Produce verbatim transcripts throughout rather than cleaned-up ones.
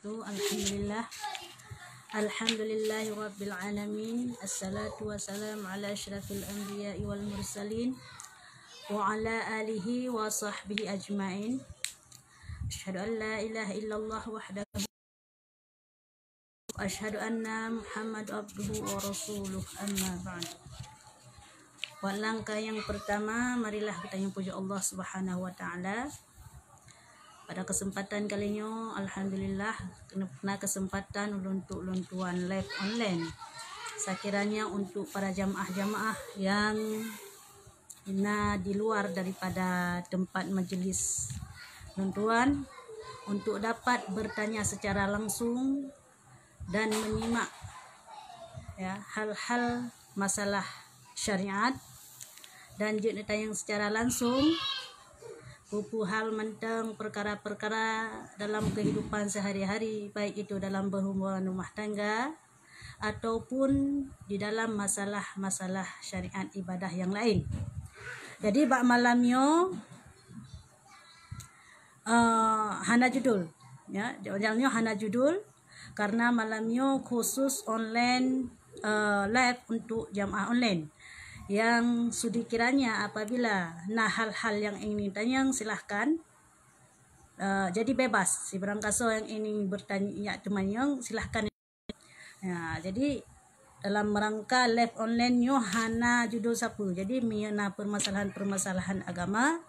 Alhamdulillah. Alhamdulillahirabbil alamin. Assalatu wassalamu ala asyrafil anbiya'i wal mursalin wa ala alihi wa sahbihi ajmain. Asyhadu an la ilaha illallah wahdahu, asyhadu anna Muhammad abduhu wa rasuluh, amma ba'd. Wan langkah nyang pertama, marilah geutanyoe pujoe Allah Subhanahu wa Ta'ala. Pada kesempatan kali nyoe, alhamdulillah, kena, kena kesempatan ulôn untuk lôn tuan live online. Sekiranya untuk para jamaah-jamaah yang na di luar daripada tempat majlis lôn tuan, untuk dapat bertanya secara langsung dan menyimak, ya, hal-hal masalah syariat dan jeuet neutanyong secara langsung peue-peue hal mantong perkara-perkara dalam kehidupan sehari-hari, baik itu dalam berhubungan rumah tangga ataupun di dalam masalah-masalah syariat ibadah yang lain. Jadi bak malam nyoe, eh, hana judul, ya, jaweueb nyoe hana judul karena malam nyoe khusus online, eh, live untuk jamaah online. Yang sudi kiranya apabila na hal-hal yang ingin tanyong, silahkan. Eh, jadi bebas. Sibarang kasoe yang ingin bertanya, ya, teumanyong, silahkan. Ya, jadi dalam rangka live online nyoe hana judul sapeue. Jadi meunyoe na permasalahan-permasalahan agama,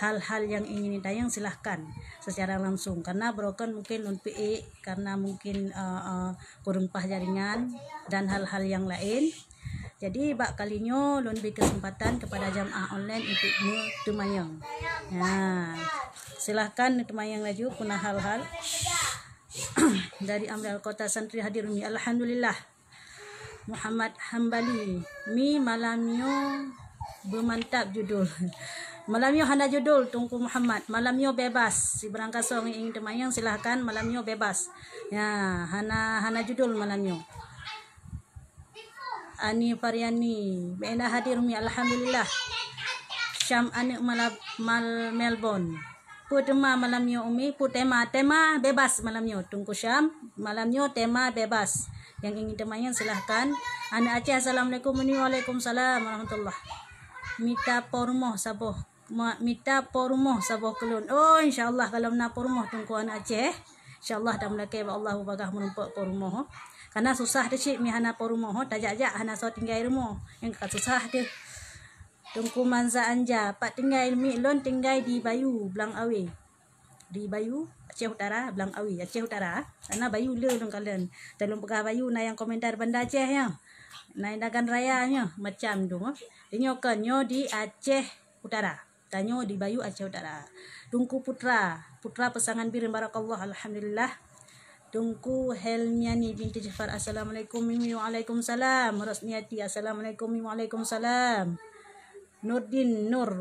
hal-hal yang ingin ditanyong, silahkan secara langsung. Karena broken mungkin lôn piek, karena mungkin, eh, eh, kureueng paih jaringan dan hal-hal yang lain. Jadi bak kali nyoe lôn bri kesempatan kepada jamaah online untuk meuteumanyong. Ya, silahkan neuteumanyong laju peue na hal-hal. Dari Amri Al Kota Santri hadir Umi. Alhamdulillah. Muhammad Hambali, Mi, malam nyoe beumantap judul. Malam nyoe hana judul, Teungku Muhammad. Malam nyoe bebas. Sibarang kasoe ingin teumanyong, silahkan, malam nyoe bebas. Ya, hana, hana judul malam nyoe. Ani Faryani, bèk na hadir Umi, alhamdulillah. Syam aneuk Mala-, Mal-, Melbourne. Peue teuma malam nyoe Umi? Peue tema? Tema bebas malam nyoe, Teungku Syam. Malam nyoe tema bebas. Yang ingin teumanyong silahkan. Aneuk Aceh, assalamualaikum Umi. Waalaikumsalam warahmatullah. Mita po rumoh saboh. Ma-, mita po rumoh saboh keu lôn. Oh, insya Allah kalau na po rumoh Teungku aneuk Aceh. Insya Allah tameulakèe bak Allah bubagaih meurumpok po rumoh. Karena susah teuh cit mi hana po rumoh, tajak-jak hana soe tinggai rumoh. Nyang ka susah teuh. Teungku Manza Anja, pat tinggai Mi? Lôn tinggai di Bayu, Blang Awe. Di Bayu, Aceh Utara, Blang Awe, Aceh Utara. Karena Bayu le lôn kalon. Talôn peugah Bayu na nyang komentar Banda Aceh nyoe. Na Indagan Raya nyoe, macam tu. Nyoe kon, nyoe di Aceh Utara. Tanyoe di Bayu, Aceh Utara. Teungku Putra, Putra Peusangan Bireuen, barakallah, alhamdulillah. Teungku Helmiani binti Jafar, assalamualaikum Umi. Waalaikumsalam. Rosniati, assalamualaikum Umi. Waalaikumsalam. Nurdin Nur,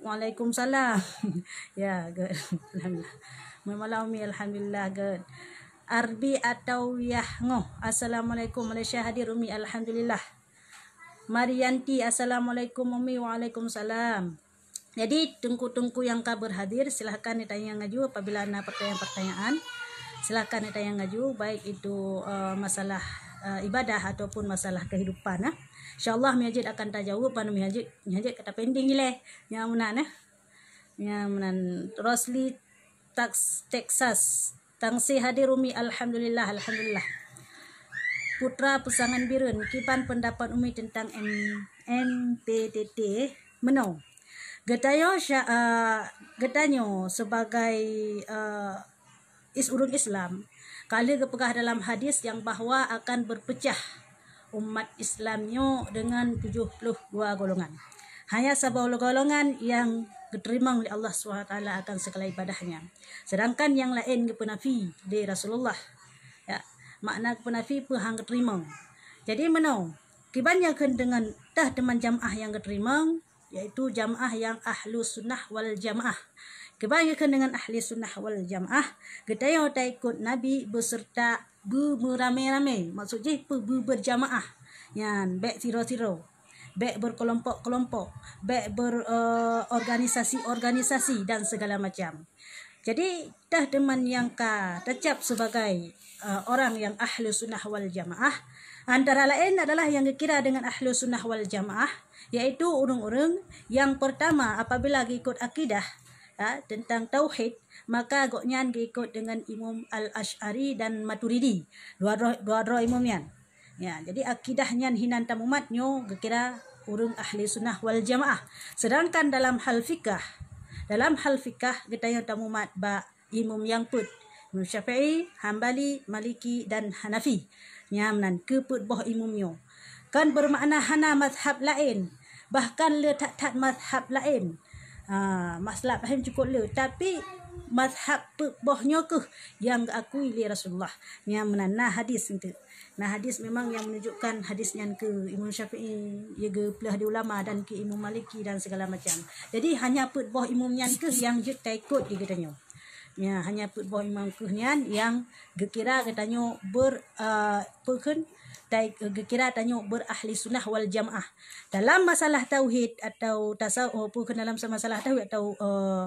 waalaikumsalam. Ya, good. Alhamdulillah. Meumalam Umi, alhamdulillah, good. Arbi Atawiyah Ngoh, assalamualaikum. Malaysia hadir Umi, alhamdulillah. Marianti, assalamualaikum Umi. Waalaikumsalam. Jadi teungku-teungku nyang ka berhadir, silahkan ditanya laju apabila na pertanyaan-pertanyaan. Silahkan ditanya laju, baik itu, eh, masalah, eh, ibadah ataupun masalah kehidupan, eh. Insya Allah Umi Hajat akan tajaweueb, ban Umi Hajat, Umi Hajat ka tapending ilèe. Nyang meunan, eh. Nyang meunan Rosli Tax-, Texas. Tangsi hadir Umi, alhamdulillah, alhamdulillah. Putra Peusangan Bireuen, kiban pendapat Umi tentang M-, M P T T meunoe. Geutanyoe sya-, eh, geutanyoe sebagai, eh, is-, ureueng Islam, ka lheueh geupeugah dalam hadis nyang bahwa akan berpecah umat Islam nyoe deungon tujoh ploh dua golongan. Hanya saboh golongan nyang geuteurimong lé Allah Subhanahu wa Taala akan segala ibadahnya. Sedangkan nyang laén geupeunafi lé Rasulullah. Ya, makna geupeunafi peue han geuteurimong. Jadi meunoe, kiban nyang kheun deungon teuh teuma jamaah nyang geuteurimong, yaitu jamaah nyang ahlu sunnah wal jamaah. Kiban nyang kheun deungon ahli sunnah wal jamaah, geutanyoe taikot Nabi beserta beumeuramé-ramé, maksud jih peu-, beu-, berjamaah. Nyan, bèk sidroe-sidroe, bèk berkelompok-kelompok, bèk ber-, eh, organisasi-organisasi dan segala macam. Jadi, teuh teuma nyang ka teucap sebagai, eh, orang yang ahlu sunnah wal jamaah, antara lain adalah yang geukira dengan ahlu sunnah wal jamaah, yaitu ureuëng-ureuëng yang pertama apabila geukot akidah, ya, tentang tauhid, maka gobnyan geukot dengan Imam Al-Asy'ari dan Maturidi. Dua droe, dua droe imam nyan. Ya, jadi akidah nyan hinan tamumat nyoe geukira ureuëng ahli sunnah wal jamaah. Sedangkan dalam hal fikah, dalam hal fikah geutanyoe tamumat bak imum nyang peuet, Imam Syafi'i, Hambali, Maliki dan Hanafi. Nyan meunan keu peuet boh imum nyoe. Kan bermakna hana mazhab laén, bahkan le that-that mazhab laén. Ha, mazhab laén cukop le, tapi mazhab peuet boh nyoe keuh nyang geuakui lé Rasulullah. Nyan meunan na hadis enteuk. Nah, hadis memang yang menunjukkan hadis nyan keu Imam Syafi'i, ya, geupeuleueh di ulama dan keu Imam Maliki dan segala macam. Jadi, hanya peuet boh imum nyan keuh yang jeuet taikot di geutanyoe. Ya, hanya peuet boh imum keuh nyan yang geukira geutanyoe ber-, eh, peukheun, tai-, geukira tanyoe berahli sunnah wal jamaah. Dalam masalah tauhid atau tasawuf, peukheun dalam masalah tauhid atau, eh,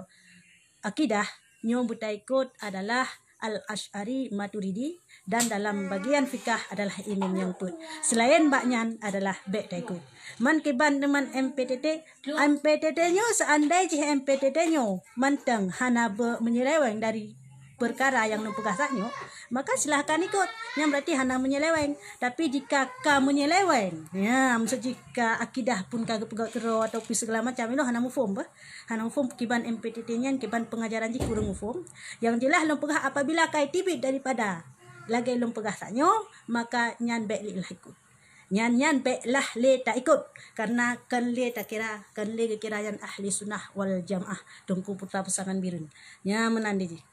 akidah, nyoe beutaikot adalah Al-Asy'ari Maturidi, dan dalam bagian fikah adalah imum nyang peuet. Selain bak nyan adalah bék taikot. Man kiban teuma M P T T, M P T T nyoe seandai jih M P T T nyoe mantong hana be-, menyeleweng dari perkara nyang neupeugah saat nyoe, maka silahkan ikot. Nyan berarti hana menyeleweng. Tapi jika ka menyeleweng, ya, maksud jih ka akidah pun ka geupeugah keudroe atau pi segala macam, inoe hana muphom bah. Hana muphom kiban M P T T nyan, kiban pengajaran jih kureueng muphom. Yang jelas lôn peugah apabila ka iteubiet daripada lagée lôn peugah saat nyoe, maka nyan bék lé lah ikot. Nyan, nyan bék lah lé taikot, karena kon lé takira, kon lé geukira nyan ahli sunnah wal jamaah, Teungku Putra Peusangan Bireuen. Nyan meunan di jih.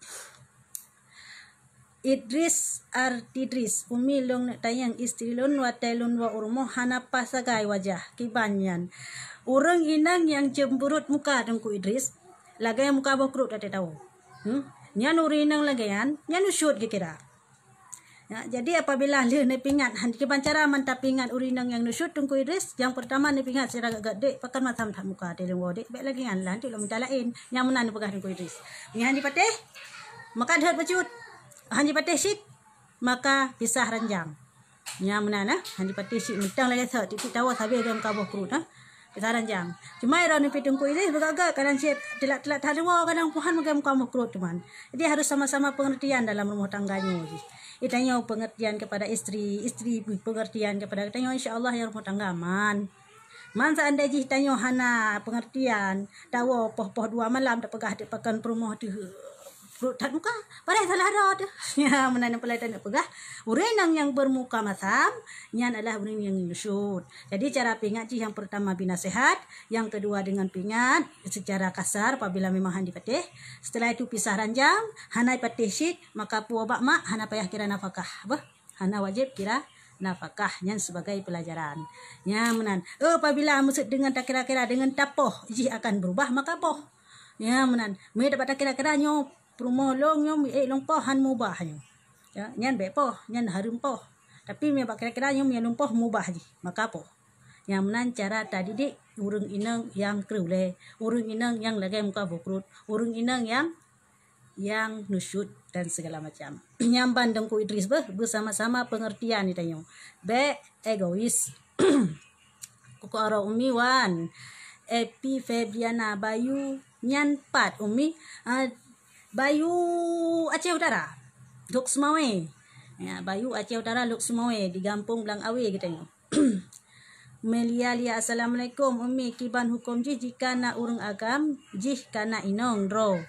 Idris Artidris, Umi lôn neuk tanyong, istri lôn watée lôn woe u rumoh hana paih sagai wajah, kiban nyan. Ureuëng inong nyang cemburut muka Teungku Idris, lagée muka boh kruet watée tawoe. Hmm? Nyan ureuëng inong lagée nyan, nyan nusyut geukira. Ya, jadi apabila lheueh neupeuingat, han kiban cara man tapeuingat ureuëng inong nyang nusyut Teungku Idris, nyang pertama neupeuingat sira gét-gét, dek, pakon masam that muka teuh lôn woe, dek, bék lagée nyan lah, anti lôn mita laén. Nyang meunan neupeuingat Teungku Idris. Nyan han jipatéh, maka deuhet bacut. Han jipatéh cit, maka pisah ranjang. Nyan meunan, eh, han jipatéh cit, mantong lagée sot, titik tawoe sabe lagée muka boh kruet, eh. Pisah ranjang. Cuma droeneuh pih Teungku Idris beugét-gét, kadang cit telat-telat that leuwoe, kadang puhan lagée muka boh kruet teuma. Jadi harus sama-sama pengertian dalam rumah tangga nyoe jih. Geutanyoe pengertian kepada istri, istri pih pengertian kepada geutanyoe, insya Allah nyang rumah tangga aman. Man seandai jih tanyoe hana pengertian, tawoe poh-poh dua malam tapeugah dek pakon peurumoh teuh kruet that muka, padahai salah droe teuh. Ya, meunan nyang peulai taneuk peugah, ureuëng inong nyang bermuka masam, nyan adalah ureuëng nyang nusyut. Jadi, cara peuingat jih nyang pertama binasihat, yang kedua dengan peuingat secara kasar apabila memang han jipatéh. Setelah itu pisah ranjang, hana jipatéh cit, maka peue bak mak, hana payah kira nafakah. Bah, hana wajéb kira nafakah, nyan sebagai pelajaran. Nyan meunan. Eh, apabila maksud dengan takira-kira, dengan tapoh, jih akan berubah, maka poh. Nyan meunan. Meu dapat takira-kira nyoe, peurumoh lôn nyoe, eh, lôn poh han mubah nyoe. Ya, nyan bék poh, nyan hareuem poh. Tapi meu bak kira-kira nyoe, meu lôn poh mubah jih, maka poh. Nyan meunan cara tadidik ureuëng inong nyang kreueh ulée, ureuëng inong nyang lagée muka boh kruet, ureuëng inong nyang, nyang nusyut dan segala macam. Nyan ban Teungku Idris beuh, beusama-sama pengertian geutanyoe. Bék egois. Kuku Aro Umi wan. Epi Febriana Bayu nyan pat Umi. Ah, Bayu Aceh Utara. Lhokseumawe. Ya, Bayu Aceh Utara Lhokseumawe di Gampông Blang Awe geutanyoe. Melia Lia, Assalamualaikum. Umi, kiban huköm jih jika na ureuëng agam jih kana inong droe.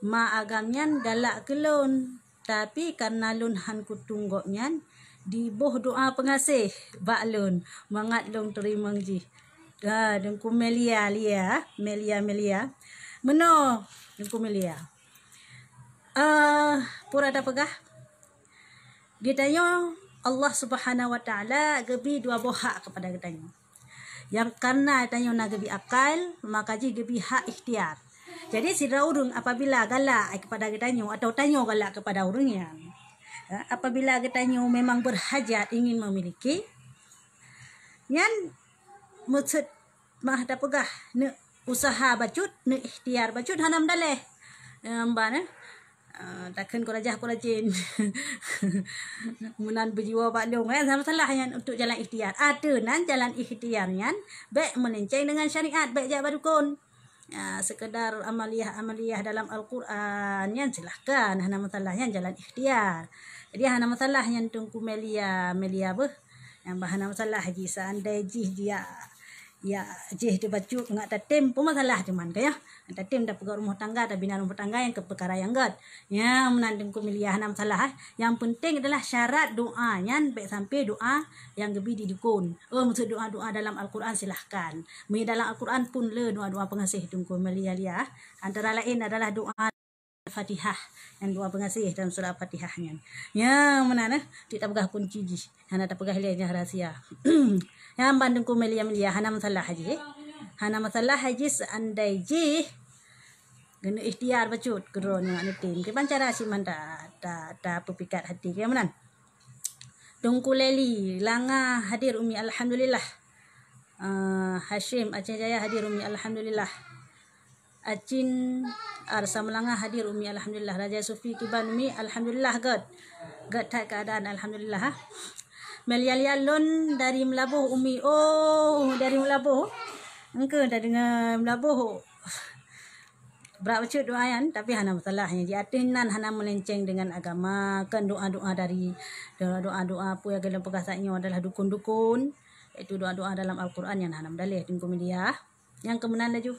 Ma agam nyan galak keu lôn, tapi karena lôn han kutung gobnyan, diboh doa peungaséh bak lôn mangat lôn teurimong jih. Ah, Teungku Melia Lia, Melia Melia. Meunoe, Teungku Melia. Eh, peue tapeugah? Geutanyoe Allah Subhanahu wa Taala geubri dua boh hak keupada geutanyoe. Nyang karena tanyoe na geubri akal, maka jih geubri hak ikhtiar. Jadi, sidroe ureuëng apabila galak keupada geutanyoe atau tanyoe galak keupada ureuëng nyan, ya, apabila geutanyoe memang berhajat ingin memiliki, nyan maksud mah tapeugah, neuk usaha bacut, neuk ikhtiar bacut, hana meudaléh. Nyang ban, eh, Ah, takheun kurajah kurajen. Meunan beujiwoe bak lôn, eh, hana masalah nyan untuk jalan ikhtiar. Ateueh nan jalan ikhtiar nyan, bèk meulinceng dengan syariat, bèk jak bak dukon. Ah, sekedar amaliah-amaliah dalam Al-Quran, nyan silahkan, hana masalah, nyan jalan ikhtiar. Jadi, hana masalah nyan Teungku Melia, Melia beuh. Nyang bah hana masalah jih, seandai jih dia, ya, jih teubacut ngat tatem pun masalah cuman ka, ya. Tatem tapeugöt rumoh tangga, tabina rumoh tangga nyang keu peukara nyang göt. Nya, meunan Teungku Melia hana masalah, eh. Yang penting adalah syarat doa nyan bèk sampai doa nyang geubi di dukon. Oh, maksud doa-doa dalam Al-Quran silahkan. Meunyo dalam Al-Quran pun le doa-doa peungaséh Teungku Melia lia. Antara laén adalah doa Fatihah, nyang doa peungaséh dalam surah Fatihah nyan. Nya meunan, eh, tiep tapeugah kunci jih. Hana tapeugah lé nyang rahsia. Nyan ban Teungku Melia-Melia, hana masalah jih, eh. Hana masalah jih seandai jih keuneuk ikhtiar bacut keu droeneuh neutem. Kiban cara siman ta, ta, tapeupikat hati, kiban meunan. Teungku Leli, Langa hadir Umi, alhamdulillah. Ah, Hashim, Aceh Jaya hadir Umi, alhamdulillah. Acin Arsa Melanga hadir Umi, alhamdulillah. Raja Sufi kiban Umi, alhamdulillah, göt. Göt that keuadaan, alhamdulillah, ha. Melia-lia lôn dari Meulaboh Umi. Oh, dari Meulaboh. Engkeu tadeungoe Meulaboh. Brat bacut doa nyan, tapi hana masalah. Nyang jiateueh nan hana meulinceng dengan agama, kan doa-doa dari, doa-doa peue nyang lôn peugah saat nyoe adalah dukun-dukun, iaitu doa-doa dalam Al-Quran nyang hana meudaléh Teungku Melia. Nyang keu meunan laju.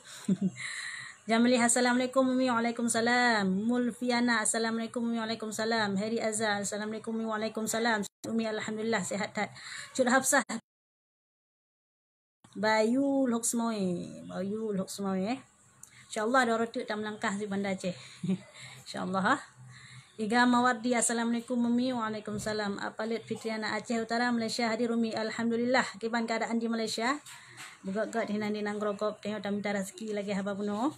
Jamilih, assalamualaikum Umi, waalaikumsalam. Mulfiana, assalamualaikum Umi, waalaikumsalam. Heri Azhar, assalamualaikum Umi, waalaikumsalam. Umi, alhamdulillah, sehat that. Cut Hafsah. Bayu Lhoksmoe, Bayu Lhoksmoe, eh. InsyaAllah dua reuteuek tameulangkah di Banda Aceh. InsyaAllah, ha. Iga Mawardi, assalamualaikum Umi. Waalaikumsalam. Apaleuet Fitriana, Aceh Utara, Malaysia hadir Umi. Alhamdulillah, kiban keuadaan di Malaysia? Beugöt-göt hinan di nanggroe gob, tanyoe tamita raseuki lagèe haba bunoe.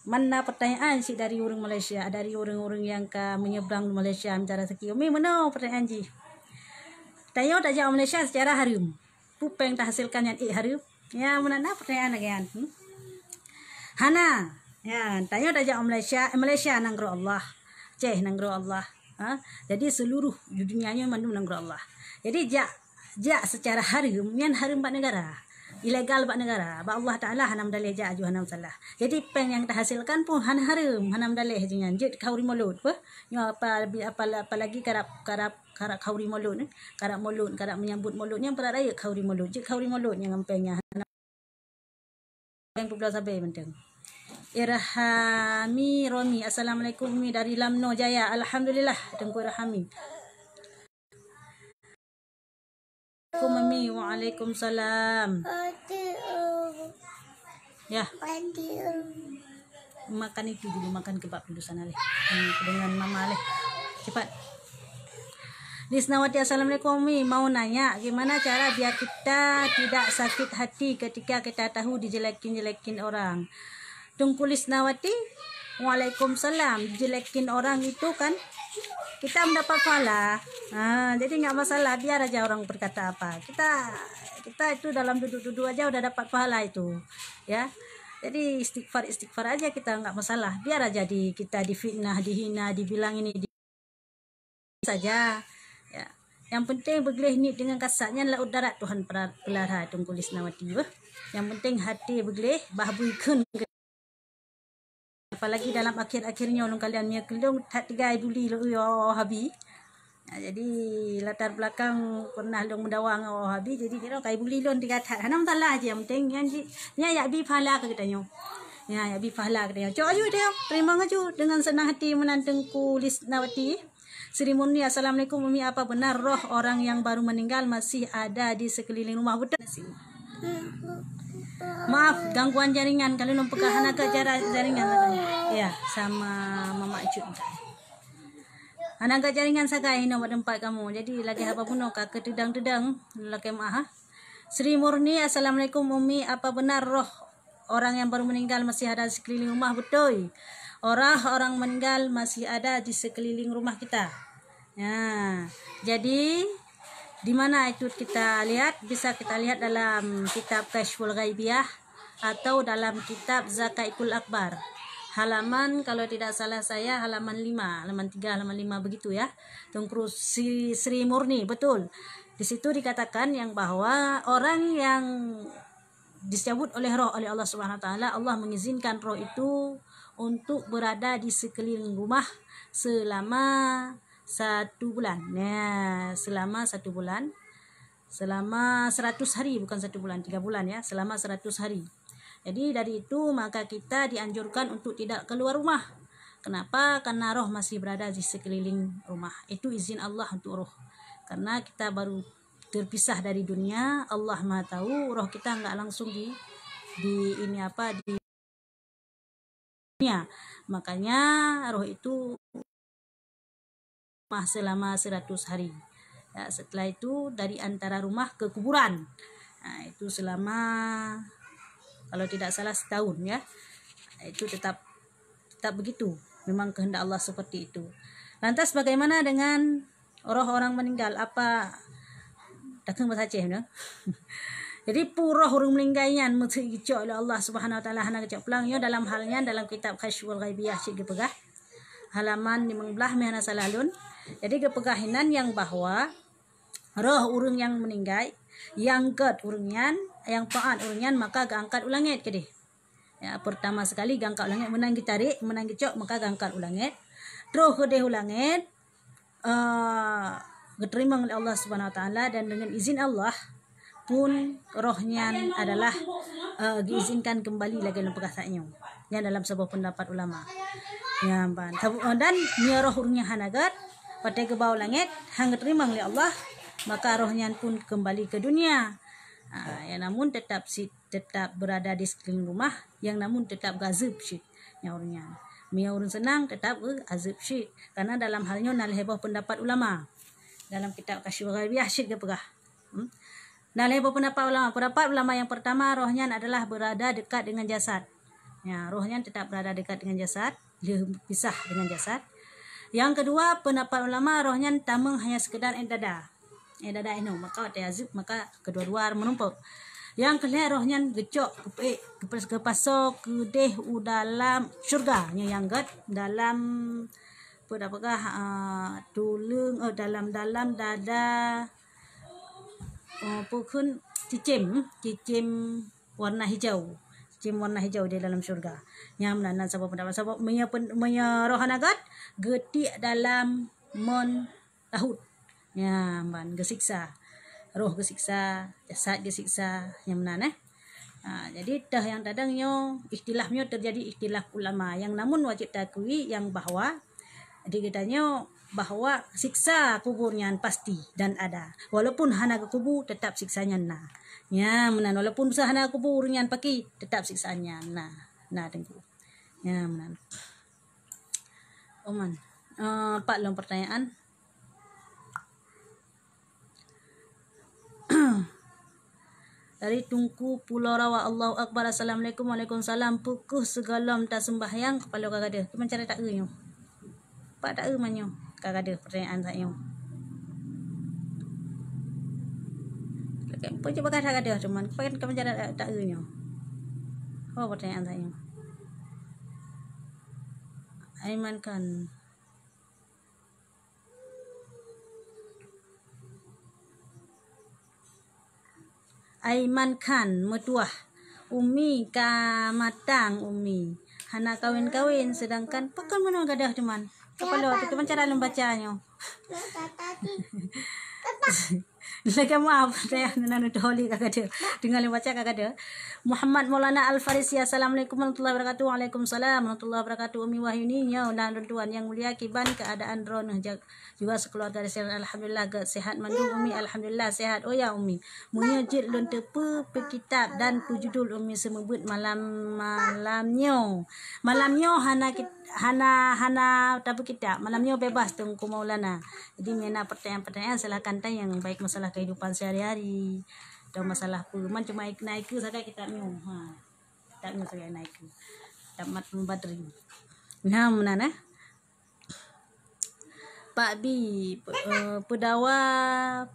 Mana pertanyaan cit dari ureueng Malaysia, dari ureueng-ureueng nyang ka menyeberang di Malaysia mita raseuki. Umi, meunoe pertanyaan jih. Tanyoe tajak u Malaysia secara hareuem. Peue péng tahasilkan nyan ék hareuem? Ya, meunan na pertanyaan lagèe nyan. Hmm? Hana. Ya, tanyoe tajak u Malaysia, eh, Malaysia nanggroe Allah. Aceh nanggroe Allah. Ha? Jadi seluruh di dunia nyoe mandum nanggroe Allah. Jadi jak, jak secara hareuem, nyan hareuem bak negara. Ilegal bak negara. Bak Allah Taala hana meudaléh jak aju hana masalah. Jadi péng nyang tahasilkan pun hana hareuem, hana meudaléh jih nyan. Jeuet khauri mulod, beuh. Nyoe apa, apa, apalagi karab, karab, karab khauri mulod, eh. Karab mulod, karab menyambut mulod nyan brat rayeuk khauri mulod. Jeuet khauri mulod nyan ngon péng nyan. Hana Péng peubloe sabe mantong. Irhami Romi, assalamualaikum Umi dari Lamno Jaya. Alhamdulillah, Teungku Irhami. Assalamualaikum Umi, waalaikumsalam. Ya. Makan itu dulu, makan kebab dulu sana leh. Hmm, dengan mama leh. Cepat. Lisnawati, assalamualaikum Umi. Mau nanya, gimana cara biar kita tidak sakit hati ketika kita tahu dijelekin-jelekin orang? Teungku Lisnawati, waalaikumsalam. Dijelekin orang itu kan kita mendapat pahala. Ha, jadi enggak masalah, biar aja orang berkata apa. Kita, kita itu dalam duduk-duduk aja udah dapat pahala itu. Ya. Jadi istighfar-istighfar aja kita, enggak masalah. Biar aja di, kita difitnah, dihina, dibilang ini, di, saja. Ya. Yang penting beugleh niet dengan kasat nyan laôt darat Tuhan pera-, peulahra Teungku Lisnawati, beuh. Yang penting hati beugleh, bah bui kheun. Apalagi dalam akhir-akhir nyoe lôn kalon meunyoe keu lôn that tinggai buli lôn, ya, Abi. Nah, jadi latar belakang pernah lôn meudawa ngon Abi, jadi nyoe kai buli lôn tinggai that. Hana masalah je, yang penting nyan ji, nyan yak bi pahala keu geutanyoe. Ya, yak bi pahala keu geutanyoe. Cok aju dia, terima aju dengan senang hati meunan Teungku Lisnawati. Sri Murni, assalamualaikum Umi, apa benar roh orang yang baru meninggal masih ada di sekeliling rumah? Betul. Maaf, gangguan jaringan. Kalau nampak hana ke jarak jaringan. Ya, sama Mama Cut. Hana ke jaringan sagai inoe bak tempat kamu. Jadi lagi haba bunoe ka keudang-keudang, lakèe meu'ah, ha. Sri Murni, assalamualaikum Umi, apa benar roh orang yang baru meninggal masih ada di sekeliling rumah? Betul. Roh orang meninggal masih ada di sekeliling rumah kita. Nah, jadi di mana itu kita lihat? Bisa kita lihat dalam kitab Kasyful Ghaibiyah atau dalam kitab Zakaikul Akbar. Halaman, kalau tidak salah saya, halaman lima, halaman tiga, halaman lima begitu ya. Teungku Sri, Sri Murni, betul. Di situ dikatakan yang bahwa orang yang dicabut oleh roh oleh Allah Subhanahu Wa Taala, Allah mengizinkan roh itu untuk berada di sekeliling rumah selama satu bulan. Ya, selama satu bulan. Selama seratus hari, bukan satu bulan, tiga bulan ya, selama seratus hari. Jadi dari itu maka kita dianjurkan untuk tidak keluar rumah. Kenapa? Karena roh masih berada di sekeliling rumah. Itu izin Allah untuk roh. Karena kita baru terpisah dari dunia, Allah Maha tahu, roh kita enggak langsung di, di ini apa, di dunia. Makanya roh itu mah selama seratus hari. Ya, setelah itu dari antara rumah ke kuburan. Nah, itu selama, kalau tidak salah, setahun ya. Itu tetap, tetap begitu. Memang kehendak Allah seperti itu. Lantas bagaimana dengan roh orang meninggal? Apa takheun bahasa Aceh tu? Jadi peue roh ureuëng meuninggai nyan meuteugeucok lé Allah Subhanahu Wa Taala hana geucok pulang. Nyoe dalam hal nyan dalam kitab Kasyful Ghaibiyah cit geupeugah. Halaman limong blaih meuhana salah lôn. Jadi geupeugah inan nyang bahwa roh ureuëng nyang meuninggai, nyang gét ureuëng nyan, nyang paat ureuëng nyan maka geuangkat u langét keudeh. Ya, pertama sekali geuangkat u langét, meunan geutarek, meunan geucok maka geuangkat u langét. Troh keudeh u langét, eh, geuteurimong lé Allah Subhanahu Wa Taala dan dengan izin Allah pun roh nyan adalah, eh, geuizinkan kembali lagée lôn peugah saat nyoe. Nyan dalam saboh pendapat ulama. Ya, ban. Sabu-, eh, dan meunyoe roh ureuëng nyang hana gét, watée geuba u langét, han geuteurimong lé Allah, maka roh nyan pun kembali ke dunia. Ha, ya, namun tetap sit tetap berada di sekeliling rumah, nyang namun tetap geuazeueb cit nyang ureuëng nyan. Meunyoe ureuëng seunang, tetap geuazeueb cit. Karena dalam hal nyoe na lhée boh pendapat ulama. Dalam kitab Kasyful Ghaibiyah cit geupeugah. Hmm? Na lhée boh pendapat ulama. Pendapat ulama yang pertama, roh nyan adalah berada dekat dengan jasad. Ya, roh nyan tetap berada dekat dengan jasad, dia pisah dengan jasad. Yang kedua, pendapat ulama roh nyan tamong hanya sekedar iék dada. Eh, dada inoe, maka watée azeueb, maka keudua-dua meurumpok. Nyang keu lhée roh nyan geucok, geupeuék, geupas-, geupasoe keudeh u dalam syeuruga. Nyoe nyang gét dalam, peue tapeugah, ah, tuleueng, oh, dalam, dalam dada, oh, peue kheun, cicém, cicém warna hijau. Cicém warna hijau di dalam syeuruga. Nyan meunan, nan saboh pendapat. Sabab meunyoe pen-, meunyoe roh hana gét, geutiek dalam mon laôt. Nyan ban geusiksa. Roh geusiksa, jasad geusiksa, nyang meunan, eh. Ha, jadi teuh nyang tadong nyoe, ikhtilaf nyoe teujadi ikhtilaf ulama. Nyang namun wajéb taakui nyang bahwa di geutanyoe bahwa siksa kubur nyan pasti dan ada. Walaupun hana geukubu, tetap siksa nyan na. Nyan meunan, walaupun hana geukubu ureuëng nyan paki, tetap siksa nyan na. Na, Teungku. Nyan meunan. Oman. Eh, pat lom pertanyaan. Dari Teungku Pulo Rawa, Allahu Akbar, Assalamualaikum, Waalaikumsalam. Peu kheueh sigohlom taseumbahyang, kepala ka gadeuh. Kiban cara taeu nyoe? Pat taeu man nyoe? Ka gadeuh pertanyaan saat nyoe. Peue cit bagaih ka gadeuh teuma? Kiban cara taeu nyoe? Oh, pertanyaan saat nyoe. Aiman Khan. Aiman Khan meutuah. Umi ka matang, Umi. Hana kawen-kawen, sedangkan pakon meunoe gadôh teuma. Kapalo, kiban cara lôn baca nyoe. Lagèe maaf, saya nan udah oli ka gadôh. Deungon lôn baca ka gadôh. Muhammad Maulana Al-Farisi, Assalamualaikum warahmatullahi wabarakatuh. Waalaikumsalam warahmatullahi wabarakatuh. Umi Wahyuni, nyoe nan lôn tuan yang mulia, kiban keuadaan droeneuh jag-, juga sekeluarga di sini. Alhamdulillah, gét sehat mandum, Umi. Alhamdulillah, sehat. Oh ya, Umi. Meunyoe jeuet lôn teupeue, peue kitab dan peue judul Umi seumeubeuet malam, malam nyoe. Malam nyoe hana kit-, hana, hana tapeue kitab. Malam nyoe bebas Teungku Maulana. Jadi, meunyoe na pertanyaan-pertanyaan, silakan tanyong, baik masalah kehidupan sehari-hari atau masalah peue. Man cuma ik-, na ikeue sagai kitab nyoe. Ha. Kitab nyoe sagai na ikeue. Kitab Matnu Badri. Nah, meunan, eh. Pak Bi, pe-, eh, peudawa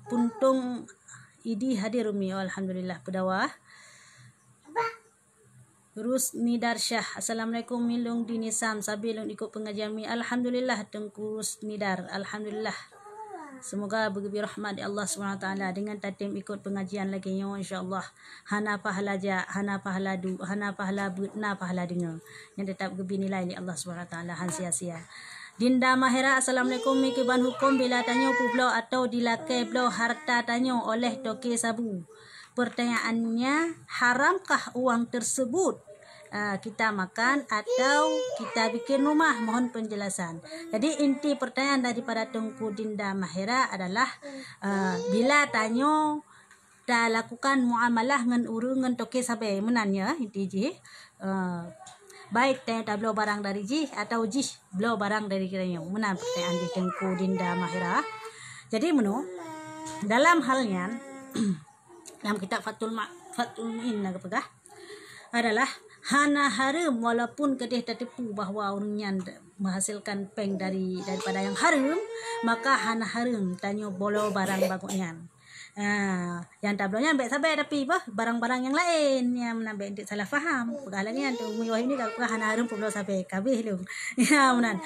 puntông Idi hadir, Umi. Oh, alhamdulillah, peudawa. Rusnidar Syah. Assalamualaikum, Mi lôn di Nisam, sabe lôn ikot pengajian Mi. Alhamdulillah Teungku Rusnidar. Alhamdulillah. Semoga beugeubri rahmat di Allah Subhanahu Wa Taala dengan tatem ikot pengajian lagèe nyoe, insya-Allah. Hana pahala jak, hana pahala duek, hana pahala beuet, na pahala deungoe. Nyang tetap geubri nilai lé Allah Subhanahu Wa Taala, han sia-sia. Dinda Mahera, assalamualaikum. Mi kiban huköm bila tanyoe peubloe atau dilakèe bloe harta tanyoe oleh toke sabu? Pertanyaannya, haramkah uang tersebut, ah, kita makan atau kita bikin rumah? Mohon penjelasan. Jadi, inti pertanyaan daripada Teungku Dinda Mahera adalah, ah, bila tanyoe talakukan muamalah ngon ureueng, ngon toke sabe, meunan ya inti jih. Eh, baik tanyoe tabloe barang dari jih atau jih bloe barang dari tanyoe. Meunan pertanyaan jih Teungku Dinda Mahera. Jadi meunoe, dalam hal nyan, dalam kitab Fathul Ma-, Fathul Muin na geupeugah adalah hana hareuem walaupun keudeh tateupeue bahwa ureueng nyan menghasilkan péng dari, daripada nyang hareuem, maka hana hareuem tanyoe bloe barang bak gobnyan. Ha, nyang tabloe nyan bèk sabe tapi bah barang-barang nyang laén, nyang meunan bèk enteuk salah faham. Peugah lagèe nyan tu, Umi Wahyuni ka peugah hana hareuem peubloe sabe, ka abéh lom. Ya, meunan.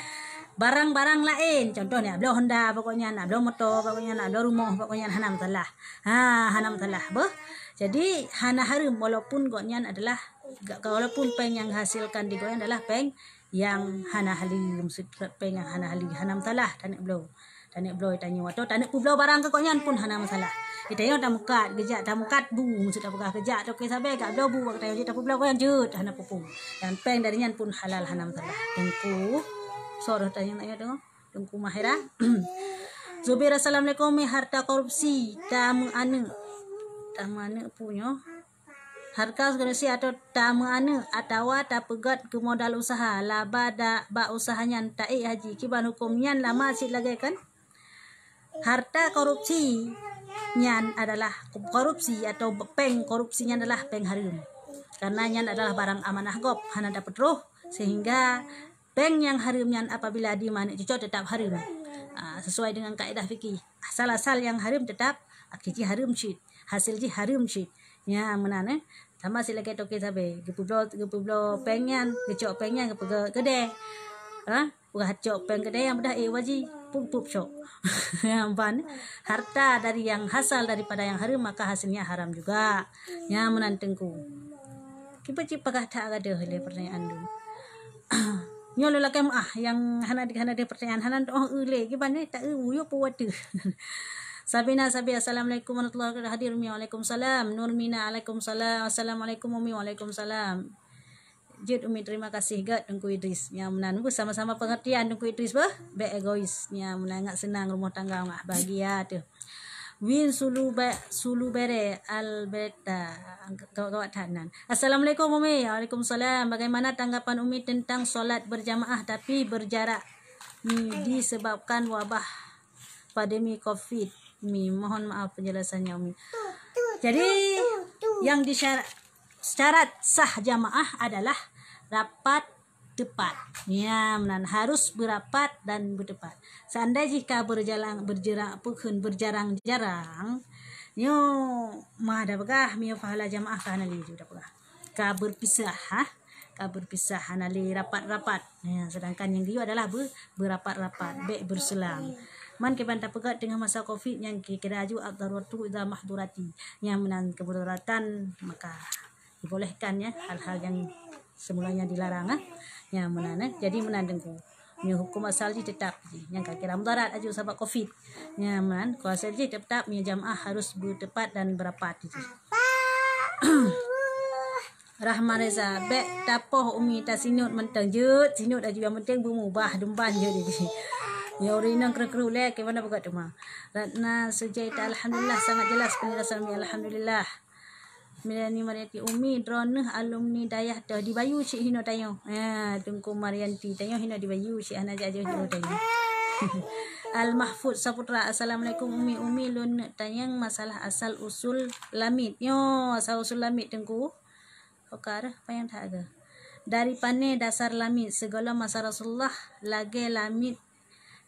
Barang-barang laén, contoh nak bloe Honda bak gobnyan, nak bloe moto bak gobnyan, nak bloe rumoh bak gobnyan, hana masalah. Ha, hana masalah. Beuh. Jadi, hana hareuem walaupun gobnyan adalah, walaupun péng nyang hasilkan di gobnyan adalah péng nyang hana halal, maksud péng nyang hana halal, hana masalah taneuk bloe. Taneuk bloe tanyoe atau taneuk peubloe barang keu gobnyan pun hana masalah. Di tanyoe tameukat, geujak tameukat bu, maksud tapeugah geujak toke sabe jak bloe bu bak tanyoe jeuet tapeubloe gobnyan jeuet hana peue-peue. Dan péng dari nyan pun halal hana masalah. Teungku, soe roh tanyoe, tanyoe, tanyoe. Teungku Mahera. Zubir, assalamualaikum. Mi, harta korupsi tameuaneuk. Tameuaneuk peue nyoe? Harta korupsi atau tameuaneuk atawa tapeugöt keu modal usaha, laba da-, bak usaha nyan taék haji. Kiban huköm nyan lama cit lagèe kan? Harta korupsi nyan adalah korupsi atau péng korupsi nyan adalah péng hareuem. Karena nyan adalah barang amanah gob, hana tapeutroh, sehingga péng nyang hareuem nyan apabila dimaneuk cucok tetap hareuem. Ah, sesuai dengan kaedah fikih. Asal-asal nyang hareuem tetap, akhé jih hareuem cit, hasil jih hareuem cit. Nya meunan, eh. Sama cit lagèe toke sabe, geupeubloe, geupeubloe péng nyan, geucok péng nyan, geupeugöt keudè. Ha? Peugah cok péng keudè nyang beudah, eh, waji, pup-pup cok. Nyang ban, harta dari yang hasal daripada yang hareuem, maka hasilnya haram juga. Nya meunan Teungku. Kiban cit peugah that gadoh lé pertanyaan tu. Nyoe lôn lakèe meu'ah nyang hana di-, hana di pertanyaan, hana oh eu lé. Kiban ni tak eu, yue peu watèe. Sabina Sabi, assalamualaikum warahmatullahi wabarakatuh. Hadir Umi, waalaikumsalam. Nurmina, alaikumsalam. Assalamualaikum Umi, waalaikumsalam. Jeuet Umi, terima kasih gèt Teungku Idris. Nya meunan, beusama-sama pengertian Teungku Idris beuh. Bèk egois. Nya meunan, ngat seunang rumoh tangga, ngat bahagia teuh. Win Sulu Ba-, Sulu Bere Alberta. Gawat-gawat that nan. Assalamualaikum Umi. Waalaikumsalam. Bagaimana tanggapan Umi tentang solat berjamaah tapi berjarak ni disebabkan wabah pandemi covid ni? Mohon maaf penjelasannya Umi. Jadi yang disyarat, syarat sah jamaah adalah rapat tepat. Ya, meunan harus beurapat dan beuteupat. Seandai jih ka berjalang, berjerang, peukheun berjarang-jarang, nyoe ma da peugah, meunyoe pahala jamaah ka hana lé ju da peugah. Ka berpisah, ha? Ka berpisah, hana lé rapat-rapat. Ya, sedangkan nyang geuyue adalah be-, beurapat-rapat, bèk berselang. Man kiban tapeugah teungoh masa covid nyang kira-kira ju ad-daruratu idza mahdurati. Nyang meunan kedaruratan maka dibolehkan ya, hal-hal yang semulanya dilarang, eh. Ya, meunan, eh. Jadi meunan Teungku. Nyoe hukum asal jih tetap jih. Nyang ka kira mudarat aju sabab covid. Ya, meunan, hukum asal jih tetap meunyoe jamaah harus beuteupat dan beurapat jih. Rahman Reza, bèk tapoh Umi, tasinut mantong. Jeuet, sinut aju, yang penting beumubah, dumban jeuet jih. Ya, ureueng inong kreueh-kreueh ulèe, kiban na peugah teuma. Ratna Sujaita, alhamdulillah, sangat jelas penjelasan Umi, alhamdulillah. Milani Mariati, Umi, droeneuh alumni dayah toh, di Bayu cit hinoe tanyoe. Ha, Teungku Marianti, tanyoe hinoe di Bayu cit, hana jak jauh-jauh tanyoe. Al Mahfud Saputra, assalamualaikum Umi. Umi, lôn neuk tanyong masalah asal usul lamiet. Nyoe asal usul lamiet Teungku. Oke, ada apa yang tak ada? Dari pane dasar lamiet, sigohlom masa Rasulullah lagèe lamiet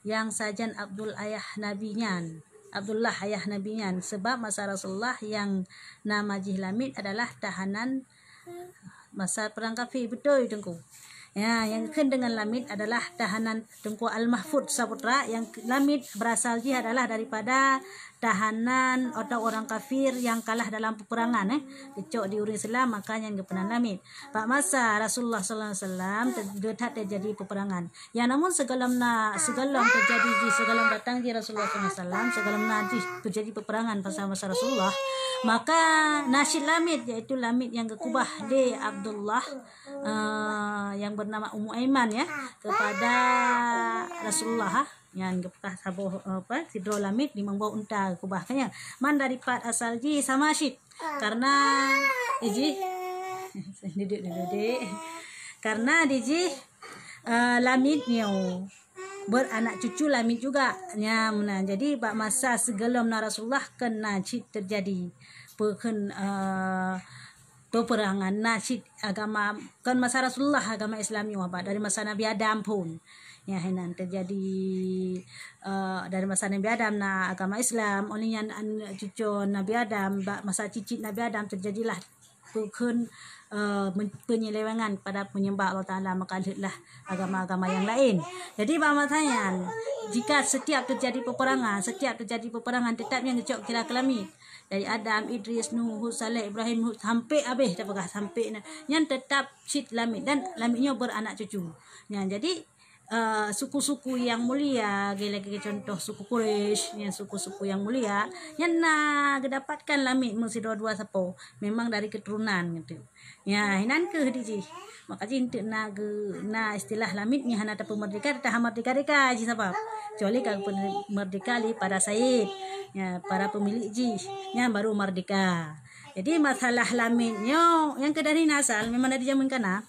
nyang sajan Abdul ayah Nabi nyan, Abdullah ayah Nabi nyan, sebab masa Rasulullah nyang nama jih lamiet adalah tahanan, Masa perang kafir, beutôi Teungku. Ya, nyang geukheun deungon Lamit adalah tahanan Teungku Al-Mahfud Saputra, nyang Lamit berasal jih adalah daripada tahanan atau orang kafir yang kalah dalam peperangan, eh. Geucok di ureuëng Islam, maka nyan geupeugah Lamit. Bak masa Rasulullah sallallahu alaihi wasallam, te-, that teujadi peperangan. Ya, namun sigohlom na, sigohlom teujadi jih, sigohlom datang jih Rasulullah sallallahu alaihi wasallam, sigohlom na jih teujadi peperangan masa-masa Rasulullah, maka na cit Lamit, yaitu Lamit nyang geukubah lé Abdullah, eh, yang bernama Ummu Aiman, ya, kepada Rasulullah, ha. Nyan geupeugah saboh, eh, apa, sidroe Lamit limong boh unta geukubah, kan, ya. Man dari pat asal jih sama cit. Karena, eh, jih, duduk dulu, Dek. Karena di jih, eh, Lamit nyoe beranak cucu Lamit juga. Nya meunan. Jadi, bak masa sigohlom na Rasulullah, kon na cit teujadi peukheun, eh, peperangan, na cit agama, kon masa Rasulullah agama Islam nyoe, bak dari masa Nabi Adam phon. Nya hinan teujadi, eh, dari masa Nabi Adam na agama Islam, oleh nyan aneuk cucu Nabi Adam, bak masa cicit Nabi Adam teujadilah peukheun, eh, men-, penyelewengan kepada penyembah Allah Taala, maka lheueh lah agama-agama yang lain. Jadi, bak masa nyan, jika setiap terjadi peperangan, setiap terjadi peperangan, tetap nyang geucok kira keu Lamit. Dari Adam, Idris, Nuh, Hud, Saleh, Ibrahim, Hud, sampai habéh tapeugah, sampai na. Nyan tetap cit Lamit dan Lamit nyoe beranak cucu. Nyan, jadi, eh, suku-suku yang mulia, lagée-lagée contoh suku Quraisy, nyan suku-suku yang mulia, nyan na geudapatkan Lamit meusidroe dua sapo, memang dari keturunan gitu. Ya, hinan keuh di jih. Maka jih enteuk na geu-, na istilah Lamit nyan hana tapeumerdeka, tahamerdeka-deka jih sabab. Kecuali ka peumerdeka lé para said, ya, para pemilik jih, nyan baru merdeka. Jadi masalah Lamit nyoe, nyang keu dari na asal memang dari zaman kana.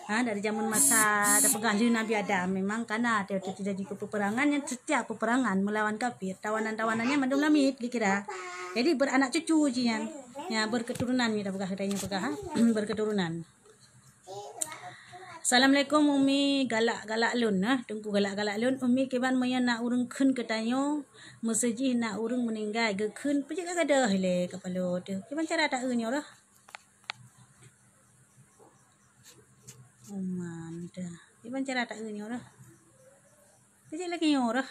Ha, dari zaman masa tapeugah lheueh Nabi Adam, memang kana tiap-tiap terjadi peperangan, yang setiap peperangan melawan kafir, tawanan-tawanan nyan mandum Lamit dikira. Jadi beranak cucu jih nyan. Ya, berketurunan ni tapeugah, katanya peugah, ha? Berketurunan. Assalamualaikum Umi, galak-galak lôn, ha? Teungku galak-galak lôn, Umi kiban meunyoe na ureuëng kheun keu tanyoe, meuseu jih na ureuëng meuninggai, geukheun peue jeuet ka gadôh ilée kapalo teuh. Kiban cara taeu nyoe roh? Uman dah. Iban cara tak nyoe dah. Kejap lagi nyoe dah.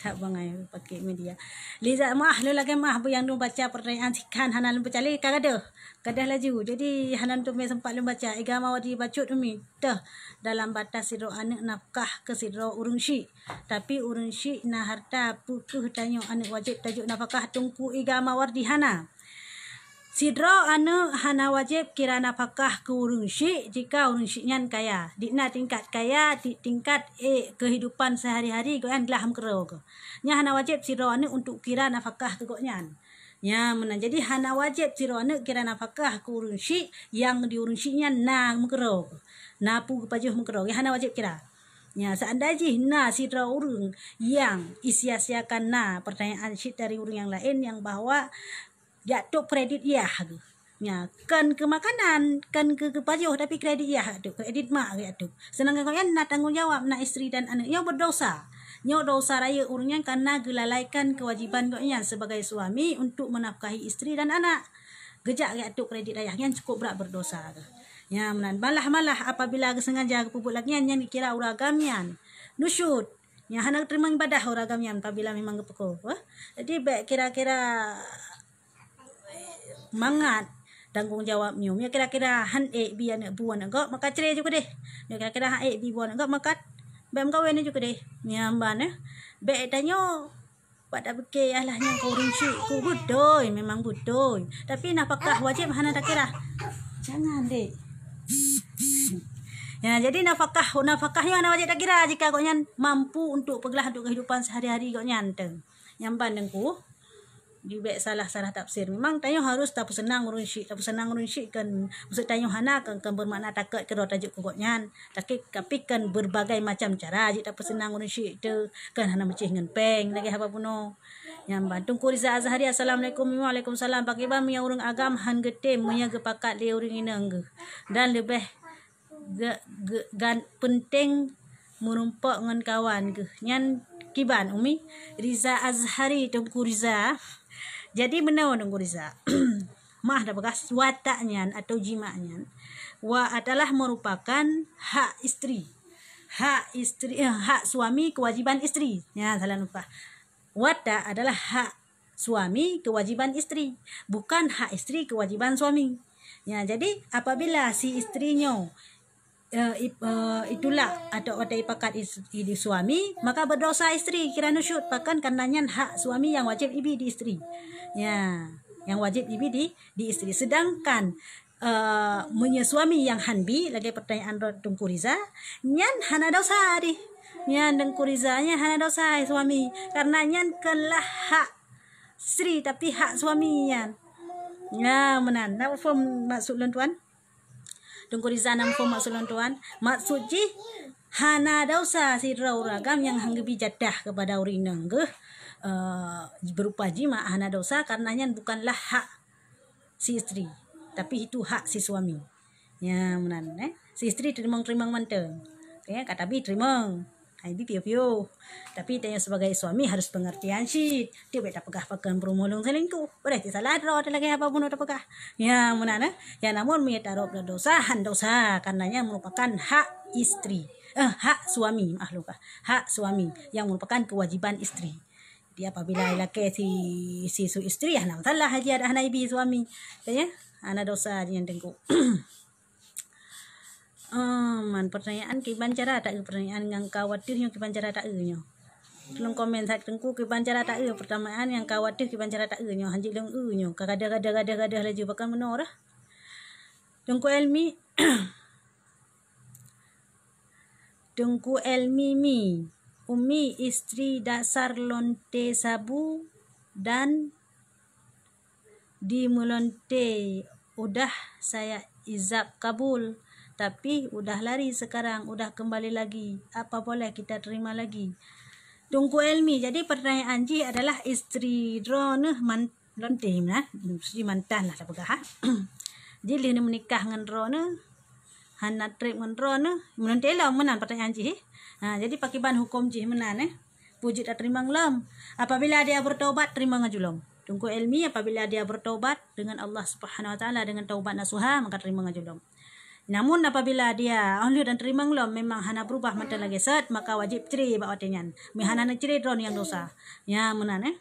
Tak bangai pakai media. Liza maah, lôn lagée maah beu nyang lôn baca pertanyaan sikan hana lôn peucalé ka gadôh. Gadôh laju. Jadi hana lôn teumé sempat lôn baca. Iga Mawardi bacut Umi. Teuh dalam batas sidroe aneuk nafkah keu sidroe ureuëng syik. Tapi ureuëng syik na harta, peu kheueh tanyoe aneuk wajéb tajok nafakah? Teungku Iga Mawardi hana. Sidroe aneuk hana wajéb kira nafakah keu ureuëng syik jika ureuëng syik nyan kaya. Di na tingkat kaya, di tingkat, eh, kehidupan sehari-hari gobnyan glah meukeurok. Nyan hana wajéb sidroe aneuk untuk kira nafakah keu gobnyan. Nyan meunan. Jadi hana wajéb sidroe aneuk kira nafakah keu ureuëng syik nyang di ureuëng syik nyan na meukeurok. Na peue geupajoh meukeurok. Nyan hana wajéb kira. Nya, seandai jih na sidroe ureuëng nyang isia-siakan na pertanyaan syik dari ureuëng nyang laén nyang bahwa jak tôb kredit yah geuh. Nya, kon keu makanan, kon keu geupajoh, tapi kredit yah jak tôb, kredit mak jak tôb. Seudangkan gobnyan na tanggong jawab, na istri dan aneuk. Nyoe berdosa. Nyoe dosa rayeuk ureuëng nyan karena geulalaikan kewajiban gobnyan sebagai suami untuk menafkahi istri dan anak. Geujak jak tôb kredit ayah nyan cukup brat berdosa geuh. Nya meunan, malah-malah apabila geusengaja geupeubuet lagée nyan, nyan kira ureuëng agam nyan nusyuz. Nya hana teurimong ibadah ureuëng agam nyan apabila memang geupeuko, eh. Jadi bék kira-kira mangat tanggong jawab nyoe. Nya kira-kira han ék bi aneuk bu aneuk gob, maka cre ju keudeh. Nya kira-kira han ék bi bu aneuk gob, maka bék meukawen ju keudeh. Nya ban, eh. Bék tanyoe Bak tapike alah nyan keu ureuëng syik, keu beutôi, memang beutôi. Tapi nafakah wajéb hana takira. Jangan, Dek. Ya, jadi nafakah, nafakah nyoe hana wajéb takira jika gobnyan mampu untuk peuglah untuk kehidupan sehari-hari gobnyan teuh. Nyang ban Teungku, dibék salah-salah tafsir. Memang tanyoe harus tapeuseunang ureuëng syik, tapeuseunang ureuëng syik kan maksud tanyoe hana kan, kan bermakna takot keudroe tajok keu gobnyan. Tapi, tapi kan berbagai macam cara jeuet tapeuseunang ureuëng syik teuh, kan hana meucéh ngon péng lagée haba bunoe. Nyang ban Teungku Riza Azhari, assalamualaikum. Waalaikumsalam. Pakriban meunyoe ureuëng agam han geutem meunyoe geupakat lé ureuëng inong geuh dan leubeh ge, ge, gan, penting meurumpok ngon kawan geuh. Nyan kiban Umi? Riza Azhari, Teungku Riza. Jadi meunoe Teungku Riza. Maaf dah peugah, wata' nyan atau jima' nyan. Wa adalah merupakan hak isteri. Hak isteri, eh, hak suami kewajiban isteri. Ya, salah lupa. Wata' adalah hak suami kewajiban isteri, bukan hak isteri kewajiban suami. Ya, jadi apabila si isteri nyoe, eh, ip-, eh, itulak atau watèe ipakat is-, i di suami, maka berdosa isteri kira nusyuz, bahkan karena nyan hak suami nyang wajéb ibi di isteri. Ya, nyang wajéb ibi di, di isteri. Sedangkan, eh, meunyoe suami nyang han bi, lagèe pertanyaan ro-, Teungku Riza, nyan hana dosa deh. Nyan Teungku Riza nyan hana dosa suami, karena nyan kon lah hak isteri, tapi hak suami nyan. Ya, meunan. Na phom maksud lôn tuan? Teungku Riza na phom maksud lôn tuan? Maksud jih, hana dosa sidroe ureueng agam nyang han geubi jadah keupada ureueng inong geuh, eh, berupa jima' hana dosa, karena nyan bukanlah hak si isteri, tapi itu hak si suami. Ya, meunan, eh. Si isteri teurimong-teurimong mantong. Oke, ka tabi teurimong. Hai, bi piôh-piôh. Tapi tanyoe sebagai suami harus pengertian cit. Tiep bèk tapeugah pakon peurumoh lôn selingkuh. Padahai cit salah droe teuh lagèe haba bunoe tapeugah. Ya, meunan, eh. Ya, namun meunyoe tarôb dosa, han dosa. Karena nyan merupakan hak isteri. Eh, hak suami, maaf lupa. Hak suami yang merupakan kewajiban isteri. Jadi apabila lakèe si, si su isteri, hana masalah, hana, hana ibi suami. Tanya, hana dosa nyan Teungku. Oh, man, pertanyaan kiban cara taeu, pertanyaan nyang ka watèe nyoe kiban cara taeu nyoe. Tolong komen that Teungku kiban cara taeu, pertanyaan nyang ka watèe kiban cara taeu nyoe, hanjeuet lôn eu nyoe, ka gadoh, gadoh, gadoh, gadoh laju, pakon meunoe dah. Teungku Elmi, Teungku Elmi Mi, Umi, istri dasar lonte sabu dan di meulonte udah saya ijab kabul, tapi udah lari sekarang, udah kembali lagi. Apa boleh kita terima lagi? Teungku Elmi, jadi pertanyaan jih adalah istri droeneuh man-, lonte meunan, mesti mantan lah tapeugah, ha. Jih lheueh meunikah ngon droeneuh, hana trép ngon droeneuh, meulonte lom meunan pertanyaan jih, eh. Ha, jadi pakiban huköm jih meunan, eh. Peue jeuet tateurimong lom. Apabila dia bertobat, teurimong laju lom. Teungku Elmi, apabila dia bertobat dengan Allah Subhanahu Wa Taala dengan taubat nasuha, maka teurimong laju lom. Namun apabila dia, oh, lheueh dan teurimong lom, memang hana berubah mantong lagèe sat, maka wajéb cre bak watèe nyan. Meuhana neucre droeneuh nyang dosa. Ya, meunan, eh.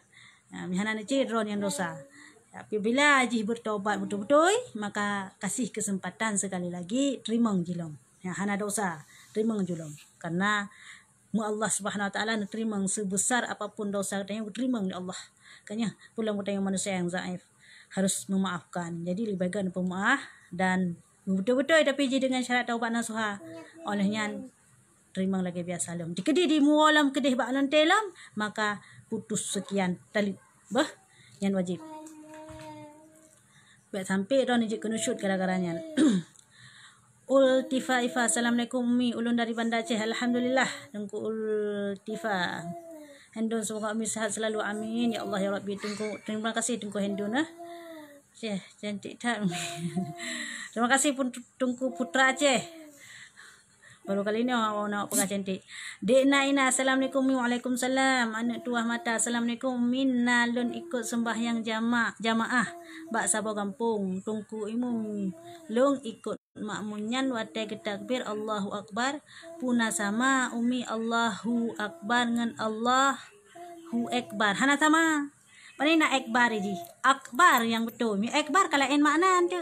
Ya, meuhana neucre droeneuh nyang dosa. Tapi bila jih bertobat beutôi-beutôi, maka kasih kesempatan sekali lagi, teurimong jih lom. Ya, hana dosa, teurimong jih lom. Karena meu Allah Subhanahu Wa Taala neuteurimong sebesar apapun dosa geutanyoe, geuteurimong lé Allah. Makanya, peulom geutanyoe manusia nyang dhaif harus memaafkan. Jadi, leubeh gét peumaaf dan beutôi-beutôi, tapi jih dengan syarat taubat nasuha. Oleh nyan, teurimong lagèe biasa lom. Dikeudi dimuwoe lom keudeh bak lonte lom, maka putus sekian tali. Beuh, nyan wajéb. Bèk sampai droeneuh jeuet keu nusyuz gara-gara nyan. Ultifa Ifa, "Assalamualaikum Umi, ulôn dari Banda Aceh." Alhamdulillah, Teungku Ultifa. Hendon, semoga Umi sehat selalu. Amin ya Allah ya Rabbi. Teungku, terima kasih Teungku Hendon, eh. Ceh, cantik that. Terima kasih pun Teungku Putra Aceh. Baru kali ni awak nak peugah cantik. Dek Naina, "Assalamualaikum." "Waalaikumsalam." Aneuk tuah mata, "Assalamualaikum Umi, na lôn ikot sembahyang jama-, jamaah bak saboh gampông. Teungku Imum, lôn ikot makmum nyan watèe geutakbir Allahu Akbar, peue na sama Umi Allahu Akbar ngon Allahu Ekbar? Hana sama." Pane na ekbar jih? Akbar nyang beutôi. Meunyoe ekbar ka laén makna tu.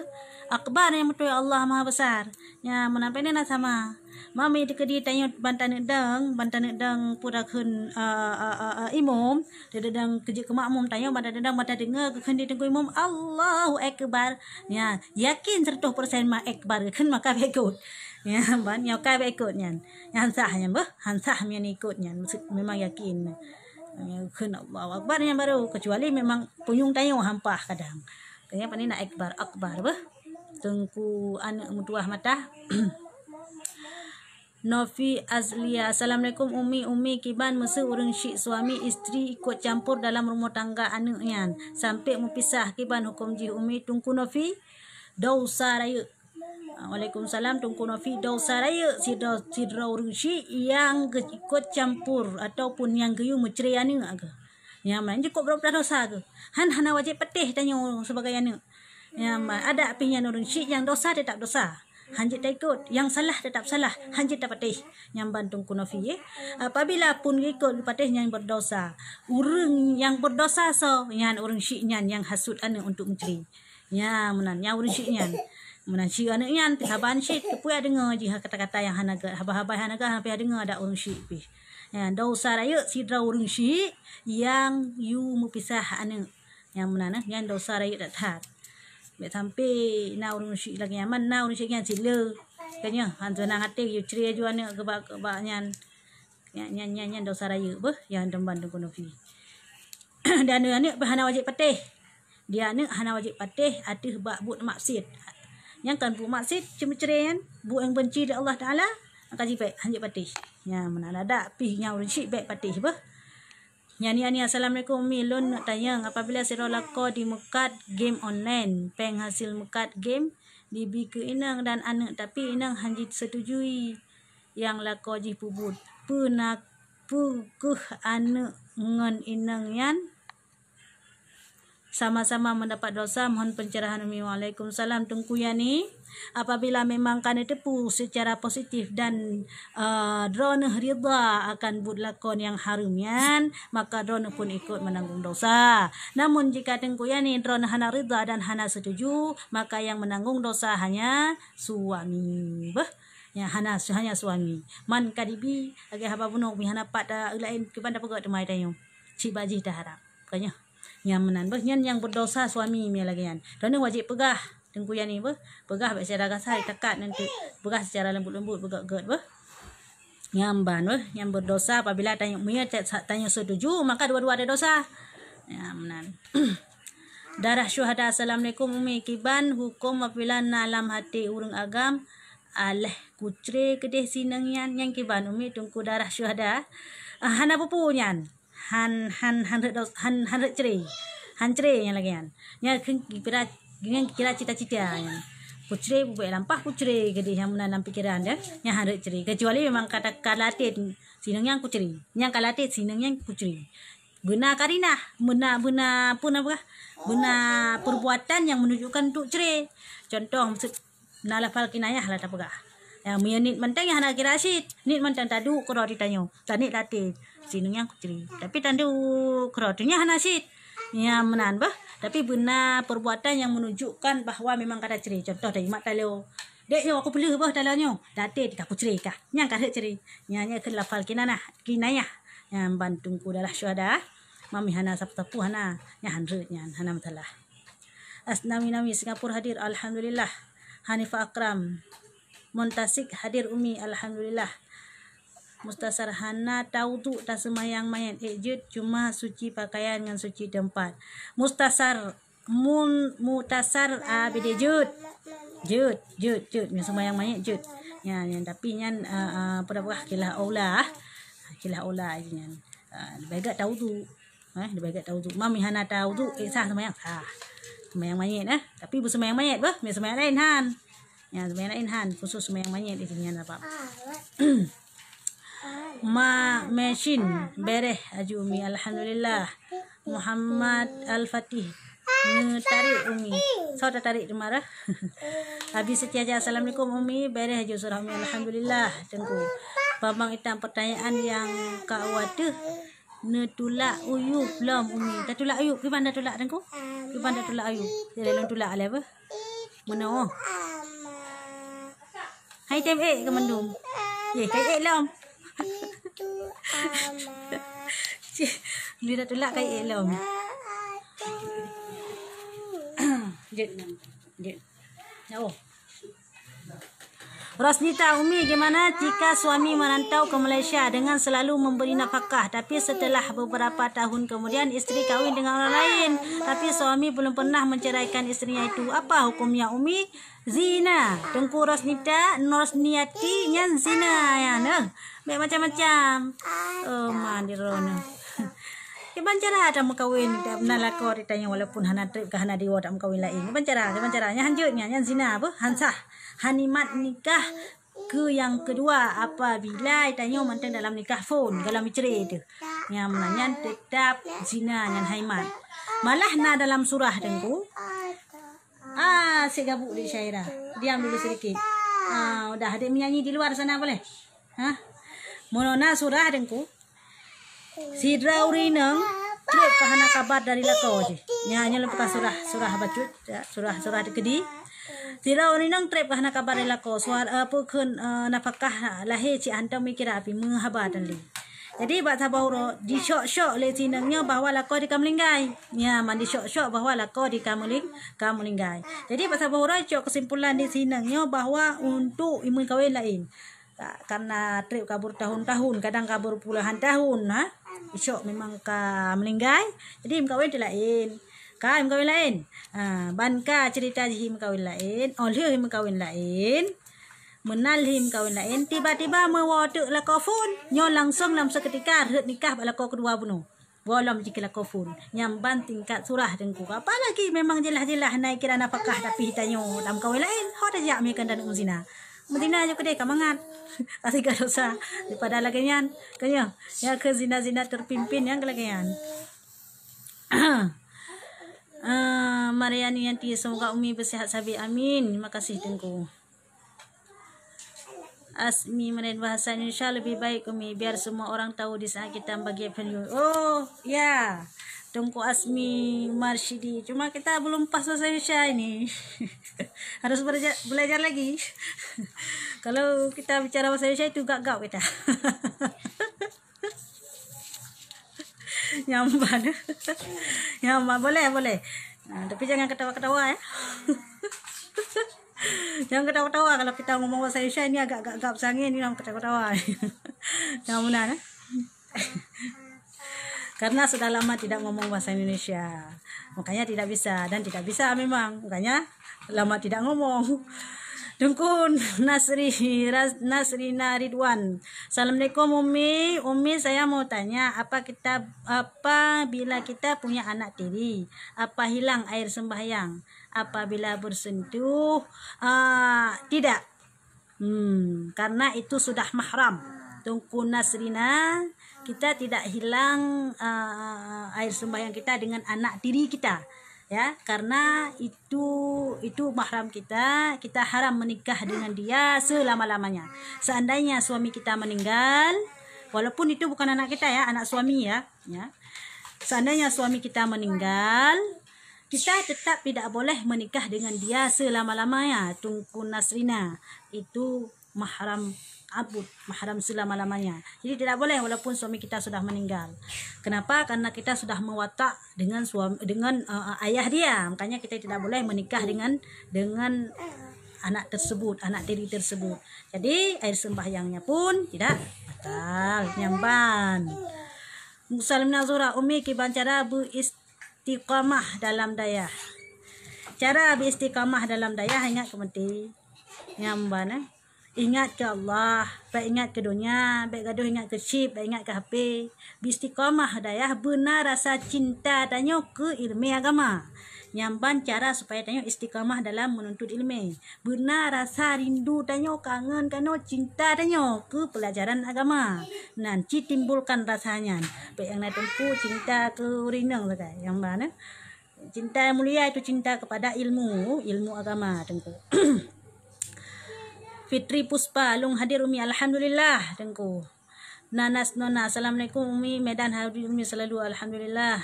Akbar nyang beutôi Allah Maha Besar. Nya, meunan pane na sama. Mami dikeudi tanyoe ban taneuk dong, ban taneuk dong peue kheun, eh, eh, eh, eh, imum, taneuk dong keu jeuet keu makmum, tanyoe ban taneuk dong, ban tadeungoe kheun di Teungku Imum, "Allahu Ekbar." Nya, yakin seratus persen ma ekbar kheun maka bèk ikot. Nya, ban nyoe ka bèk ikot nyan. Nyan sah nyan beuh, han sah meunyoe ikot nyan. Maksud memang yakin. Kheun Allahu Akbar nyan baru, kecuali memang punyueng tanyoe hampah kadang. Kayaknya pane na ekbar, akbar beuh. Teungku aneuk meutuah mata. Novi Azlia, "Assalamualaikum Umi. Umi, kiban meuseu ureueng syik suami istri ikot campur dalam rumoh tangga aneuk nyan sampai meupisah, kiban huköm jih Umi?" Teungku Novi, dosa rayeuk. Waalaikumsalam, Teungku Novi, dosa rayeuk sidroe, sidroe ureueng syik nyang geuikot campur ataupun nyang geuyue meucre aneuk geuh. Nyan meunan jih kok beurapa dosa geuh. Han hana wajéb patéh tanyoe sibagai aneuk. Nyan ban, adak pih nyan ureuëng syiek nyang dosa teutap dosa, hanjeuet taikot, nyang salah teutap salah, hanjeuet tapatéh. Nyan ban Teungku Novi, eh. Apabila pun geikot geupatéh nyang berdosa, ureuëng nyang berdosa soe? Nyan ureuëng syiek nyan nyang hasut aneuëk untuk meucre. Nyan meunan, nyan ureuëng syiek nyan. Meunan syiek aneuëk nyan, saban cit, keupeue deungoe jih kata-kata nyang hana gét, haba-haba hana gét, hana payah deungoe adak ureuëng syiek pih. Nyan dosa rayeuk sidroe ureuëng syiek nyang yue meupisah aneuëk. Nyang meunan, eh, nyan dosa rayeuk that-that. Bèk sampai na ureuëng syiek lagée nyan, man na ureuëng syiek nyan cit le. Keu nyoe, han seunang até, yue cre aju aneuëk keu bak, keu bak nyan. Nyan, nyan, nyan, nyan dosa rayeuk beuh, nyang teumban Teungku Novi. Dan aneuëk pih hana wajéb patéh. Di aneuëk hana wajéb patéh ateueh bak buet maksiet. Nyang kon buet maksiet, cuma cre nyan, buet nyang benci lé Allah Taala, maka jibék, hanjeuet patéh. Nyan meunan, adak pih nyang ureuëng syiek bèk patéh beuh. Nyani Ani, assalamualaikum Umi, lôn neuk tanyong, apabila sidroe lakoe dimeukat game online, péng hasil meukat game dibi keu inong dan aneuëk, tapi inong han jiseutujui nyang lakoe jih peubuet, peue na, peue keuh aneuëk ngon inong nyan sama-sama mendapat dosa? Mohon pencerahan Umi. Waalaikumsalam Teungku Yani. Apabila memang ka neuteupeue secara positif dan, eh, droeneuh ridha akan buet lakoe nyang hareuem nyan, maka droeneuh pun ikut menanggung dosa. Namun jika Teungku Yani droeneuh hana ridha dan hana setuju, maka yang menanggung dosa hanya suami. Beuh, ya, hana, hanya suami. Man ka dibi, lagée haba bunoe, mi hana pat, eh, laén kiban tapeugét teuma tanyoe. Cit bak jih taharap. Bukan nyoe. Nyang meunan beuh, nyan nyang berdosa suami mi lagée nyan. Droeneuh wajéb peugah, Teungku Yani beuh, peugah bèk secara kasar, takat nanti. Peugah secara lembut-lembut, beugét-gét beuh. Nyan ban beuh, nyang berdosa apabila tanyoe, meunyoe ta-, tanyoe setuju, maka dua-dua ada dosa. Nyang meunan. Darah syuhada, assalamualaikum Umi, kiban huköm apabila na lam até ureuëng agam, alah kucre keudeh sineueng nyan, nyan kiban Umi Teungku darah syuhada. Ah, hana peue-peue nyan. Han, han, han rhot dos-, han, han rhot cre. Han cre nyang lagée nyan. Nyan kheun kira, nyan kira cita-cita nyan. Kucre bubek lampah kucre keudeh nyang meunan lam pikeran dia. Nyan han rhot cre. Kecuali memang kata ka latih sineueng nyang kucre. Nyang ka latih sineueng nyang kucre. Beuna karinah, beuna, beuna, apa nama, beuna perbuatan yang menunjukkan untuk cre. Contoh, maksud, na lafal kinayah lah tapeugah. Ya, meunyoe niet mantong nyang hana kira cit, niet mantong taduek keudroe di tanyoe. Taneuk latih, sineueng nyang kucre. Tapi taduek keudroe tu nyan hana cit. Nyang meunan beuh. Tapi beuna perbuatan yang menunjukkan bahwa memang ka tacre. Contoh, tajimat taloe. Dek nyoe, aku peuleueh beuh taloe nyoe. Latih ka kucre kah. Nyang ka rhot cre. Nyan, nyan kheun lafal kinanah, kinayah. Nyan ban Teungku darah syuhada. Mami hana sapeue-sapeue hana. Nyan han rhot nyan, hana masalah. Asnawi Nawi Singapura hadir, alhamdulillah. Hanifah Akram Muntasik hadir Umi, alhamdulillah. Mustasar hana tawudu taseumayang manyét, ék jeuet cuma suci pakaian ngon suci teumpat. Mustasar mun, Mutasar A B D jeuet. Jeuet, jeuet, jeuet. Ngon seumayang manyét jeuet. Nyan, nyan, tapi nyan, ah, ah, apa dah peugah, khilaf aula, ah. Khilaf aula nyan. Ah, leubeh gét tawudu. Eh, leubeh gét tawudu. Mami hana tawudu, ék sah seumayang? Sah. Seumayang manyét, eh. Tapi beuseumayang manyét beuh, mé seumayang laén han. Nyan seumayang laén han, khusus seumayang manyét di sini nyan apa. Ma Mesin, bereh aju Umi, alhamdulillah. Muhammad Al-Fatih, neutarék Umi. Soe tatarék teuma dah? Abi Siti Hajar, assalamualaikum Umi, bereh aju surah Umi, alhamdulillah. Teungku. Bambang Itam, pertanyaan nyang ka wateuh. Neutulak uyueb lom Umi. Tatulak uyueb, kiban tatulak Teungku? Kiban tatulak uyueb? Jadi lôn tulak lé beuh. Meunoe. Hai tem ék keu mandum. Ye, kai ék lom. Bila tatulak kai ék lom. Jeuet. Jeuet. Oh. Rosnita, Umi, gimana jika suami merantau ke Malaysia dengan selalu memberi nafkah, tapi setelah beberapa tahun kemudian istri kawin dengan orang lain, tapi suami belum pernah menceraikan istrinya itu? Apa hukumnya, Umi? Zina. Teungku Rosnita, Rosniati nyan zina nyan, eh. Bèk macam-macam. Oh, ma di droeneuh. Kiban cara tameukawen, na lakoe di tanyoe walaupun hana trép ka hana diwoe tameukawen laén. Kiban cara, kiban cara. Nyan han jeuet nyan, nyan zina apa? Han sah. Hanimat nikah keu nyang keudua apabila tanyoe mantong dalam nikah phon, dalam meucre teuh. Nyang meunan nyan teutap zina nyan haimat. Malah na dalam surah Teungku. Ah, si gabuk di Syaira. Diam dulu sedikit. Ah, udah, adik menyanyi di luar sana boleh? Hah? Meunoe na surah Teungku. Sidroe ureueng inong treb ka hana kabar dari lakoe jih. Nya, nyoe lôn peugah surah, surah bacut, ya, surah, surah keudi. Sidroe ureueng inong treb ka hana kabar dari lakoe. Suara, apa kheun, eh, nafakah lahé cit hántom mikira api meuhaba dan lé. Jadi, bak saboh uroe, disyok-syok lé si inong nyoe bahwa lakoe di ka meulinggai. Nya, man disyok-syok bahwa lakoe di ka meuling-, ka meulinggai. Jadi, bak saboh uroe, cok kesimpulan di si inong nyoe bahwa untuk imeukawen laén. Ka-, karena treb kabur tahun-tahun, kadang kabur puluhan tahun, ha? Isok memang ka meulinggai, jadi imeukawen teuk laén. Ka imeukawen laén. Ha, ban ka cerita jih imeukawen laén, oh lheueh imeukawen laén, meunan lheueh imeukawen laén, tiba-tiba meuwoe teuk lakoe phon, nyoe langsong lam seketika rhot nikah bak lakoe keudua bunoe. Gohlom jih keu lakoe phon. Nyang ban tingkat surah Teungku. Apalagi memang jeulaih-jeulaih na kira nafakah tapi tanyoe lam kawen laén. Ho tajak meuikan dan meuzina. Meuzina nyoe keudeh ka mangat. Ka siga dosa. Daripada lagèe nyan. Ka nyoe. Nyang keu zina-zina terpimpin nyang lagèe nyan. Ah, Mariani Yanti, semoga Umi bersehat sabe. Amin. Terima kasih Teungku. Asmi, meunan bahasa Indonesia lebih baik, Umi, biar semua orang tahu di saat kita bagi value. Oh, ya. Teungku Asmi Marsyidi. Cuma kita belum pas bahasa Indonesia ini. Harus belajar, belajar lagi. Kalau kita bicara bahasa Indonesia itu gagap kita. Nyaman. Nyaman. Boleh, boleh. Nah, tapi jangan ketawa-ketawa, ya. Jangan ketawa-ketawa kalau kita ngomong bahasa Indonesia ini agak gagap sangin, ini jangan ketawa-ketawa. Nyaman, ya. Karena sudah lama tidak ngomong bahasa Indonesia. Makanya tidak bisa dan tidak bisa memang. Makanya lama tidak ngomong. Teungku Nasri, Ras-, Nasrina Ridwan. Assalamualaikum Umi. Umi, saya mau tanya, apa kita, apabila kita punya anak tiri, apa hilang air sembahyang? Apabila bersentuh, ah, tidak. Hmm, karena itu sudah mahram. Teungku Nasrina, kita tidak hilang, ah, air sembahyang kita dengan anak tiri kita. Ya, karena itu, itu mahram kita, kita haram menikah dengan dia selama-lamanya. Seandainya suami kita meninggal, walaupun itu bukan anak kita ya, anak suami ya, ya. Seandainya suami kita meninggal, kita tetap tidak boleh menikah dengan dia selama-lamanya, Teungku Nasrina. Itu mahram abud, mahram selama-lamanya. Jadi tidak boleh walaupun suami kita sudah meninggal. Kenapa? Karena kita sudah mewatak dengan suami, dengan, eh, ayah dia. Makanya kita tidak boleh menikah dengan, dengan anak tersebut, anak tiri tersebut. Jadi air sembahyangnya pun tidak batal. Nyamban. Salam Nazura, Umi kiban cara beristiqamah dalam dayah. Cara beristiqamah dalam dayah ingat keu meuti. Nyamban, eh. Ingat keu Allah, bèk ingat keu donya, bèk gadoh ingat keu chip, bèk ingat keu H P. Beristiqamah dayah beuna rasa cinta tanyoe keu ileumèe agama. Nyamban cara supaya tanyoe istiqamah dalam menuntut ileumèe. Beuna rasa rindu tanyoe, kangen kanoe, cinta tanyoe keu pelajaran agama. Nan cit timbulkan rasa nyan. Bèk nyang na teungku cinta keu ureueng inong sagai. Nyamban, eh. Cinta yang mulia itu cinta kepada ilmu, ilmu agama, Teungku. Fitri Puspa, lôn hadir Umi, alhamdulillah, Teungku. Nanas Nona, assalamualaikum Umi, Medan hadir Umi selalu, alhamdulillah.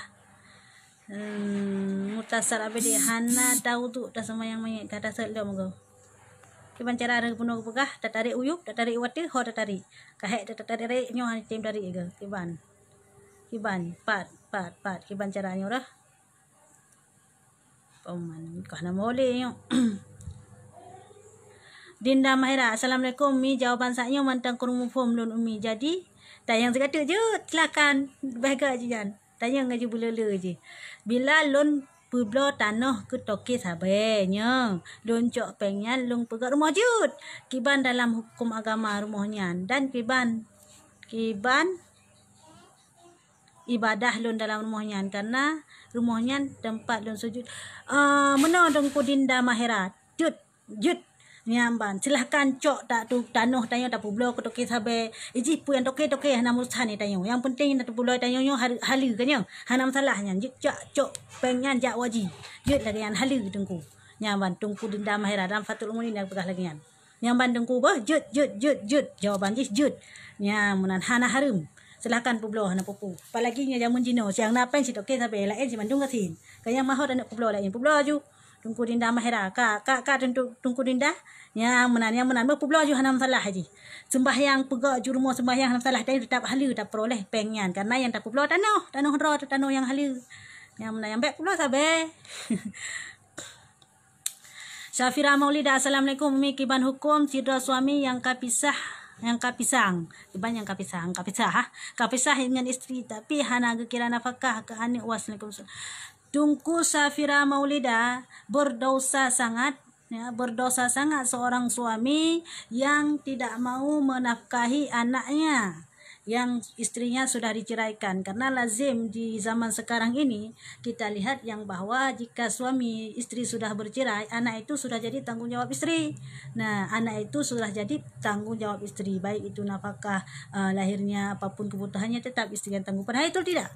Hmm, Mutasar Abedi, hana tawudhu taseumayang manyét, ka taseuet lom go. Kiban cara ureueng bunoe geupeugah, tatarek u yup, tatarek u ateueh, ho tatarek. Ka hék tatarek nyoe hana tem tarik go. Kiban. Kiban, pat, pat, pat. Kiban cara nyoe dah. Peman, kah na moleh nyoe. Dinda Mahira, assalamualaikum. Mi, jawaban saat nyoe mantong kureueng muphom lôn Umi. Jadi, tanyong sigoe teuk jeuet, silakan. Leubeh gét jih nyan. Tanyong laju beuleu-leu jih. Bila lôn peubloe tanoh keu toke sabe nyoe, lôn cok péng nyan lôn peugöt rumoh jeuet. Kiban dalam huköm agama rumoh nyan dan kiban, kiban ibadah lôn dalam rumoh nyan, karena rumoh nyan teumpat lôn sujud. Eh, meunoe Teungku Dinda Mahera, jeuet, jeuet. Nyan ban, silahkan cok ta-, tu, tanoh tanyoe tapeubloe keu toke sabe. Ijih peue nyang toke-toke hana urusan ngon tanyoe. Nyang penting na tapeubloe tanyoe nyoe hal-, haleue ka nyoe. Hana masalah nyan. Jeuet cok, cok péng nyan jak u haji. Jeuet lagèe nyan haleue Teungku. Nyan ban Teungku Dinda Mahera dalam Fathul Muin nyang peugah lagèe nyan. Nyan ban Teungku beuh, jeuet, jeuet, jeuet, jeuet. Jawaban jih jeuet. Nyan meunan hana hareuem. Silahkan peubloe hana peue-peue. Apalagi nyoe jameun jinoe, siang na péng sitoke sabé laén si mandum gasien. Ka nyang mahot aneuk peubloe laén, peubloe ju. Teungku Dinda Mahera, ka, ka, ka Teungku, Teungku Dinda. Nyang meunan, nyang meunan beuh peubloe ju hana masalah jih. Sembahyang peugah ju rumoh sembahyang hana masalah, tapi teutap haleue tapeuroleh péng nyan. Karena nyang tapeubloe tanoh, tanoh droe, tanoh nyang haleue. Nyang meunan nyang bèk peubloe sabé. Syafira Maulida, assalamualaikum Umi, kiban huköm sidroe suami nyang ka pisah, nyang ka pisang, kiban nyang ka pisang, ka pisah, ha? Ka pisah dengan isteri tapi hana geukira nafakah keu aneuk. Wassalamualaikum. Teungku Syafira Maulida, berdosa sangat, ya, berdosa sangat seorang suami yang tidak mau menafkahi anaknya yang istrinya sudah diceraikan. Karena lazim di zaman sekarang ini kita lihat yang bahwa jika suami istri sudah bercerai, anak itu sudah jadi tanggung jawab istri. Nah, anak itu sudah jadi tanggung jawab istri, baik itu nafkah, eh, lahirnya, apapun kebutuhannya tetap istri yang tanggung. Padahal itu tidak.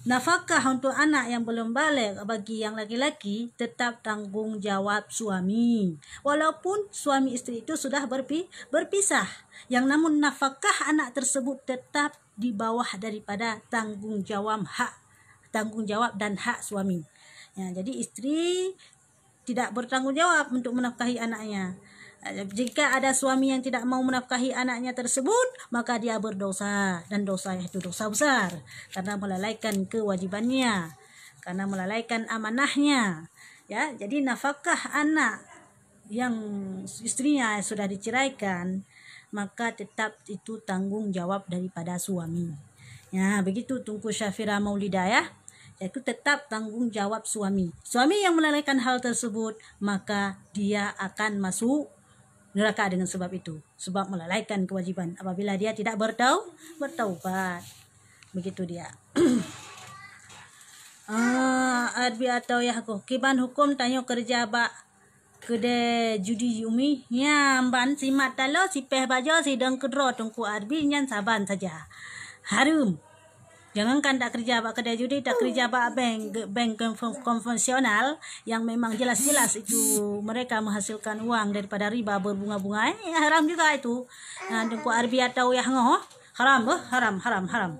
Nafkah untuk anak yang belum baligh bagi yang laki-laki tetap tanggung jawab suami. Walaupun suami istri itu sudah berpi-, berpisah, yang namun nafkah anak tersebut tetap di bawah daripada tanggung jawab hak, tanggung jawab dan hak suami. Ya, jadi istri tidak bertanggung jawab untuk menafkahi anaknya. Jika ada suami yang tidak mau menafkahi anaknya tersebut, maka dia berdosa, dan dosa itu dosa besar karena melalaikan kewajibannya, karena melalaikan amanahnya. Ya, jadi nafkah anak yang istrinya sudah diceraikan, maka tetap itu tanggung jawab daripada suami. Ya, begitu Teungku Syafira Maulida, ya. Itu tetap tanggung jawab suami. Suami yang melalaikan hal tersebut, maka dia akan masuk neraka dengan sebab itu. Sebab melalaikan kewajiban apabila dia tidak bertau-, bertaubat. Begitu dia. Ah, Arbi atau Yahko. Kiban huköm tanyoe keureuja bak keudè judi Umi? Nyan ban simat taloe, sipéh bajoe, sidong keudroe Teungku Arbi nyan saban saja. Hareuem. Jangankan takeureuja bak keudè judi, takeureuja bak bank, ge-, bank konven-, konvensional yang memang jelas-jelas itu mereka menghasilkan uang daripada riba berbunga-bunga, eh, haram juga itu. Nah, Teungku Arbi atau Yah ngoh, haram beuh, haram, haram, haram.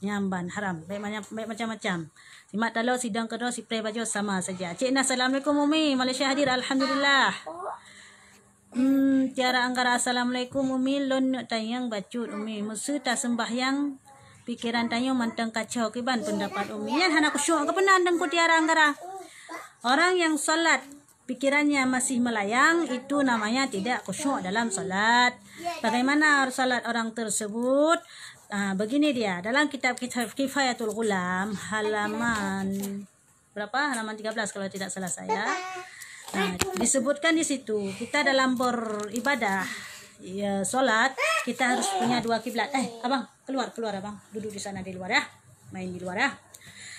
Nyan ban haram, bèk manya-, bèk macam-macam. Simat taloe, sidong keudroe, sipréh bajoe sama saja. Cik Nah, assalamualaikum Umi. Malaysia hadir, alhamdulillah. Hmm, Tiara Anggara, assalamualaikum Umi. Lôn neuk tanyong bacut Umi. Meuseu taseumbahyang, pikeran tanyoe mantong kacau. Kiban peundapat Umi? Nyan hana khusyuk keupeue nan Teungku Tiara Anggara. Orang yang salat pikirannya masih melayang, itu namanya tidak khusyuk dalam salat. Bagaimana salat orang tersebut? Ah, begini dia, dalam kitab Kif-, Kifayatul Ghulam, halaman berapa? Halaman tiga belas kalau tidak salah saya. Ah, disebutkan di situ, kita dalam beribadah, ya, salat, kita harus punya dua kiblat. Eh, abang, keluar, keluar abang. Duduk di sana di luar ya. Main di luar ya.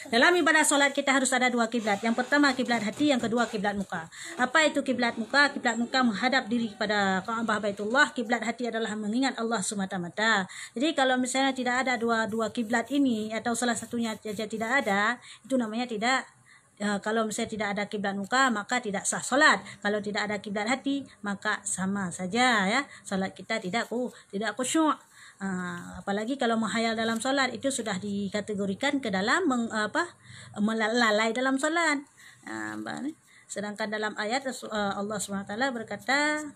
Dalam ibadah salat kita harus ada dua kiblat. Yang pertama kiblat hati, yang kedua kiblat muka. Apa itu kiblat muka? Kiblat muka menghadap diri kepada Ka'bah Baitullah. Kiblat hati adalah mengingat Allah semata-mata. Jadi kalau misalnya tidak ada dua, dua kiblat ini atau salah satunya saja tidak ada, itu namanya tidak, ya, kalau misalnya tidak ada kiblat muka, maka tidak sah salat. Kalau tidak ada kiblat hati, maka sama saja ya. Salat kita tidak ku-, tidak khusyuk. Ah, apalagi kalau menghayal dalam salat, itu sudah dikategorikan ke dalam meng-, apa, mela-, lalai dalam salat. Ah, ba-, ni. Sedangkan dalam ayat Rasul, ah, Allah Subhanahu Wa Taala berkata,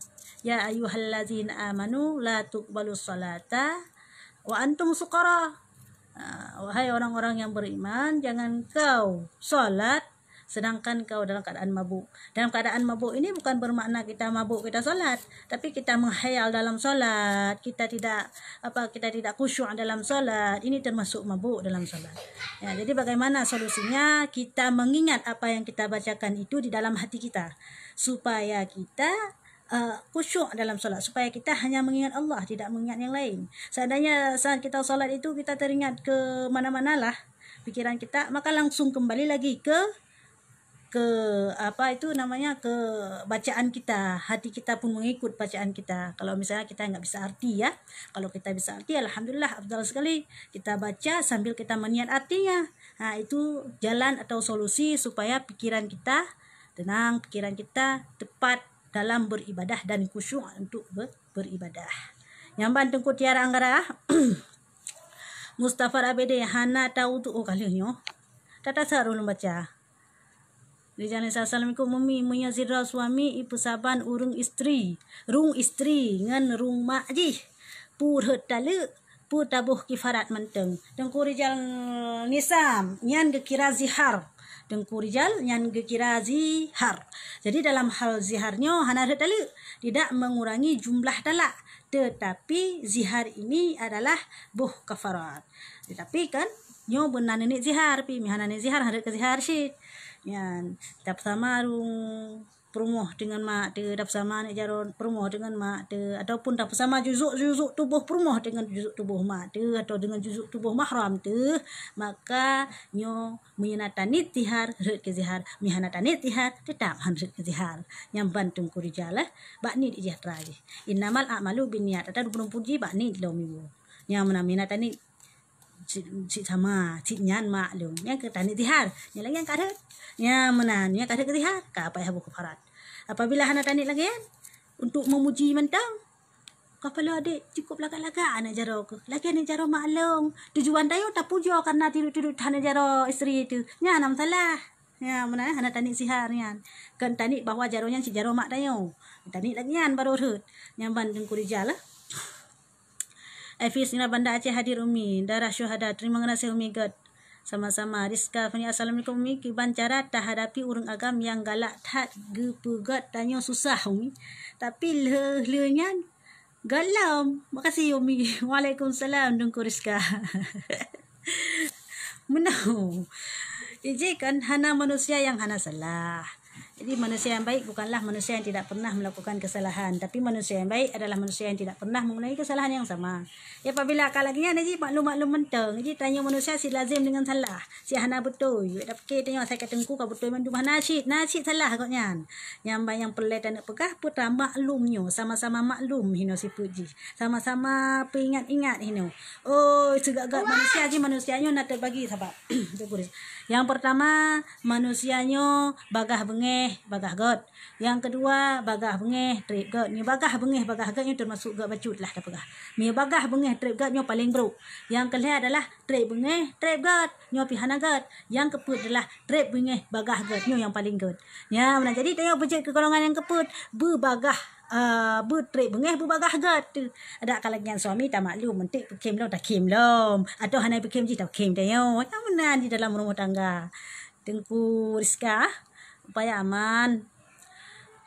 "Ya ayyuhallazina amanu la tuqbalu salata wa antum sukara." Ah, wahai orang-orang yang beriman, jangan kau salat sedangkan kau dalam keadaan mabuk. Dalam keadaan mabuk ini bukan bermakna kita mabuk kita salat, tapi kita menghayal dalam salat, kita tidak, apa, kita tidak khusyuk dalam salat, ini termasuk mabuk dalam salat. Ya, jadi bagaimana solusinya? Kita mengingat apa yang kita bacakan itu di dalam hati kita, supaya kita, eh, khusyuk dalam salat, supaya kita hanya mengingat Allah, tidak mengingat yang lain. Seandainya saat kita salat itu kita teringat ke mana-mana lah pikiran kita, maka langsung kembali lagi ke ke, apa itu namanya, ke bacaan kita, hati kita pun mengikut bacaan kita. Kalau misalnya kita nggak bisa arti ya, kalau kita bisa arti, alhamdulillah, afdal sekali. Kita baca sambil kita meniat artinya. Ha, itu jalan atau solusi supaya pikiran kita Tenang pikiran kita, tepat dalam beribadah dan khusyuk untuk ber-, beribadah. Nyang ban Teungku Tiara Anggara, Mustafa Abede hana tahu tu, oh, ka lheueh nyoe. Tata sa ulôn baca. Rijal Nisa, Assalamualaikum Umi, meunyoe sidroe suami ipeusaban ureuëng istri, rung istri ngon rung mak jih, peue rhot taleuek, peue taboh kifarat mantong. Teungku Rijal Nisa, nyan geukira zihar. Teungku Rijal, nyan geukira zihar. Jadi dalam hal zihar nyoe hana rhot taleuek, tidak mengurangi jumlah talak, tetapi zihar ini adalah boh kafarat. Tetapi kan nyoe beuna neuk zihar, pi meuhana neuk zihar, hareuet keu zihar cit. Nyan, tapeusama rung peurumoh deungon mak teuh, tapeusama aneuk jaroe peurumoh deungon mak teuh, ataupun tapeusama juzuk-juzuk tuboh peurumoh deungon juzuk tuboh mak teuh, atau deungon juzuk tuboh mahram teuh, maka nyoe meunyoe na taniet zihar, rhot keu zihar, meuhana taniet zihar, teutap han rhot keu zihar. Nyan ban Teungku Rijal, eh, bak niet jih atra jih. Innamal a'malu binniyat, atra dua puluh puji bak niet lom ibu. Nyan meunan meuhana taniet cit, cit sama, cit nyan maklum. Nyan keu taniet zihar. Nyan lagèe nyan ka rhot. Nyan meunan, nyan ka rhot keu zihar, ka payah boh kafarat. Apabila hana taniet lagèe nyan, untuk memuji mantong, ka paloe adek cukup lagak-lagak aneuk jaroe keuh. Lagèe aneuk jaroe maklum. Tujuan tanyoe tapujoe karena tiduek-tiduek aneuk jaroe istri teuh. Nyan na masalah. Nyan meunan hana taniet zihar nyan. Kon taniet bahwa jaroe nyan cit jaroe mak tanyoe. Taniet lagèe nyan baru rhot. Nyan ban Teungku Rijal lah. Efis Nina Banda Aceh hadir Umi, darah syuhada. Terima kasih Umi Gad. Sama-sama. Rizka Fani, Assalamualaikum Umi. Kiban cara tahadapi ureuëng agam nyang galak that, geupeugét tanyoe susah Umi. Tapi lheueh-lheueh nyan galom. Makasih Umi. Waalaikumsalam Teungku Rizka. Meunoe. Iji kan hana manusia nyang hana salah. Jadi manusia yang baik bukanlah manusia yang tidak pernah melakukan kesalahan, tapi manusia yang baik adalah manusia yang tidak pernah mengulangi kesalahan yang sama. Ya, apabila ka lagèe nyan, iji maklum-maklum mantong, iji tanyoe manusia sit lazem deungon salah, sit hana beutôi. Tapi tanyoe asai ka teungku ka beutôi mandum, hana cit, na cit salah gobnyan. Nyang ba nyang peureulèe taneuk peugah, peue ta maklum nyoe, sama-sama maklum hinoe sifeuet jih. Sama-sama peuingat-ingat hinoe. Oh, sigat-gat manusia jih, manusia nyoe na teubagi saban. Nyang pertama, manusia nyoe bagah beungèh, bagah gèt. Nyang keudua, bagah beungèh, trép gèt. Nyoe bagah beungèh, bagah gèt nyoe teumasok gèt bacut lah tapeugah. Nyoe bagah beungèh, trép gèt nyoe paleng brôk. Nyang keulhèe adalah trép beungèh, trép gèt. Nyoe pih hana gèt. Nyang keupeuet adalah trép beungèh, bagah gèt. Nyoe nyang paleng gèt. Nyan meunan, jadi tanyoe beujeuet keu golongan nyang keupeuet, beubagah, eh, beutrép beungèh, beubagah gèt. Adak ka lagèe nyan suami tamaklum, meunteuk peukhém lom, takhém lom. Atawa hana peukhém jih, takhém tanyoe. Nyan meunan di dalam rumoh tangga. Teungku Rizka, supaya aman.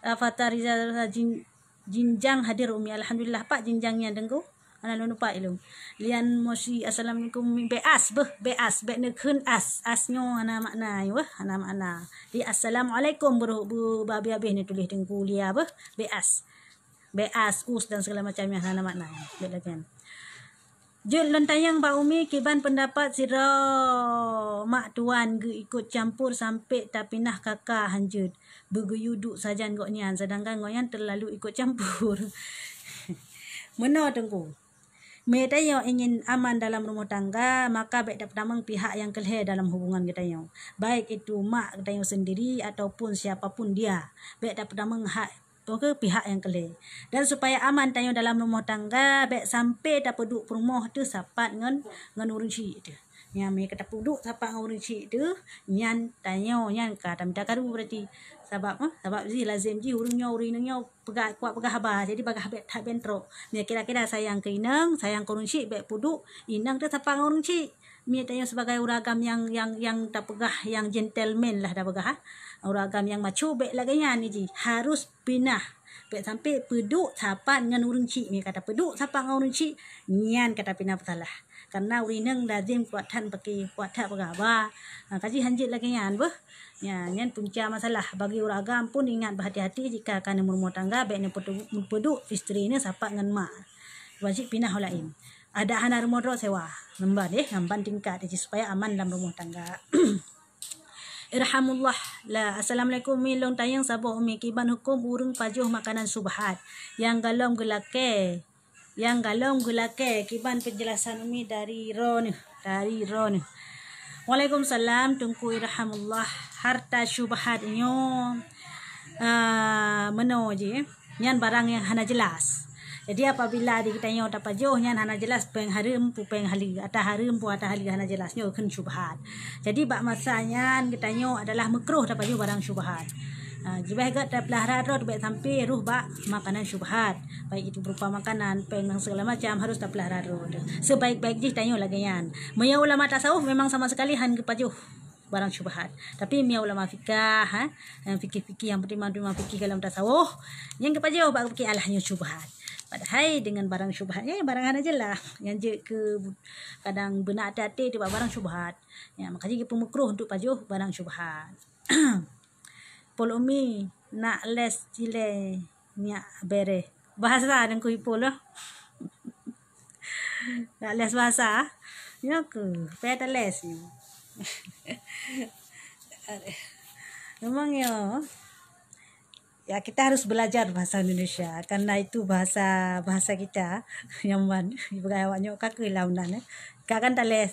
Rafathar Rizal Jin-, Jinjang hadir Umi. Alhamdulillah, pat jinjang nyan Teungku? Hana lôn lupa ilôn. Lian Mosi, Assalamualaikum Umi. Beas, beuh, beas, bèk neukheun as. As nyoe hana makna, beuh, hana makna. Di Assalamualaikum beuh, beuh, habéh-habéh neutuléh Teungku Lia, beuh, beas. Beas, us dan segala macam nyang hana makna. Bèk lagèe nyan. Jeuet lôn tanyong bak Umi, kiban peundapat sidroe mak tuan geuikot campur sampai tapinah kaka hanjeuet, beugeuyue duek sajan gobnyan, sedangkan gobnyan teulalu ikot campur. Meunoe Teungku. Meunyoe tanyoe ingin aman dalam rumoh tangga, maka bèk tapeutamong pihak nyang keulhèe dalam hubungan geutanyoe, baik itu mak geutanyoe sendiri ataupun siapa pun dia. Bèk tapeutamong hak, oke, pihak nyang keulhèe. Dan supaya aman tanyoe dalam rumoh tangga, bèk sampai tapeuduek peurumoh teuh sapat ngon, ngon ureueng chik teuh. Nyan meunyoe ka tapeuduek sapat ngon ureueng chik teuh, nyan tanyoe nyan ka tamita karu berarti. Sabab, eh, sabab jih lazem jih ureueng nyoe, ureueng inong nyoe peugah, kuat peugah haba. Jadi bagah bèk that bentrok. Meunyoe kira-kira sayang keu inong, sayang keu ureueng chik, bèk peuduek inong teuh sapat ngon ureueng chik. Meunyoe tanyoe sibagai ureueng agam nyang, nyang, nyang tapeugah nyang gentleman lah tapeugah, ha. Ureueng agam nyang macho bèk lagèe nyan jih. Harus pinah. Bèk sampai peuduek sapat ngon ureueng chik. Meunyoe ka tapeuduek sapat ngon ureueng chik, nyan ka tapinah peusalah. Karena ureueng inong lazem kuat that paké, kuat that peugah haba. Ha, ka jih hanjeuet lagèe nyan beuh. Nyan, nyan punca masalah. Bagi ureueng agam pun ingat, beuhati-hati jika ka neumeurumoh tangga, bèk neupeudu-, neupeuduek istri neuh sapat ngon mak. Wajéb pinah u laén. Adak hana rumoh droe sewa. Ngon ban, eh, ngon ban tingkat jih supaya aman lam rumoh tangga. Irhamullah. La, Assalamualaikum Umi, lôn tanyong saboh Umi, kiban huköm ureueng pajoh makanan syubhat nyang golom geulakèe, nyang golom geulakèe, kiban penjelasan Umi dari droeneuh, dari droeneuh. Waalaikumsalam Teungku Irhamullah. Harta syubhat nyoe Ah, meunoe jih, nyan barang nyang hana jelas. Jadi, apabila di geutanyoe tapajoh nyan hana jelas, péng hareuem peue péng haleue, ata hareuem peue ata haleue hana jelas, nyoe kheun syubhat. Jadi, bak masa nyan geutanyoe adalah meukruh tapajoh barang syubhat. Ah, jibéh gét tapeulara droe bèk sampai rôh bak makanan syubhat, baik itu berupa makanan, péng dan segala macam harus tapeulara droe. Sebaik-baik jih tanyoe lagèe nyan. Meunyoe ulama tasawuf memang sama sekali han geupajoh barang syubhat. Tapi meunyoe ulama fikah, ha, nyang fikih-fikih, nyang peutimang-timang fikih dalam tasawuf, nyang geupajoh bak geupiké alah nyoe syubhat. Padahai dengan barang syubhat nyan barang hana jelas. Nyang jeuet keu kadang beuna até-até teuh bak barang syubhat. Nyan, maka jih geupeumeukrôh untuk pajoh barang syubhat. Pol Umi, nak les cilée nyak bereh. Bahasa Teungku Ipul lah. Nak les bahasa? Nyoe keuh, payah ta les nyoe. Memang ya. Ya, kita harus belajar bahasa Indonesia karena itu bahasa, bahasa kita yang man. Ibu awak nyoe ka keuh lam nan, eh. Ka kan ta les.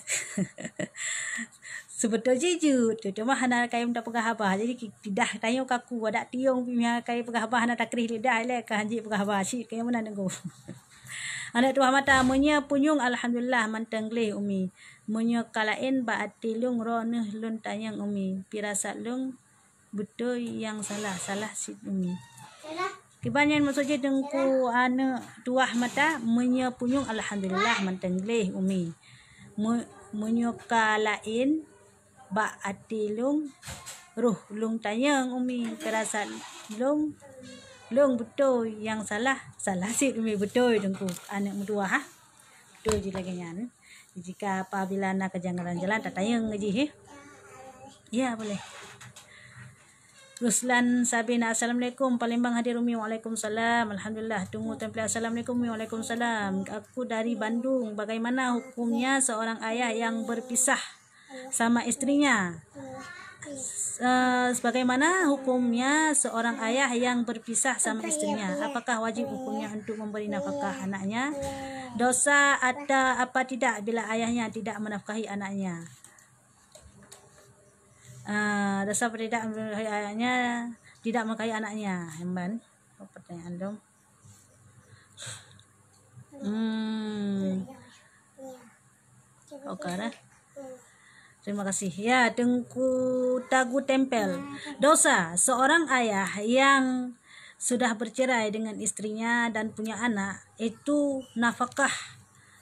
Seubeutôi jih jeuet, cuma hana kayém tapeugah haba. Jadi, ki-, lidah tanyoe kaku, adak tiong pih meuhana kayém peugah haba, hana takréh lidah ilée ka hanjeuet peugah haba. Cit kayém meunan Teungku. Aneuk tuha mata, meunyoe punyueng alhamdulillah mantong gleh Umi. Meunyoe ka laén bak até lôn droeneuh lôn tanyong Umi. Pirasat lôn beutôi nyang salah, salah cit Umi. Kiban nyan maksud jih Teungku aneuk tuha mata, meunyoe punyueng alhamdulillah mantong gleh Umi. Meu-, meunyoe ka laén bak até lôn, rôh lôn tanyong Umi, pirasat lôn, lôn beutôi nyang salah, salah cit Umi beutôi Teungku aneuk meutuha, ha. Beutôi jih lagèe nyan. Jika apabila na kejanggalan jalan, tatanyong jih, eh. Ya, boleh. Ruslan Sabina, assalamualaikum. Palembang hadir Umi, waalaikumsalam. Alhamdulillah. Tunggu template. Assalamualaikum Umi, waalaikumsalam. Aku dari Bandung. Bagaimana hukumnya seorang ayah yang berpisah sama istrinya? Eh, sebagaimana hukumnya seorang ayah yang berpisah sama istrinya? Apakah wajib hukumnya untuk memberi nafkah anaknya? Dosa ada apa tidak bila ayahnya tidak menafkahi anaknya? Ah, dosa apa tidak menafkahi anaknya, tidak menafkahi anaknya? Emban. Apa pertanyaan dong? Hmm. Oke dah. Terima kasih. Ya, Teungku Tagu Tempel. Dosa seorang ayah yang sudah bercerai dengan istrinya dan punya anak, itu nafkah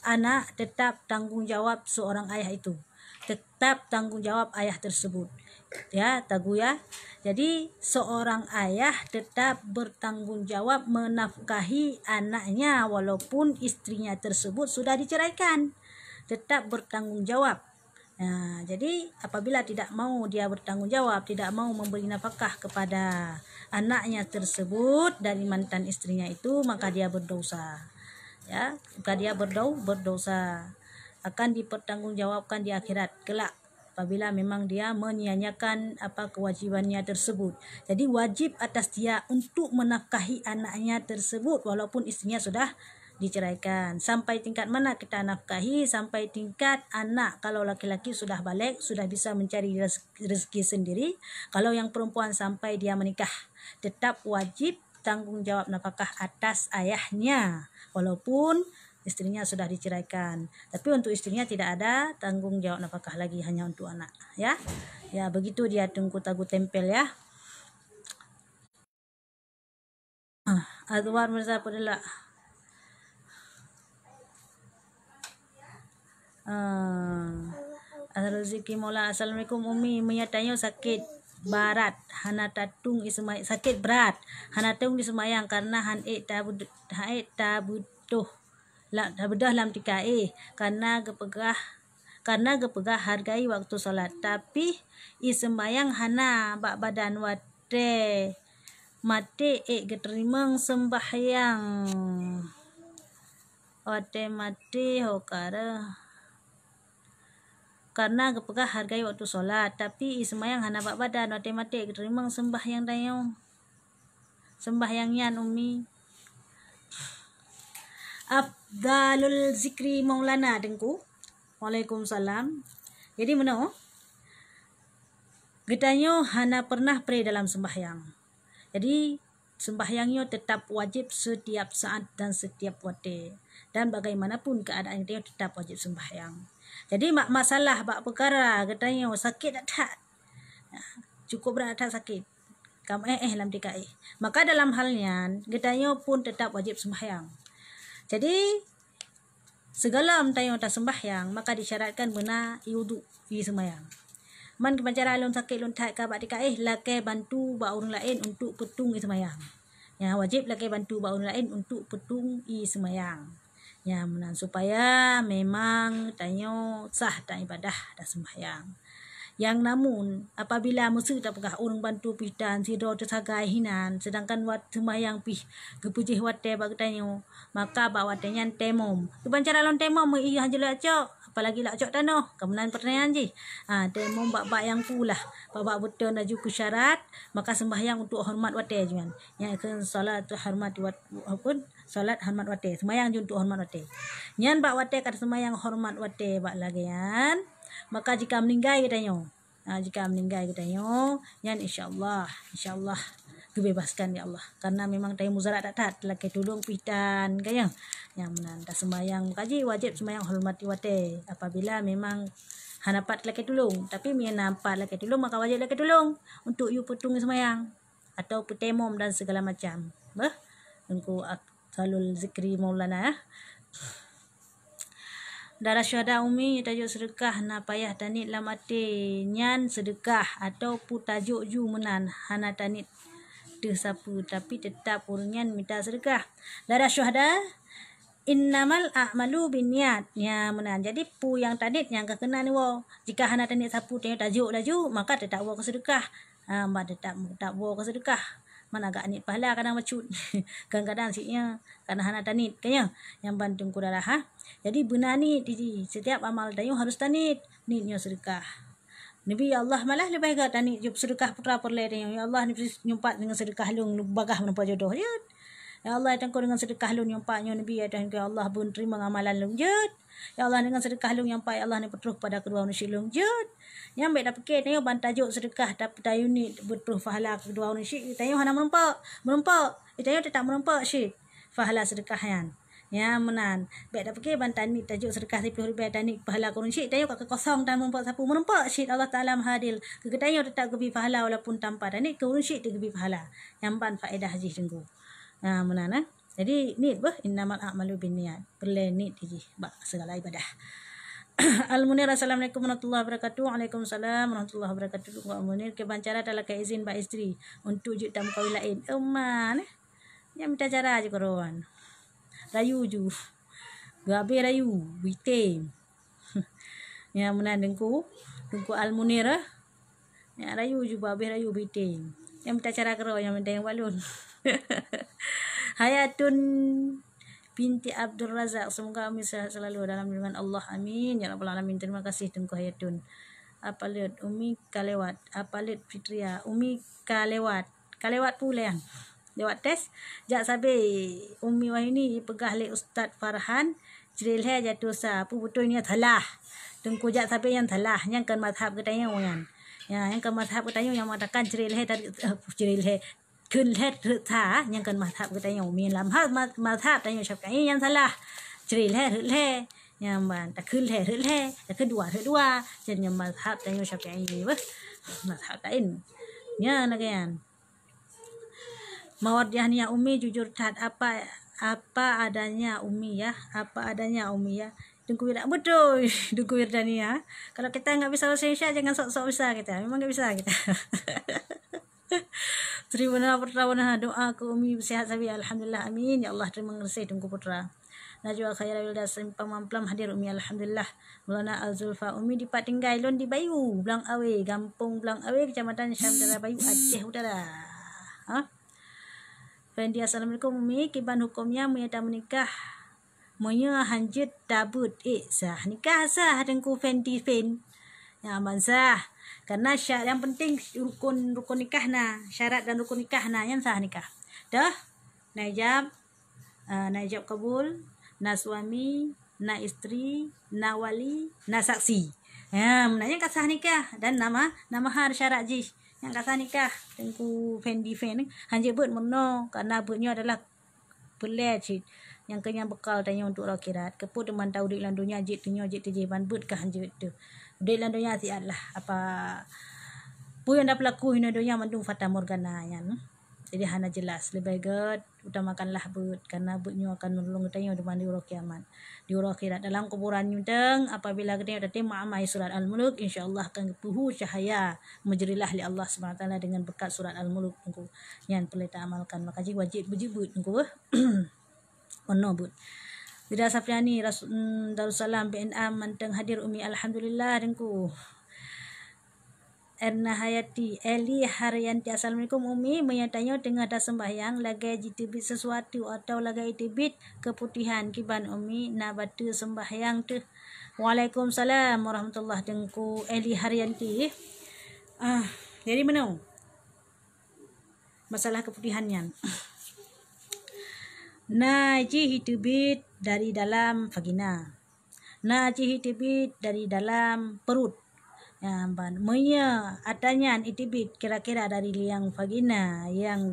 anak tetap tanggung jawab seorang ayah itu. Tetap tanggung jawab ayah tersebut. Ya, Tagu ya. Jadi, seorang ayah tetap bertanggung jawab menafkahi anaknya walaupun istrinya tersebut sudah diceraikan. Tetap bertanggung jawab. Nah, jadi apabila tidak mau dia bertanggung jawab, tidak mau memberi nafkah kepada anaknya tersebut dari mantan istrinya itu, maka dia berdosa. Ya, maka dia berdau-, berdosa. Akan dipertanggungjawabkan di akhirat kelak apabila memang dia menyia-nyiakan apa kewajibannya tersebut. Jadi wajib atas dia untuk menafkahi anaknya tersebut walaupun istrinya sudah diceraikan. Sampai tingkat mana kita nafkahi? Sampai tingkat anak, kalau laki-laki sudah baligh, sudah bisa mencari rez-, rezeki sendiri. Kalau yang perempuan sampai dia menikah, tetap wajib tanggung jawab nafkah atas ayahnya, walaupun istrinya sudah diceraikan. Tapi untuk istrinya tidak ada tanggung jawab nafkah lagi, hanya untuk anak, ya. Ya, begitu dia Teungku Tagu Tempel, ya. Ah, Azwar Mirza Peudeulak. Ah, Azrul Zikri Maulana, assalamualaikum Umi. Meunyoe tanyoe sakét barat, hana tatung isema-, sakét brat, hana tatung iseumayang karena han ék tabeu-, han ék tabeutoh la-, tabeudôh lam tika éh, karena geupeugah, karena geupeugah hargai waktu salat, tapi iseumayang hana bak badan watée maté ék geuteurimong seumbahyang. Watée maté ho ka reuh. Karena geupeugah hargai waktu salat, tapi iseumayang hana bak badan, watée maté geuteurimong seumbahyang tanyoe. Seumbahyang nyan, Umi. Afdalul Zikri Maulana, Teungku. Waalaikumsalam. Jadi, meunoe, geutanyoe hana pernah pré dalam seumbahyang. Jadi, sembahyang nyoe tetap wajib setiap saat dan setiap watée. Dan bagaimanapun keadaan geutanyoe tetap wajib sembahyang. Jadi, bak masalah, bak peukara geutanyoe sakét that-that, cukup brat that sakét, ka meuéh-éh lam tika éh, maka dalam hal nyan geutanyoe pun tetap wajib sembahyang. Jadi, sigohlom tanyoe taseumbahyang, maka disyaratkan beuna ié uduk, ié seumayang. Man keubancara lôn sakét lôn that ka bak tika éh, lakée bantu bak ureuëng laén untuk peutueng ié seumayang. Nyang wajéb lakée bantu bak ureuëng laén untuk peutueng ié seumayang. Nyang meunan supaya memang tanyoe sah taibadah, taseumbahyang. Nyang namun, apabila meuseuti tapeugah ureuëng bantu pih tan sidroe teusagai hinan, seudangkan wat seumayang pih geupeujeuet watée bak geutanyoe, maka bak watée nyan temom. Keubancara lôn temom, meu ié hana jeuet lacok, apalagi lacok tanoh, ka meunan peurtanyaan jih. Ha, temom bak-bak nyang pula, bak-bak beuton laju keu syarat, maka sembahyang untuk hormat watée nyan. Nyang kheun salat hormat wat-, apa? Salat hormat watée, seumayang jih untuk hormat watée. Nyan bak watée ka seumayang hormat watée bak lagée nyan, maka jika meuninggai geutanyoe, ha, jika meuninggai geutanyoe, nyan insya Allah, insya Allah geubebaskan ya Allah. Karena memang tanyoe muzarat that-that, lakée tulông pih tan, ka nyoe. Nyang meunan, taseumayang, meukaji wajéb seumayang hormati watée. Apabila memang hana pat lakée tulông, tapi meunyo na pat lakée tulông, maka wajéb lakée tulông untuk yue peutueng seumayang atau peutemom dan segala macam. Beuh, Teungku Afdalul Zikri Maulana, ya. Darah syuhada Umi tajok seudeukah, na payah taniet lam até nyan seudeukah, atau peutajok ju meunan hana taniet teuh sapeue, tapi teutap ureuëng nyan mita seudeukah. Darah syuhada, innamal a'malu binniyat. Nya meunan. Jadi, peue nyang taniet nyang ka keunan woe. Jika hana taniet sapeue tanyoe tajok laju, maka teutap woe keu seudeukah. Ha, bah teutap, teutap woe keu seudeukah. Man agak niet pahala kadang bacut. Kadang-kadang sit nyoe, karena hana taniet, ka nyoe. Nyang ban Teungku Darah, ha. Jadi, beuna niet jih. Setiap amal tanyoe harus taniet. Niet nyoe seudeukah. Nabi, ya Allah, malah leubeh gét taniet jeuet seudeukah putra peureulée tanyoe. Ya Allah, nyoe pat deungon seudeukah lôn, lôn bagah meunampak jodoh. Jeuet. Ya Allah, ya Teungku, deungon seudeukah lôn nyoe pat nyoe, Nabi, ya Tuhanku, ya Allah, beuteurimong amalan lôn. Jeuet. Ya Allah, deungon seudeukah lôn nyoe pat, ya Allah, neupeutroh pada keudua ureuëng syik lôn. Jeuet. Nyan bék tapike tanyoe ban tajok seudeukah, ta-, tayue niet beutroh pahala keudua ureuëng syik, tanyoe hana meureumpok. Meureumpok. Tanyoe teutap meureumpok syik pahala seudeukah nyan. Nya meunan. Bék tapike ban taniet tajok seudeukah siplôh ribée, taniet pahala keu ureuëng syik, tanyoe ka keukosong tan meureumpok sapeue. Meureumpok syik, Allah Taala Maha Adil. Keu geutanyoe teutap geubri pahala walaupun tanpa taniet, keu ureuëng syik teugeubri pahala. Nyan ban faedah jih Teungku. Nah, meunan, eh. Jadi, niet beuh, innamal a'malu binniyat. Peureulée niet jih bak segala ibadah. Al Munir, assalamualaikum warahmatullahi wabarakatuh. Waalaikumsalam warahmatullahi wabarakatuh. Teungku Al Munir, kiban cara talakée izin bak istri untuk jeuet tameukawen laén. Euma, neh. Nyan mita cara jih keudroe. Rayu ju. Geuhabéh rayu, bitem. Nya meunan Teungku, Teungku Al Munir, eh. Nya rayu ju, bah habéh rayu bitem. Nyang mita cara keudroe nyang mita nyang balon. Hayatun binti Abdul Razak, semoga Umi sehat selalu dalam lindungan Allah. Amin ya rabbal alamin. Terima kasih Teungku Hayatun. Apa leuet Umi ka lewat? Apa leuet Fitria? Umi ka lewat. Ka lewat puléh. Lewat tes, jak sabe Umi Wahyuni ipeugah lé Ustaz Farhan, cre lhée jatoh sa, peue beutôi nyan salah. Teungku, jak sabe nyan salah, nyan kon mazhab geutanyoe nyan. Ya, nyan kon mazhab geutanyoe nyang mengatakan cre lhée tadi, eh, cre lhée, kheun lhée rhot sa, nyan kon mazhab geutanyoe. Min lam ha-, ma-, mazhab tanyoe Syafi'i nyan salah. Cre lhée rhot lhée, nyan ban, takheun lhée rhot lhée, takheun dua rhot dua. Nyan, nyan mazhab tanyoe Syafi'i, beuh. Mazhab laén. Nyan lagée nyan. Mawardiah Nia, Umi jujur that, apa, apa adanya Umi ya, apa adanya Umi ya. Teungku Wirda-, beutôi, Teungku Wirdania. Kalau kita nggak bisa bahasa Indonesia, jangan sok-sok bisa kita. Memang nggak bisa kita. Terima kasih Putra, doa keu Umi sehat sabe. Alhamdulillah, amin. Ya Allah, terima kasih Teungku Putra. Najwa Khaira Wilda Simpang Mamplam hadir Umi, alhamdulillah. Maulana Al Zulfa, Umi dipat tinggai? Lôn di Bayu, Blang Awe, Gampông Blang Awe, Kecamatan Syamdara Bayu, Aceh Utara. Ha? Fendi, assalamualaikum Umi, kiban hukömnya meunyoe tameunikah, meunyoe hanjeuet tabeuet ék sah? Nikah sah Teungku Fendi Fen. Ya, aman sah. Karena sya-, yang penting rukun, rukun nikah na, syarat dan rukun nikah na, nyan sah nikah. Dah? Na ijab, ah, na ijab kabul, na suami, na isteri, na wali, na saksi. Ha, meunan nyan ka sah nikah dan na ma-, na mahar syarat jih. Nyang ka sah nikah, Teungku Fendi Fen, hanjeuet beuet meunoe, karena beuet nyoe adalah peureulèe cit nyang keu nyang beukal tanyoe untuk uroe akhirat. Keupeue teuma ta udép lam donya jeuet tunyok jeuet tijih ban beuet ka hanjeuet teuh. Udép lam donya siat lah, apa peue nyang tapeulaku inoe donya mandum fata morgana nyan. Jadi hana jelas. Leubeh gèt utamakanlah beuet, karena beuet nyoe akan meunulông geutanyoe di uroe kiamat. Di uroe akhirat dalam kuburan nyoe teuh, apabila geutanyoe tatem amal surat Al-Muluk, insya Allah akan geupeuhu cahaya meujrilah lé Allah Subhanahu Wa Taala dengan berkat surat Al-Muluk Teungku. Nyan peureulèe ta amalkan, maka jih wajéb beujeuet beuet Teungku beuh. Ono beuet. Rida Sapriani, Ras-, mm, Darussalam, B N A mantong hadir Umi. Alhamdulillah Teungku. Erna Hayati, Eli Haryanti, assalamualaikum Umi, meunyoe tanyoe teungoh taseumbahyang lagèe jiteubiet sesuatu atawa lagèe jiteubiet keuputihan, kiban Umi, na bateue seumbahyang teuh? Waalaikumsalam warahmatullah Teungku Eli Haryanti. Ah, jadi meunoe. Masalah keuputihan nyan. Na jih jiteubiet dari dalam vagina. Na jih jiteubiet dari dalam perut. Nyan ban. Meunyoe ata nyan jiteubiet kira-kira dari liang vagina nyang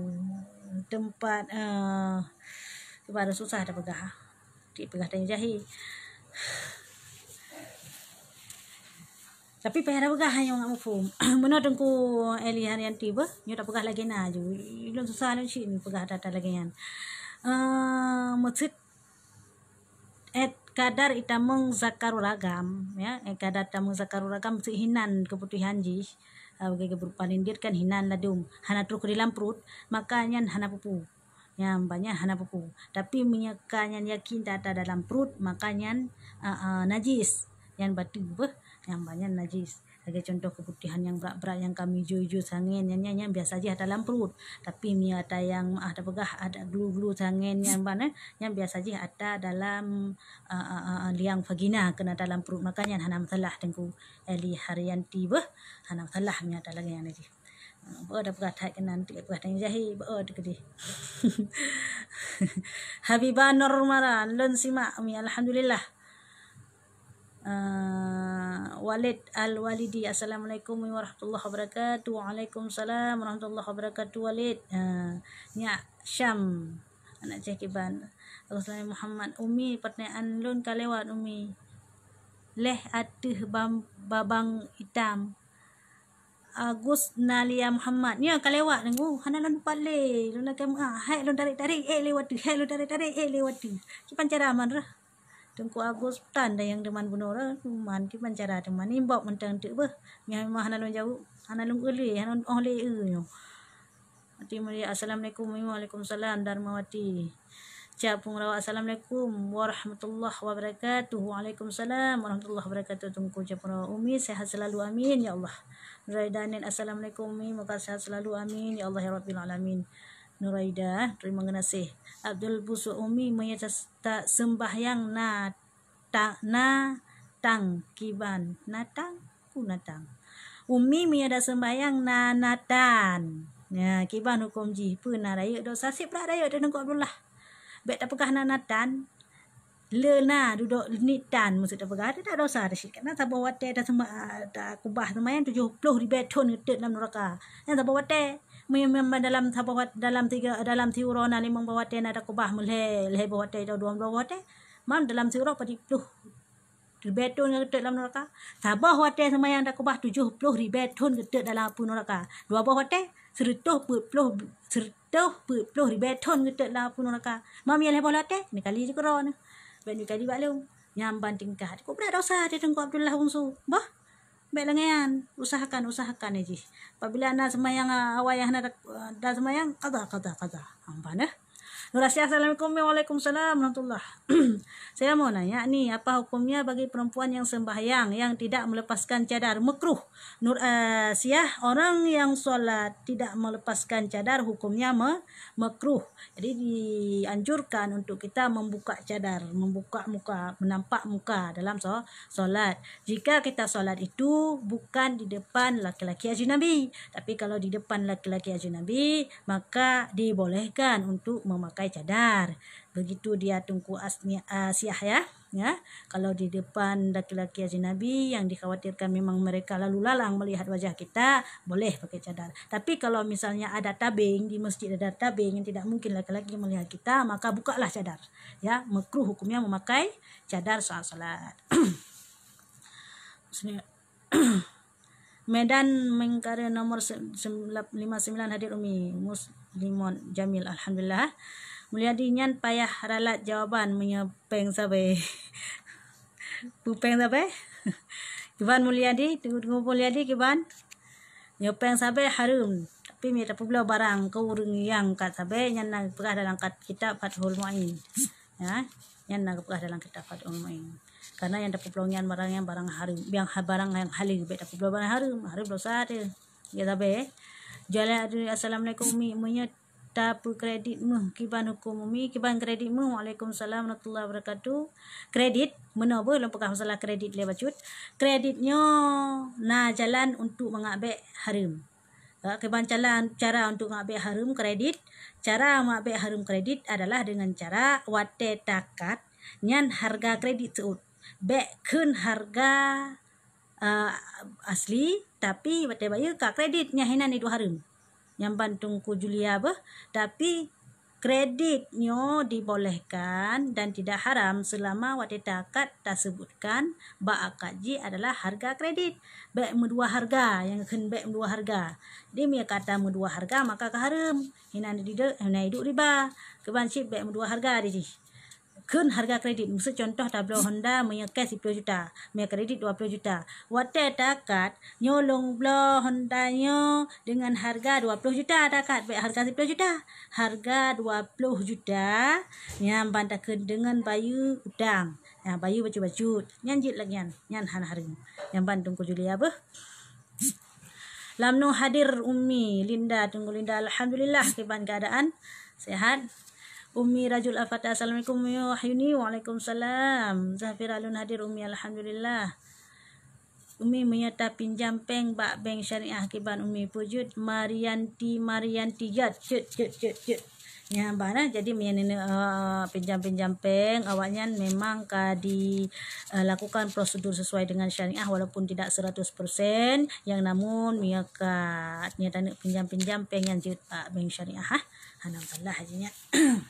teumpat, eh, kiban susah tapeugah. Cit peugah tanyoe jahé. Tapi payah tapeugah nyoe ngat muphom. Meunoe Teungku Eli Haryanti beuh, nyoe tapeugah lagèe na ju. Ulôn susah lôn cit peugah ata-ata lagèe nyan. Eh, maksud, eh, kadar itamong zakarul ragam, ya, eh, kadar itamong zakarul ragam maksud hinan keuputihan jih. Eh, bagi berupa lindir kan hinan ladôm, hana trok keu dalam perut, maka nyan hana peue-peue. Nyan ban nyan hana peue-peue. Tapi meunyoe ka nyan yakin ata dalam perut, maka nyan, a, a, najis. Nyan bateue beuh, nyan ban nyan najis. Lagèe contoh keuputihan nyang brat-brat nyang ka meujôi-jôi sangen nyan, nyan, nyan biasa jih ata dalam perut. Tapi meunyoe ata nyang, ah, tapeugah ata glu-glu sangen nyan ban, eh, nyan biasa jih ata dalam, a, a, a, a, liang vagina keu na dalam perut. Maka nyan hana masalah Teungku Eli Haryanti beuh. Hana masalah meunyoe ata lagèe nyan jih. Beu dah peugah that keunan, peugah tanyoe jahé, beu dah keudeh. Habibah Nur Mara, lôn simak Umi, alhamdulillah. Ah, Walid Al Walidi, assalamualaikum warahmatullahi wabarakatuh. Waalaikumsalam warahmatullahi wabarakatuh Walid. Ah, Nyak Syam, anak Ceh Kiban. Agus Lani Muhammad, Umi, pertanyaan lôn ka lewat Umi. Leh ateueh bam-, babang itam. Agus Nalia Muhammad. Nyoe ka lewat Teungku. Hana lôn dapat lé. Lôn lakèe meu'ah. Hai lôn tarek-tarek, eh, lewat tu. Hai lôn tarek-tarek, eh, lewat tu. Kiban cara man reuh. Teungku Agus tan dayang teuma bunoe reuh. Man kiban cara teuma. Inbox mantong teuk beuh. Nyan memang hana lôn jaweueb. Hana lôn lé. Hana lôn oh lé, eh, nyoe. Ati Mulia, assalamualaikum. Waalaikumsalam, Darmawati. Ca Pungrawat, assalamualaikum warahmatullahi wabarakatuh. Waalaikumsalam warahmatullahi wabarakatuh. Teungku Ca Pungrawat, Umi, sehat selalu, amin, ya Allah. Nuraida Net, assalamualaikum, Umi, moga sehat selalu, amin, ya Allah, ya Rabbil Alamin. Nuraida, terima kasih. Abdul Busuk, Umi, meunyoe ta-, taseumbahyang na ta-, na tang kiban. Na tang? Peue na tang? Umi meunyoe taseumbahyang na, na tan. Nya, kiban huköm jih? Peue na rayeuk dosa? Seb brat rayeuk teuh Teungku Abdullah. Bèk tapeugah na, na tan. Le na dudoe niet tan, maksud tapeugah, teuh dosa teuh cit. Karena saboh watèe taseumba-, takubah seumayang tujoh ploh ribèe thon geutot lam nuraka. Nyan saboh watèe. Meunyoe, meunyoe dalam saboh wat-, dalam tiga, dalam siuroe na limong boh watèe na takubah, meulhèe, lhèe boh watèe atau dua boh watèe. Mam dalam siuroe padum ploh ribèe thon geutot lam nuraka. Saboh watèe seumayang takubah tujoh ploh ribèe thon geutot dalam apui nuraka. Dua boh watèe, seureutôh peuet ploh, seureutôh peuet ploh ribèe thon geutot lam apui nuraka. Mam nyang lhèe boh watèe, neukali jih keudroe nyoe. Bèk neukali bak lôn. Nyan ban tingkah. Kok brat dosa teuh Teungku Abdullah Bungsu. Bah? Bèk lagèe nyan. Usahakan, usahakan jih. Apabila na seumayang, ah, awai hana da-, da seumayang, qadha, qadha, qadha. Amban, eh. Nur Asia, assalamualaikum. Waalaikumsalam warahmatullah. Saya mau nanya ni, apa hukumnya bagi perempuan yang sembahyang yang tidak melepaskan cadar? Makruh. Nur Asia, orang yang solat tidak melepaskan cadar hukumnya me-, makruh. Jadi dianjurkan untuk kita membuka cadar, membuka muka, menampak muka dalam so-, solat. Jika kita solat itu bukan di depan laki-laki ajnabi, tapi kalau di depan laki-laki ajnabi, maka dibolehkan untuk memakai cadar. Begitu dia Teungku Asni-, Asiah, ya. Ya, kalau di depan laki-laki ajnabi yang dikhawatirkan memang mereka lalu lalang melihat wajah kita, boleh pakai cadar. Tapi kalau misalnya ada tabeng, di masjid ada tabeng yang tidak mungkin laki-laki melihat kita, maka bukalah cadar. Ya, makruh hukumnya memakai cadar saat salat. Maksudnya, Medan Mengkare nomor se-, sem-, lap-, lima sembilan hadir Umi Muslimon Jamil, alhamdulillah. Mulyadi, nyan payah ralat jawaban meunyoe péng sabe. Peue péng sabe? Kiban Mulyadi, tunggu-tunggu Mulyadi kiban. Nyoe péng sabe hareuem, tapi meunyoe tapeubloe barang keu ureuëng nyang kat sabe, nyan na geupeugah dalam kat-, kitab Fathul Muin. Ya, nyan na geupeugah dalam kitab Fathul Muin. Karena nyang tapeubloe nyan barang nyang barang hareuem, nyang ha-, barang nyang haleue, bék tapeubloe barang hareuem, hareuem dosa teuh. Ya, sabe. Jualan, assalamualaikum Umi, meunyoe tapeukredit méuh, kiban huköm Umi, kiban kredit méuh? Waalaikumsalam warahmatullahi wabarakatuh. Kredit, meunoe beuh lôn peugah masalah kredit lé bacut. Kredit nyoe na jalan untuk mangat bék hareuem. Ka, kiban cara, cara untuk mangat bék hareuem kredit. Cara mangat bék hareuem kredit adalah dengan cara watée takat nyan hareuga kredit seuôt. Bék kheun hareuga, a, asli, tapi watée bayeue ka kredit, nyan hinan iduek hareuem. Nyan ban Teungku Julia beuh, tapi kredit nyoe dibolehkan dan tidak haram selama watée takat taseubutkan bak akad jih adalah hareuga kredit. Bék meudua hareuga, nyang kheun bék meudua hareuga. Jadi meunyoe ka tameuduwa hareuga, maka ka hareuem. Hinan iduek, hinan iduek riba. Kiban cit bék meudua hareuga di jih. Kheun hareuga kredit. Miseu contoh tabloe Honda meunyoe cash siploh juta, meunyoe kredit dua ploh juta. Watée takat, nyoe lôn bloe Honda nyoe deungon hareuga dua ploh juta takat, bék hareuga siploh juta. Hareuga dua ploh juta, nyan ban takheun deungon bayeue utang. Nyan bayeue bacut-bacut. Nyan jeuet lagée nyan. Nyan hana hareuem. Nyan ban Teungku Julia beuh. Lamno hadir Umi Linda, Teungku Linda, alhamdulillah kiban keadaan, sehat. Umi Rajul Al-Fatah, assalamualaikum Umi Wahyuni. Waalaikumsalam. Zahfira lôn hadir Umi, alhamdulillah. Umi, meunyoe tapinjam péng bak bank syariah kiban Umi, peue jeuet? Marianti, Marianti, jeuet, jeuet, jeuet, jeuet, jeuet. Nyan ban, eh. Jadi meunyoe nenek, eh, pinjam-pinjam péng, awaknyan memang ka di, eh, lakukan prosedur sesuai dengan syariah walaupun tidak seratus persen, yang namun meunyoe ka nyan taneuk pinjam-pinjam péng nyan jeuet bak bank syariah, ah. Hana masalah jih nyan.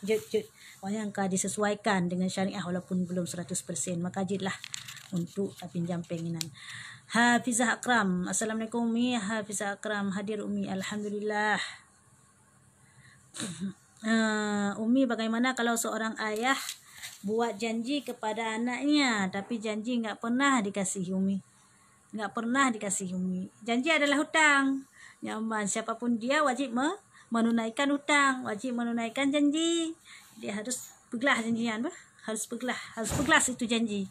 Jeuet, jeuet. Awaknyan ka disesuaikan dengan syariah walaupun belum seratus persen, maka jeuetlah untuk tapinjam péng inan. Hafizah Akram, assalamualaikum Umi. Hafizah Akram hadir Umi, alhamdulillah. Eh, Umi, bagaimana kalau seorang ayah buat janji kepada anaknya, tapi janji enggak pernah dikasih Umi? Enggak pernah dikasih Umi. Janji adalah hutang. Nyan ban, siapa pun dia wajib me-, menunaikan hutang, wajib menunaikan janji. Dia harus peuglah janji nyan, bah. Harus peuglah, harus peuglah itu janji.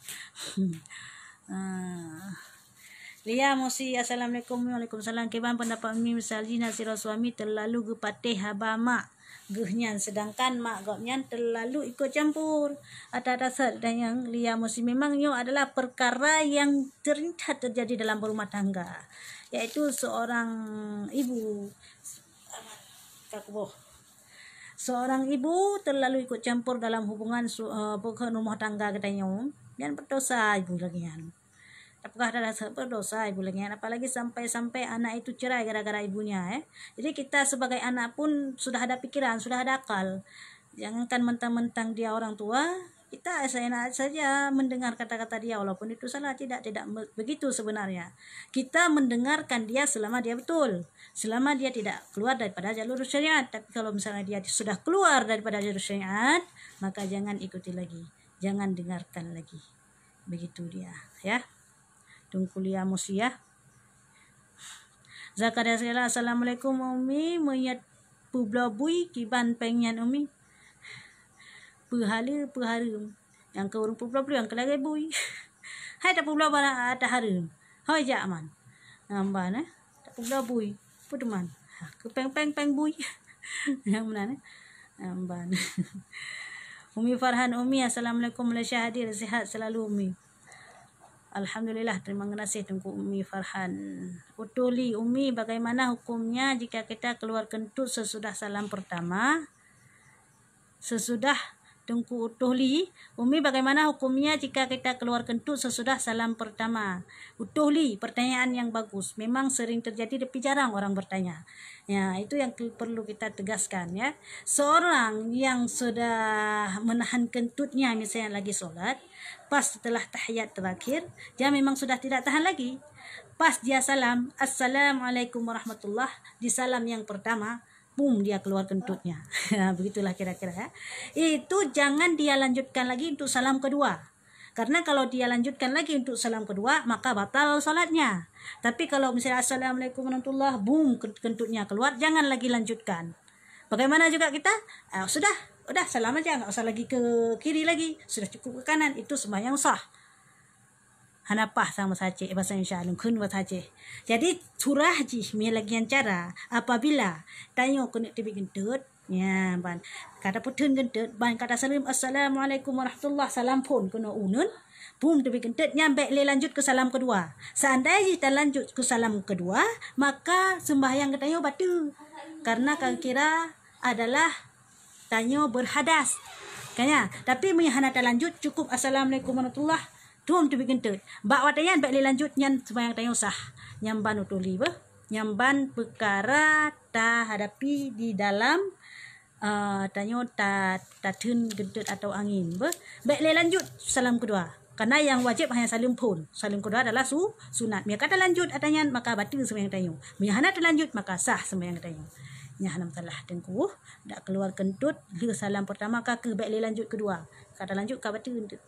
Ah. Lia Mosi, assalamualaikum. Waalaikumsalam. Kiban pendapat Umi, misal jih na sidroe suami terlalu geupatéh haba mak geuh nyan, sedangkan mak gobnyan terlalu ikut campur. Ata dasar dan nyang Lia Mosi, memang nyoe adalah perkara yang sering terjadi dalam berumah tangga, yaitu seorang ibu, ka kuboh. Seorang ibu terlalu ikut campur dalam hubungan su-, eh, peukeuh rumah tangga geutanyoe, nyan berdosa ibu lagée nyan. Tapeugah dah rasa berdosa ibu lagée nyan, apalagi sampai-sampai anak itu cerai gara-gara ibunya, eh. Jadi kita sebagai anak pun sudah ada pikiran, sudah ada akal. Jangankan mentang-mentang dia orang tua, kita seenak saja mendengar kata-kata dia walaupun itu salah. Tidak, tidak me-, begitu sebenarnya. Kita mendengarkan dia selama dia betul, selama dia tidak keluar daripada jalur syariat. Tapi kalau misalnya dia sudah keluar daripada jalur syariat, maka jangan ikuti lagi, jangan dengarkan lagi. Begitu dia, ya. Teungku Lia Mosi, ya. Zakaria Sela, assalamualaikum Umi, meunyoe peubloe bui kiban péng nyan Umi? Peue haleue, peue hareuem? Nyang keu ureuëng peubloe-bloe nyang keu lagée bui. Hai tapeubloe barang ata hareuem. Hôi jak man. Nyan ban, eh. Tapeubloe bui. Peue teuma? Ha, keu péng-péng, péng bui. Nyang meunan, eh. Nyan ban. Umi Farhan, Umi, assalamualaikum, Malaysia hadir, sehat selalu Umi. Alhamdulillah, terima kasih Teungku Umi Farhan. Utuli, Umi, bagaimana hukumnya jika kita keluar kentut sesudah salam pertama? Sesudah Teungku Utuh Li, Umi, bagaimana hukumnya jika kita keluar kentut sesudah salam pertama? Utuh Li, pertanyaan yang bagus. Memang sering terjadi tapi jarang orang bertanya. Ya, itu yang ke- perlu kita tegaskan, ya. Seorang yang sudah menahan kentutnya, misalnya lagi sholat, pas setelah tahiyat terakhir, dia memang sudah tidak tahan lagi. Pas dia salam, "Assalamualaikum warahmatullah," di salam yang pertama, bum, dia keluar kentutnya. Begitulah kira-kira, ya. Itu jangan dia lanjutkan lagi untuk salam kedua. Karena kalau dia lanjutkan lagi untuk salam kedua, maka batal salatnya. Tapi kalau misalnya, "Assalamualaikum warahmatullah," bum, ken- kentutnya keluar, jangan lagi lanjutkan. Bagaimana juga kita? Ah, sudah, udah salam aja, nggak usah lagi ke kiri lagi. Sudah cukup ke kanan, itu sembahyang sah. Hana paih sang bahasa Aceh, bahasa Indonesia, lôn kheun bahasa Aceh. Jadi, surah jih, mi lagèe nyan cara, apabila tanyoe keuneuk teubiet geunteut, nyan ban, ka tapeutheun geunteut, ban ka tasaleuem, "Assalamualaikum warahmatullah," salam phôn keunoe uneuen, bum teubiet geunteut, nyan bèk lé lanjut keu salam keudua. Seandai jih talanjut keu salam keudua, maka seumbahyang geutanyoe bateue. Karena ka kira adalah tanyoe berhadas. Kan nyan? Tapi meunyo hana talanjut, cukup "Assalamualaikum warahmatullah", thôn teubiet geunteut. Bak watèe nyan bèk lé lanjut, nyan seumbahyang tanyoe sah. Nyan ban utoh li beuh. Nyan ban peukara tahadapi di dalam, eh, tanyoe ta-, tatheun geunteut atau angén beuh. Bèk lé lanjut salam keudua. Karena nyang wajéb hanya saleuem phôn. Saleuem keudua adalah su-, sunat. Meunyo ka talanjut ata nyan, maka bateue seumbahyang tanyoe. Meunyo hana talanjut, maka sah seumbahyang tanyoe. Nyan hana masalah, Teungku. Dak keuluar keuntot, lheueh salam peurtama ka keuh, bèk lé lanjut keudua. Ka talanjut ka bateue keuntot.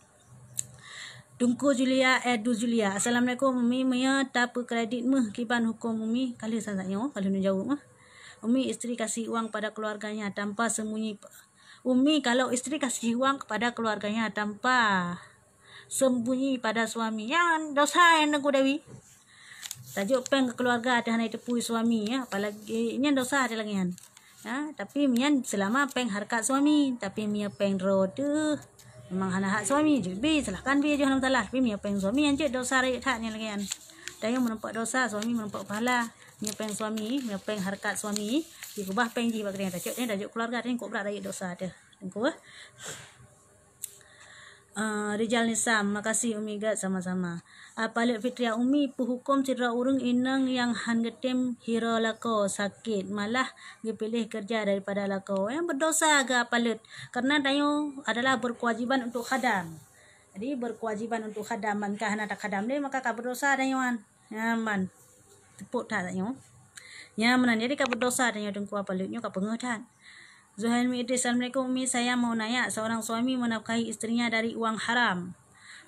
Teungku Julia, eh, Du Julia. Assalamualaikum, Umi. Meunyo tapeukredit méuh, kiban hukôm Umi? Ka lheueh saja nyoe, ka lheueh neujaweueb méuh. Umi, istri kasih uang pada keluarganya tanpa sembunyi. Umi, kalau istri kasih uang kepada keluarganya tanpa sembunyi pada suami, nyan dosa nyan, Teungku Dewi. Tajok péng keu keluarga teuh hana jiteupeue suami, ya. Apalagi nyan dosa teuh lagèe nyan. Ya, tapi nyan selama péng hareukat suami, tapi meunyo péng droe teuh memang hana hak suami, jeuet bi, silahkan bi, jeuet hana masalah. Tapi meunyo péng suami, nyan jeuet dosa rayeuk that nyan lagèe nyan. Tanyoe meureumpok dosa, suami meureumpok pahala. Meunyo péng suami, meunyo péng hareukat suami, dikeubah péng jih bak geutanyoe, tajok, eh, tajok keluarga teuh, kok brat rayeuk dosa teuh, Teungku, eh. Ah, Rijal Nisa, makasih Umi Gat, sama-sama. Ah, Palet Fitria, Umi, peue hukôm sidroe ureueng inong nyang han geutem hireue lakoe, sakét, malah geupiléh keureuja daripada lakoe? Nyan berdosa geuh Palet, karena tanyoe adalah berkewajiban untuk khadam. Jadi, berkewajiban untuk khadam, ban ka hana takhadam lé, maka ka berdosa tanyoe nyan. Nyan ban. Teupeue that tanyoe. Nyan meunan, jadi ka berdosa tanyoe, Teungku, Palet, nyoe ka peungeuh that. Zuhailmi Idris, Assalamualaikum Umi, saya mau nanya, seorang suami menafkahi istrinya dari uang haram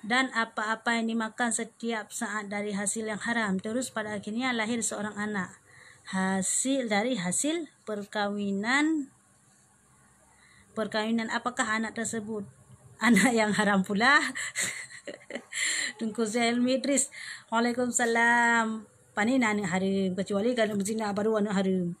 dan apa-apa yang dimakan setiap saat dari hasil yang haram, terus pada akhirnya lahir seorang anak hasil dari hasil perkawinan, perkawinan, apakah anak tersebut anak yang haram pula? Teungku Zuhailmi Idris, waalaikumsalam. Pane na aneuk hareuem, keucuali ka aneuk beuzina baru aneuk hareuem.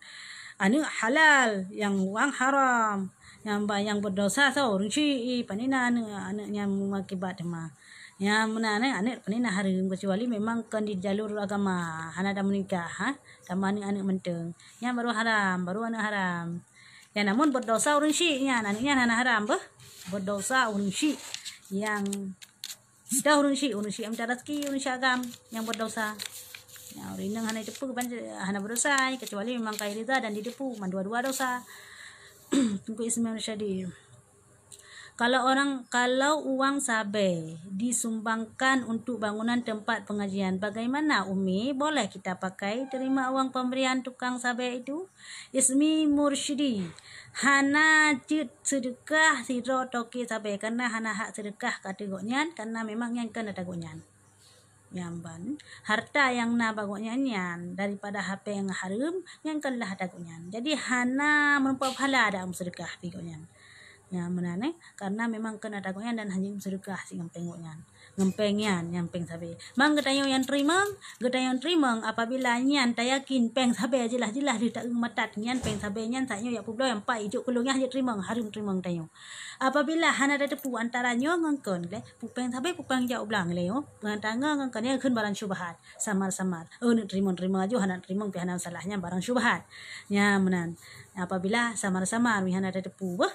Aneuk halal, nyang uang haram. Nyang ba-, nyang berdosa soe? Ureueng syik, pane na aneuk, aneuk nyang meuakibat teuma. Nyang meunan, eh, aneuk pane na hareuem, keucuali memang kon di jalur agama, hana tameunikah, ha? Tameuaneuk-aneuk mantong. Nyan baru haram, baru aneuk haram. Ya, namun berdosa ureueng syik nyan, aneuk nyan hana haram beuh. Berdosa ureueng syik nyang Dah ureueng syik, ureueng syik mita raseuki, ureueng syik agam nyang berdosa. Nyang ureueng inong hana jiteupeue, ban hana berdosa, kecuali memang ka ridha dan jiteupeue, mandua-dua dosa. Teungku Ismail Syadi. Kalau orang, kalau uang sabe disumbangkan untuk bangunan tempat pengajian, bagaimana, Umi? Boleh kita pakai terima uang pemberian tukang sabe itu? Ismi Mursyidi, hana jeuet seudeukah sidroe toke sabe, karena hana hak seudeukah keu gobnyan, karena memang nyan kon ata gobnyan. Nyan ban, harta nyang na bak gobnyan nyan daripada harta nyang hareuem, nyan kon lah ata gobnyan. Jadi, hana meurumpok pahala dak meuseudeukah pi gobnyan. Nyan meunan, eh, karena memang kon ata gobnyan dan hana jeuet meuseudeukah si ngon péng gobnyan. Ngon péng nyan, nyan péng sabe. Mang geutanyoe nyang teurimong, geutanyoe teurimong apabila nyan tayakin péng sabe jeulaih-jeulaih lheueh taeu matat nyan péng sabe nyan, saat nyoe jak peubloe, nyan pat ijok keu lôn, nyan jeuet teurimong, hareuem teurimong tanyoe. Apabila hana tateupeue antara nyoe ngon kon lé, peue péng sabe, peue péng jak u blang lé nyoe, ngon tanyoe ngon kon nyan kheun barang syubhat, samar-samar. Oh, neuk teurimong-teurimong aju, hana teurimong pih hana masalah, nyan barang syubhat. Nyan meunan. Apabila samar-samar, mi hana tateupeue beuh.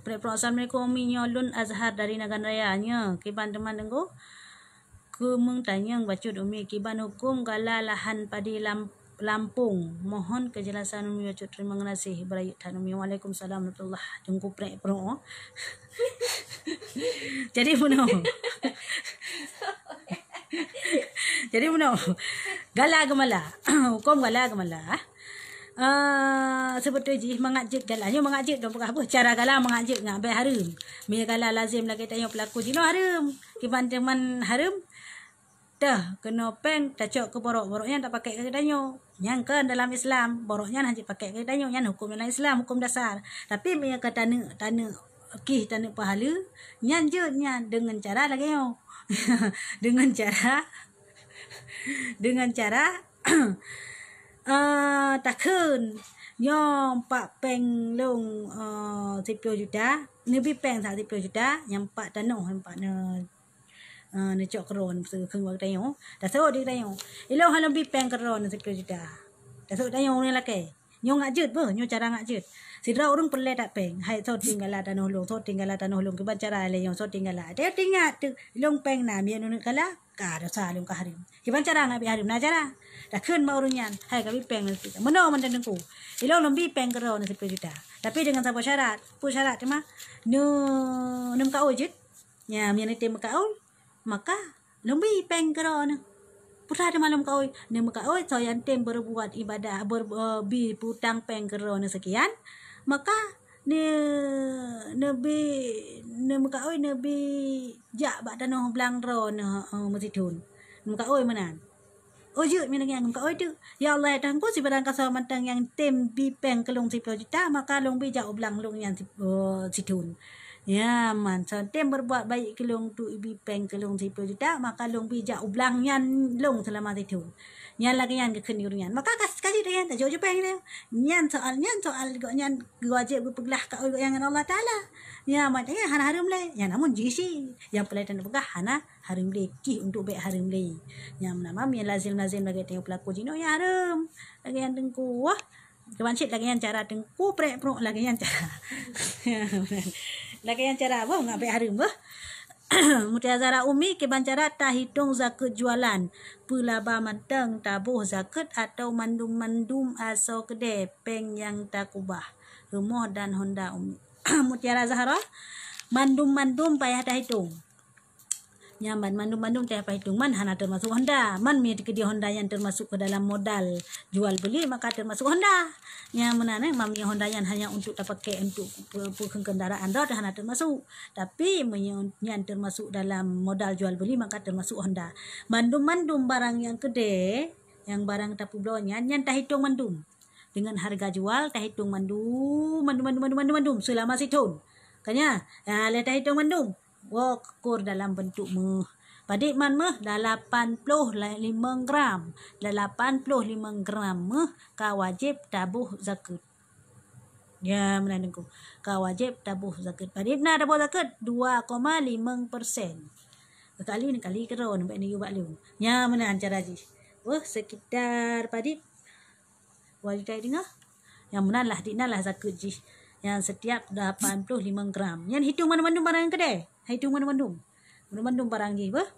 Prek-prek, assalamualaikum Umi, nyoe lôn Azhar dari Nagan Raya. Nyoe kiban teuma Teungku. Keumeung tanyong bacut Umi, kiban huköm gala lahan padi lam, Lampung. Mohon kejelasan Umi bacut. Terima kasih. Beurayeuk that Umi. Waalaikumsalam warahmatullah. Teungku prek-prek. Jadi bunoe. Jadi bunoe. Gala geumala. Huköm gala geumala. Ah, seubeutôi jih mangat jeuet gala. Nyoe mangat jeuet dong peugah beuh, cara gala mangat jeuet ngat bèk hareuem. Meunyoe gala lazem lagèe tanyoe peulaku jinoe hareuem. Kiban teuma hareuem. Teuh keunoe péng tacok keu borok, borok nyan tapakék keu tanyoe. Nyan kon dalam Islam, borok nyan hana jipakék keu tanyoe, nyan huköm dalam Islam, huköm dasar. Tapi meunyoe ka taneuk, taneuk kih, taneuk peuhaleue, nyan jeuet nyan deungon cara lagèe nyoe. Deungon cara, deungon cara, eh, takheun, nyoe empat péng lôn, eh, siploh juta, neubi péng sa siploh juta, nyang empat tanoh, empat ne-, eh, neucok keudroe, neuseukeue bak geutanyoe. Taseuôt di geutanyoe. Ilôn han lôn bi péng keudroe nyoe siploh juta. Taseuôt tanyoe ureueng lakèe. Nyoe ngat jeuet beuh, nyoe cara ngat jeuet. Sidroe ureueng peureulèe that péng. Hai, soe tinggala tanoh lôn, soe tinggala tanoh lôn, kiban cara lé nyoe, soe tinggala. Dia teuingat teuk, ilôn péng na, meunyoe neuneuk gala, ka dosa lôn ka hareuem. Kiban cara ngat bèk hareuem, na cara. Takheun bak ureueng nyan, hai ka bi péng nyoe siploh juta. Meunoe mantong Teungku. Ilôn lôn bi péng keudroe nyoe siploh juta. Tapi deungon saboh syarat. Peue syarat teuma? Neu-, neumeukaôi jeuet. Nyan, meunyoe neutem meukaôi, maka lôn bi péng keudroe nyoe. Peue teuma lôn meukaôi? Neumeukaôi soe nyang tem beureubuat ibadah, ber-, eh, bi peutang péng keudroe nyoe seukian, maka ne-, neubi, neumeukaôi neubi jak bak tanoh blang droe nyoe, eh, meusithon. Neumeukaôi meunan. Oh jeuet, meunyoe lagèe nyan, meukaôi teuk. Ya Allah, ya Tuhanku, sibarang kasoe mantong nyang tem bi péng keu lôn siploh juta, maka lôn bi jak u blang lôn nyan si-, oh, sithon. Ya, man, soe tem beureubuat baik keu lôn, tu ibi péng keu lôn siploh juta, maka lôn bi jak u blang nyan lôn seulama sithon. Nyan lagèe nyan geukheun di ureueng nyan. Maka ka, ka jeuet lagèe nyan, tajok ju péng lé. Nyan soal, nyan soal gobnyan wajéb geupeuglah kaôi gobnyan ngon Allah Taala. Ya, makajih hana hareuem lé. Nyan namun jih si, nyang peulai tapeugah hana hareuem lé, kih untuk bèk hareuem lé. Nyang nama meunyoe lazem-lazem lagèe tanyoe peulaku jinoe, nyan hareuem. Lagèe nyan Teungku, wah. Kiban cit lagèe nyan cara Teungku prek-prek lagèe nyan cara. Lagèe nyan cara, boh, ngat bèk hareuem, boh. Mutiara Zahra Umi, kiban cara tahitong zakeuet jualan. Peue laba mantong taboh zakeuet atau mandum-mandum asoe keudè péng nyang takubah. Rumoh dan honda Umi. Mutiara Zahra, mandum-mandum payah tahitong. Nyan ban mandum-mandum teuh pahitong, man hana teumasok honda. Man meunyoe teukeudi honda nyan teumasok keu dalam modal jual beuli, maka teumasok honda. Nyan meunan, eh, man meunyoe honda nyan hanya untuk tapakék untuk pe-, pe-, kendaraan rot, hana teumasok. Tapi meunyoe nyan teumasok dalam modal jual beuli, maka teumasok honda. Mandum-mandum barang nyang keudè, nyang barang tapubloe nyan, nyan tahitong mandum. Dengan harga jual tahitong mandum, mandum, mandum, mandum, mandum, mandum seulama sithon. Ka nyan, ah, lé tahitong mandum. Woe keukur dalam beuntuk méuh. Padit man méuh? Dalapan ploh limong gram. Dalapan ploh limong gram méuh ka wajéb taboh zakeuet. Ya, meunan Teungku. Ka wajéb taboh zakeuet. Padit na taboh zakeuet? Dua koma limong persen. Kali neukali keudroe, bèk neuyue bak lôn. Ya, meunan cara jih. Weueh, sekitar padit. Wajéb tadeungoe. Nyang meunan lah, diknan lah zakeuet jih. Nyang setiap delapan puluh lima gram. Nyan hitong mandum-mandum barang nyang keudè. Hitong mandum-mandum. Mandum-mandum barang jih beuh.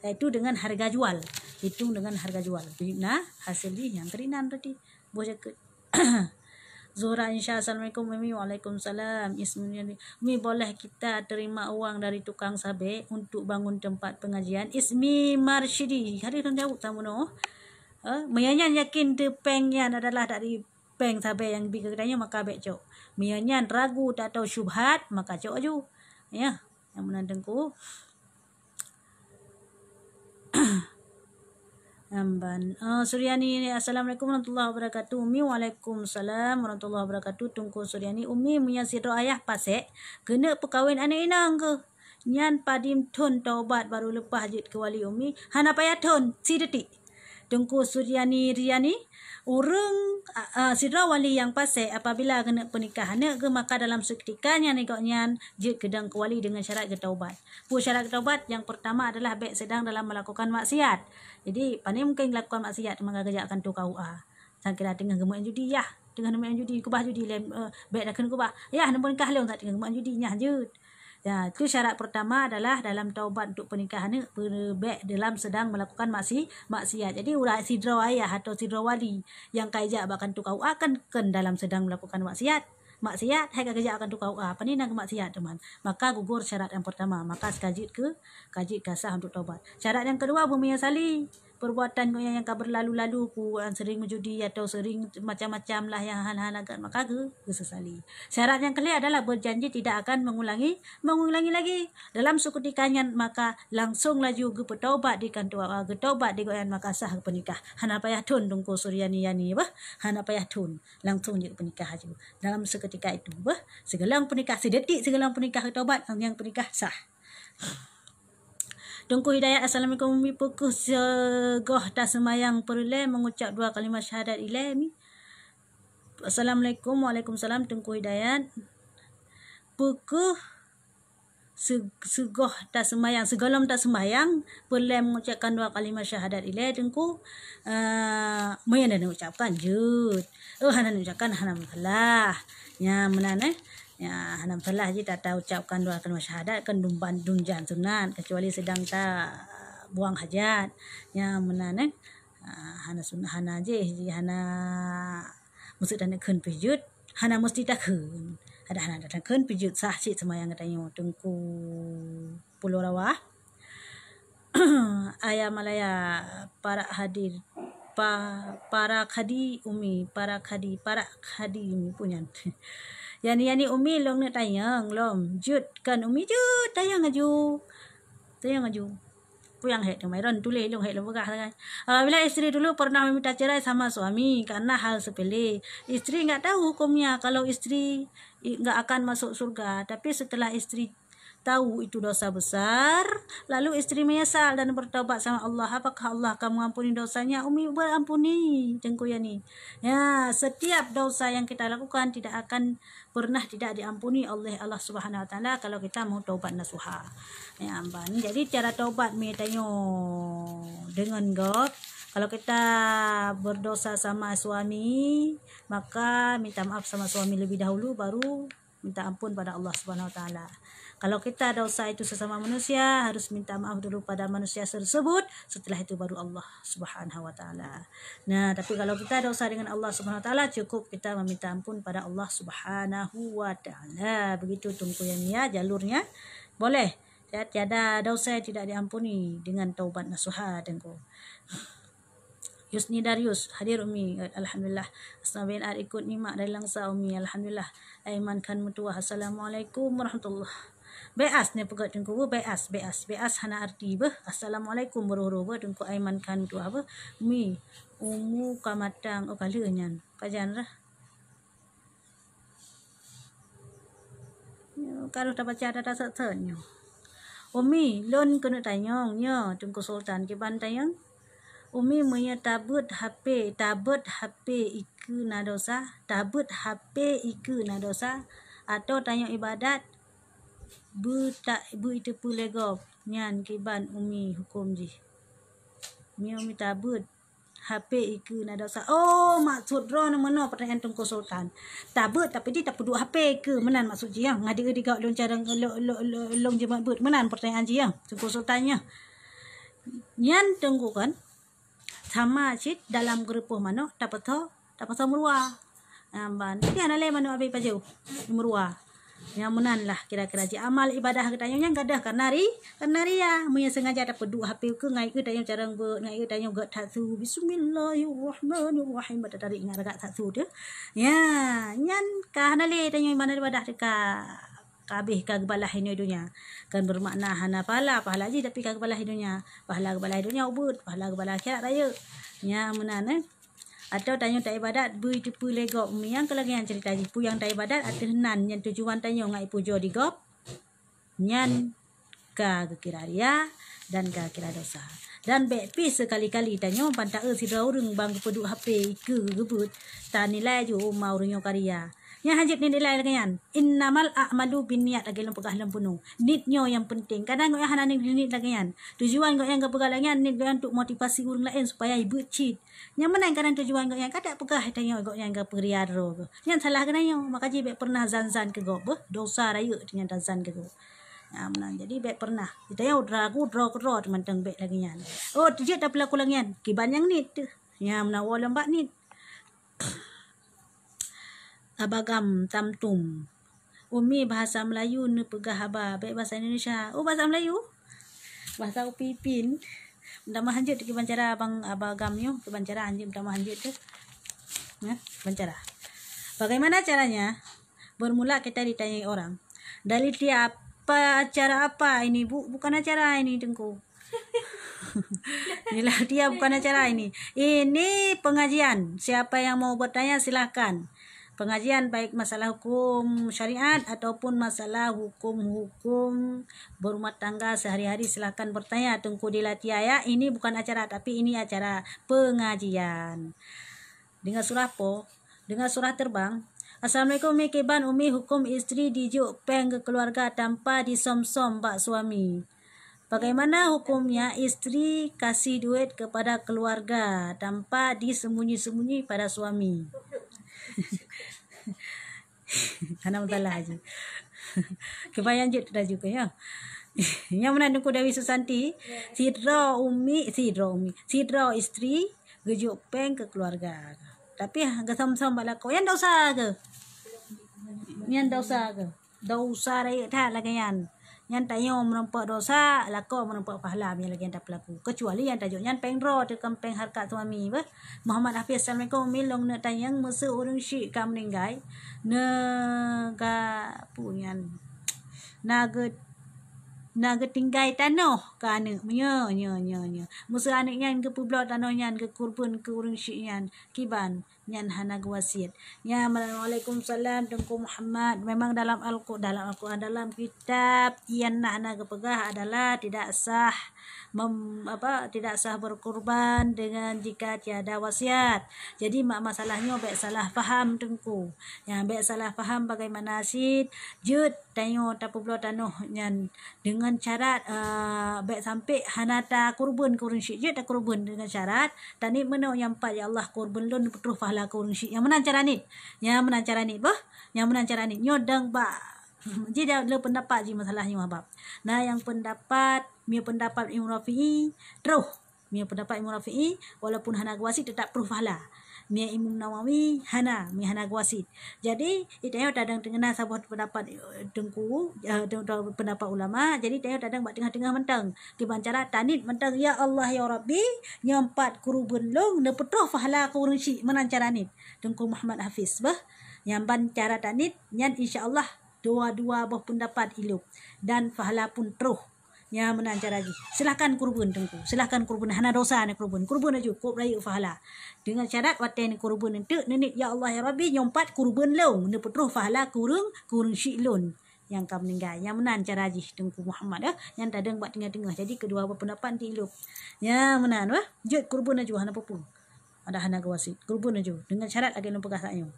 Yaitu dengan harga jual. Hitong dengan harga jual. Bina hasil jih nyang keudinan tadi. Boh zakeuet. Zuhra Insya, assalamualaikum Umi. Waalaikumsalam. Ismi, Umi, boleh kita terima uang dari tukang sabé untuk bangun tempat pengajian? Ismi Marsyidi. Hari tu jawab tamu noh. Eh, meunyoe nyan yakin teu péng nyan adalah dari péng sabé nyang bi keu geutanyoe, maka bèk cok. Meunyoe nyan ragu atau syubhat, maka cok aju. Ya, nyang meunan Teungku. Amban. Eh, Suryani, assalamualaikum warahmatullahi wabarakatuh. Umi, waalaikumsalam warahmatullahi wabarakatuh. Teungku Suryani, Umi, meunyoe sidroe ayah pasék, keuneuk peukawen aneuk inong keuh. Nyan padum thon taubat barô leupah jeuet keu wali Umi? Hana payah thon, sidetik. Teungku Suryani Riani, ureueng, a, a, sidroe wali nyang pasék apabila keuneuk peunikah aneuk geuh, maka dalam seuketika nyan gobnyan jeuet keudong keu wali deungon syarat geutaubat. Peue syarat geutaubat? Nyang peurtama adalah bèk sedang dalam melakukan maksiat. Jadi, pane mungken lakukan maksiat teuma ka geujak kantô K U A. Sang kira teungoh geumeu'en judi, yah. teungoh neumeu'en judi, keubah judi lé, eh, bèk takheun keubah. Yah, neumeunikah lé, tak teungoh meu'en judi, nyan jeuet. Ya, itu syarat pertama adalah dalam taubat untuk pernikahan ni, pe-, bèk dalam sedang melakukan maksi-, maksiat. Jadi, urat sidroe ayah atau sidroe wali nyang ka ijak bak kantor K U A kan, kan dalam sedang melakukan maksiat. Maksiat, hai ka geujak bak kantor K U A, pane na keumaksiat teuma. Maka gugur syarat nyang pertama, maka ka jeuet keu, ka jeuet ka sah untuk taubat. Syarat nyang kedua, beumeunyeusali. Perbuatan gobnyan nyang ka berlalu-lalu, ku, sering meujudi atau sering macam-macam lah nyang hana-hana gét, maka geu-, geusesali. Syarat nyang keulhèe adalah berjanji tidak akan mengulangi, mengulangi lagi. Dalam seuketika nyan, maka langsung laju geupeutaubat di kantor, ah, geutaubat di gobnyan, maka sah peunikah. Hana payah thon Teungku Suryani Yani, bah. Hana payah thon. Langsung jeuet peunikah laju. Dalam seuketika itu, bah. Sigohlom peunikah, sidetik sigohlom peunikah geutaubat, nyang peunikah sah. Teungku Hidayat, assalamualaikum. Mi, peu kheueh sigoh taseumayang peureulèe mengucap dua kalimat syahadat ilèe, mi? Assalamualaikum. Waalaikumsalam, Teungku Hidayat. Peu kheueh se-, sigoh taseumayang, sigohlom taseumayang peureulèe mengucapkan dua kalimat syahadat ilèe, Teungku? Eh, meunyo hana neucapkan, jeuet. Oh, hana neucapkan, hana masalah. Nyan meunan, eh. Ya, hana masalah jih ta-, taucapkan dua kalimat syahadat kan dum ban-, dum jan sunat, kecuali sedang tabuang hajat. Nyan meunan, eh. Ah, hana sunat, hana jih, jih hana meusti takheun pih jeuet, hana meusti takheun. Adak hana takheun pih jeuet, sah cit seumayang geutanyoe, Teungku Pulo Rawa. Ayah Malaya, parak hadir, pa-, parak hadi Umi, parak hadi, parak hadi Umi, peue nyan. Yani, Yani Umi, lôn neuk tanyong lom. Jeuet kan Umi, jeuet, tanyong laju. Tanyong laju. Peue nyang hék teuma, Iron tuléh, lôn hék lôn peugah sagai. Apabila istri dulu pernah meminta cerai sama suami karena hal sepele, istri enggak tahu hukumnya kalau istri i-, enggak akan masuk surga. Tapi setelah istri tahu itu dosa besar, lalu istri menyesal dan bertobat sama Allah, apakah Allah akan mengampuni dosanya? Umi berampuni, Teungku Yani. Ya, setiap dosa yang kita lakukan tidak akan pernah tidak diampuni oleh Allah Subhanahu Wa Taala kalau kita mau taubat nasuha. Ya, ban. Jadi, cara taubat mi tanyoe deungon gob, kalau kita berdosa sama suami, maka minta maaf sama suami lebih dahulu, baru minta ampun pada Allah Subhanahu Wa Taala. Kalau kita dosa itu sesama manusia, harus minta maaf dulu pada manusia tersebut, setelah itu baru Allah Subhanahu Wa Taala. Nah, tapi kalau kita dosa dengan Allah Subhanahu Wa Taala, cukup kita meminta ampun pada Allah Subhanahu Wa Taala. Begitu, Teungku Yani, ya, jalurnya. Boleh. Ya, tiada dosa yang tidak diampuni dengan taubat nasuha, Teungku. Yusni Darius, hadir Umi. Alhamdulillah. Asma bin Ar ikut nyimak dari Langsa, Umi. Alhamdulillah. Aiman Khan Mutuah, assalamualaikum warahmatullah. Beas ni peugah Teungku, beas, beas, beas hana arti beuh. Assalamualaikum baru-baru beuh, Teungku Aiman Khan Mutuah beuh. Mi, umu ka matang, oh, ka lheueh nyan. Pajan lah. Nyoe ka lheueh tabaca data sat-sat nyoe. Umi, lôn keuneuk tanyong, nyoe Teungku Sultan kiban tanyong. Umi, meunyoe tabeuet H P, tabeuet H P ikeue na dosa, tabeuet H P ikeue na dosa, atau tanyoe ibadat beu ta-, beu iteupeue lé gob, nyan kiban Umi huköm jih. Meunyoe Umi tabeuet H P ikeue na dosa. Oh, maksud droeneuh meunoe pertanyaan Teungku Sultan. Tabeuet tapi di tapeuduek H P ikeue, meunan maksud jih, ya. Ngadeuh di gob lôn carông, lo-, lo-, lo-, lôn jimat beuet. Meunan pertanyaan jih, ya. Teungku Sultan, ya. Nyan Teungku kan, sama cit dalam geureupoh manok tapeutho, tapeutho meuruwa. Nah, ban. Jadi hana lé manok abéh pajoh meuruwa. Nyang meunan lah kira-kira jih amal ibadah geutanyoe nyang gadôh karena ri-, karena ria. Meunyoe sengaja tapeuduek H P keu ngai keu tanyoe carông beuet, ngai keu tanyoe gét that su. Bismillahirrahmanirrahim. Bak tatarék ingat ragak that su teuh. Ya, nyan ka hana lé tanyoe amal ibadah teuh ka, ka abéh ka geubalah inoe donya. Kan bermakna hana pahala, pahala jih tapi ka geubalah inoe donya. Pahala geubalah inoe donya ubeuet, pahala geubalah akhirat rayeuk. Nya meunan, eh. Atau tanyoe taibadat beu iteupeue lé gob. Meunyoe keu lagèe nyan ceurita jih, peue nyang taibadat ateueh nan nyan tujuan tanyoe ngai pujoe di gob, nyan ka geukira ria dan ka geukira dosa. Dan bèk pih sekali-kali tanyoe ban taeu sidroe ureueng ban geupeuduek H P ikeue geubeuet, tanilai ju uma ureueng nyoe ka ria. Nyang hanjeuet niet ilai lagée nyan. Innamal a'malu binniyat, lagée lôn peugah lom bunoe. Niet nyoe nyang penting. Kadang gobnyan hana niet, niet lagée nyan. Tujuan gobnyan geupeugah lagée nyan, niet gobnyan untuk motivasi ureuëng laén supaya jibeuet cit. Nyang meunan kadang tujuan gobnyan, ka tapeugah tanyoe gobnyan geupeuriya droe geuh. Nyan salah geutanyoe, maka jih bék pernah zan-zan keu gob beuh, dosa rayeuk nyan tazan keu gob. Nyang meunan, jadi bék pernah. Tanyoe ragu droe keudroe teumantong bék lagée nyan. Oh, jeuet tapeulaku lagée nyan, kiban nyang niet teuh. Nyang meunan woe lom bak niet. Abagam tamtum. Umi bahasa Melayu neupeugah haba, bék bahasa Indonesia. Oh, bahasa Melayu? Bahasa Upin Ipin. Meutamah hanjeuet kiban cara abang abagam nyoe, kiban cara hanjeuet meutamah hanjeuet tu. Nah, kiban cara. Bagaimana caranya? Bermula kita ditanyai orang. Dari tiap apa, acara apa ini, Bu? Bukan acara ini, Teungku. Inilah dia, bukan acara ini. Ini pengajian. Siapa yang mau bertanya, silahkan. Pengajian baik masalah hukum syariat ataupun masalah hukum-hukum berumah tangga sehari-hari, silahkan bertanya Teungku Dilatia ya. Ini bukan acara, tapi ini acara pengajian. Dengan surah po, dengan surah terbang. Assalamualaikum Umi, kiban Umi hukum istri dijok péng keu keluarga tanpa disom-som bak suami. Bagaimana hukumnya istri kasih duit kepada keluarga tanpa disembunyi-sembunyi pada suami? Hana masalah aja. Kebayang jeuet laju ke ya. Nyang meunan Teungku Dewi Susanti, sidroe umi, sidroe umi, sidroe istri geujok péng keu keluarga. Tapi geusom-som bak lakoe, nyan dosa ke? Nyan dosa ke? Dosa rayeuk that lagée nyan. Nyan tanyoe meurumpok dosa, lakoe meurumpok pahala meunyo lagée nyan tapeulaku. Keucuali nyang tajok nyan péng droe teuh kon péng hareukat suami beuh. Muhammad Hafiz, Assalamualaikum. Umi, lôn neuk tanyong, meuseu ureuëng syik ka meuninggai, neuga peue nyan? Na geu-, na geutinggai tanoh keu aneuëk. Nyo, nyo, nyo, nyo. Meuseu aneuëk nyan geupeubloe tanoh nyan geukurban keu ureuëng syik nyan, kiban? Nyan hana geuwasiet. Ya, waalaikumsalam, Teungku Muhammad. Memang dalam Alqu-, dalam Alquran, dalam kitab, iyan na hana geupeugah adalah tidak sah mem-, apa, tidak sah berkurban dengan jika tiada wasiat. Jadi, mak masalah nyoe bék salah faham, Teungku. Ya, bék salah faham bagaimana cit jeuet tanyoe tapeubloe tanoh nyan dengan syarat, eh, bék sampai hana takurban keu ureuëng syik, jeuet takurban dengan syarat taniet meunoe nyang pat, "Ya Allah, kurban lôn neupeutroh pahala keu ureuëng syik." Nyang meunan cara niet. Nyang meunan cara niet beuh. Nyang meunan cara niet. Nyoe dang bak, jih dah le pendapat jih masalah nyoe bab. Na nyang pendapat, meunyoe pendapat Imam Rafi'i, troh. Meunyoe pendapat Imam Rafi'i, walaupun hana geuwasiet, tetap troh pahala. Meunyoe Imam Nawawi, hana, meunyoe hana geuwasiet. Jadi, tanyoe tadang teungeuna saboh pendapat, eh, teungku, eh, teung-, teung-, pendapat ulama. Jadi, tanyoe tadang bak teungoh-teungoh mantong. Kiban cara taniet mantong, "Ya Allah, ya Rabbi, nyang pat kurban lôn neupeutroh pahala keu ureuëng syik." Meunan cara niet. Teungku Muhammad Hafiz, beuh. Nyang ban cara taniet, nyan insya Allah dua-dua boh pendapat ilop. Dan pahala pun troh. Nyang meunan cara jih. Silahkan kurban, Teungku. Silahkan kurban. Hana dosa neukurban. Kurban laju, kôb rayeuk pahala. Dengan syarat watée neukurban eunteuk, neuniet, "Ya Allah, ya Rabbi, nyoe pat kurban lôn, neupeutroh pahala keu ureuëng, keu ureuëng syik lôn nyang ka meuninggai." Nyang meunan cara jih, Teungku Muhammad, eh. Nyang tadong bak teungoh-teungoh. Jadi, keudua boh pendapat neuilop. Nyang meunan, wah. Jeuet kurban laju, hana peue-peue. Ada hana geuwasiet. Kurban laju. Dengan syarat lagée lôn peugah saat nyoe.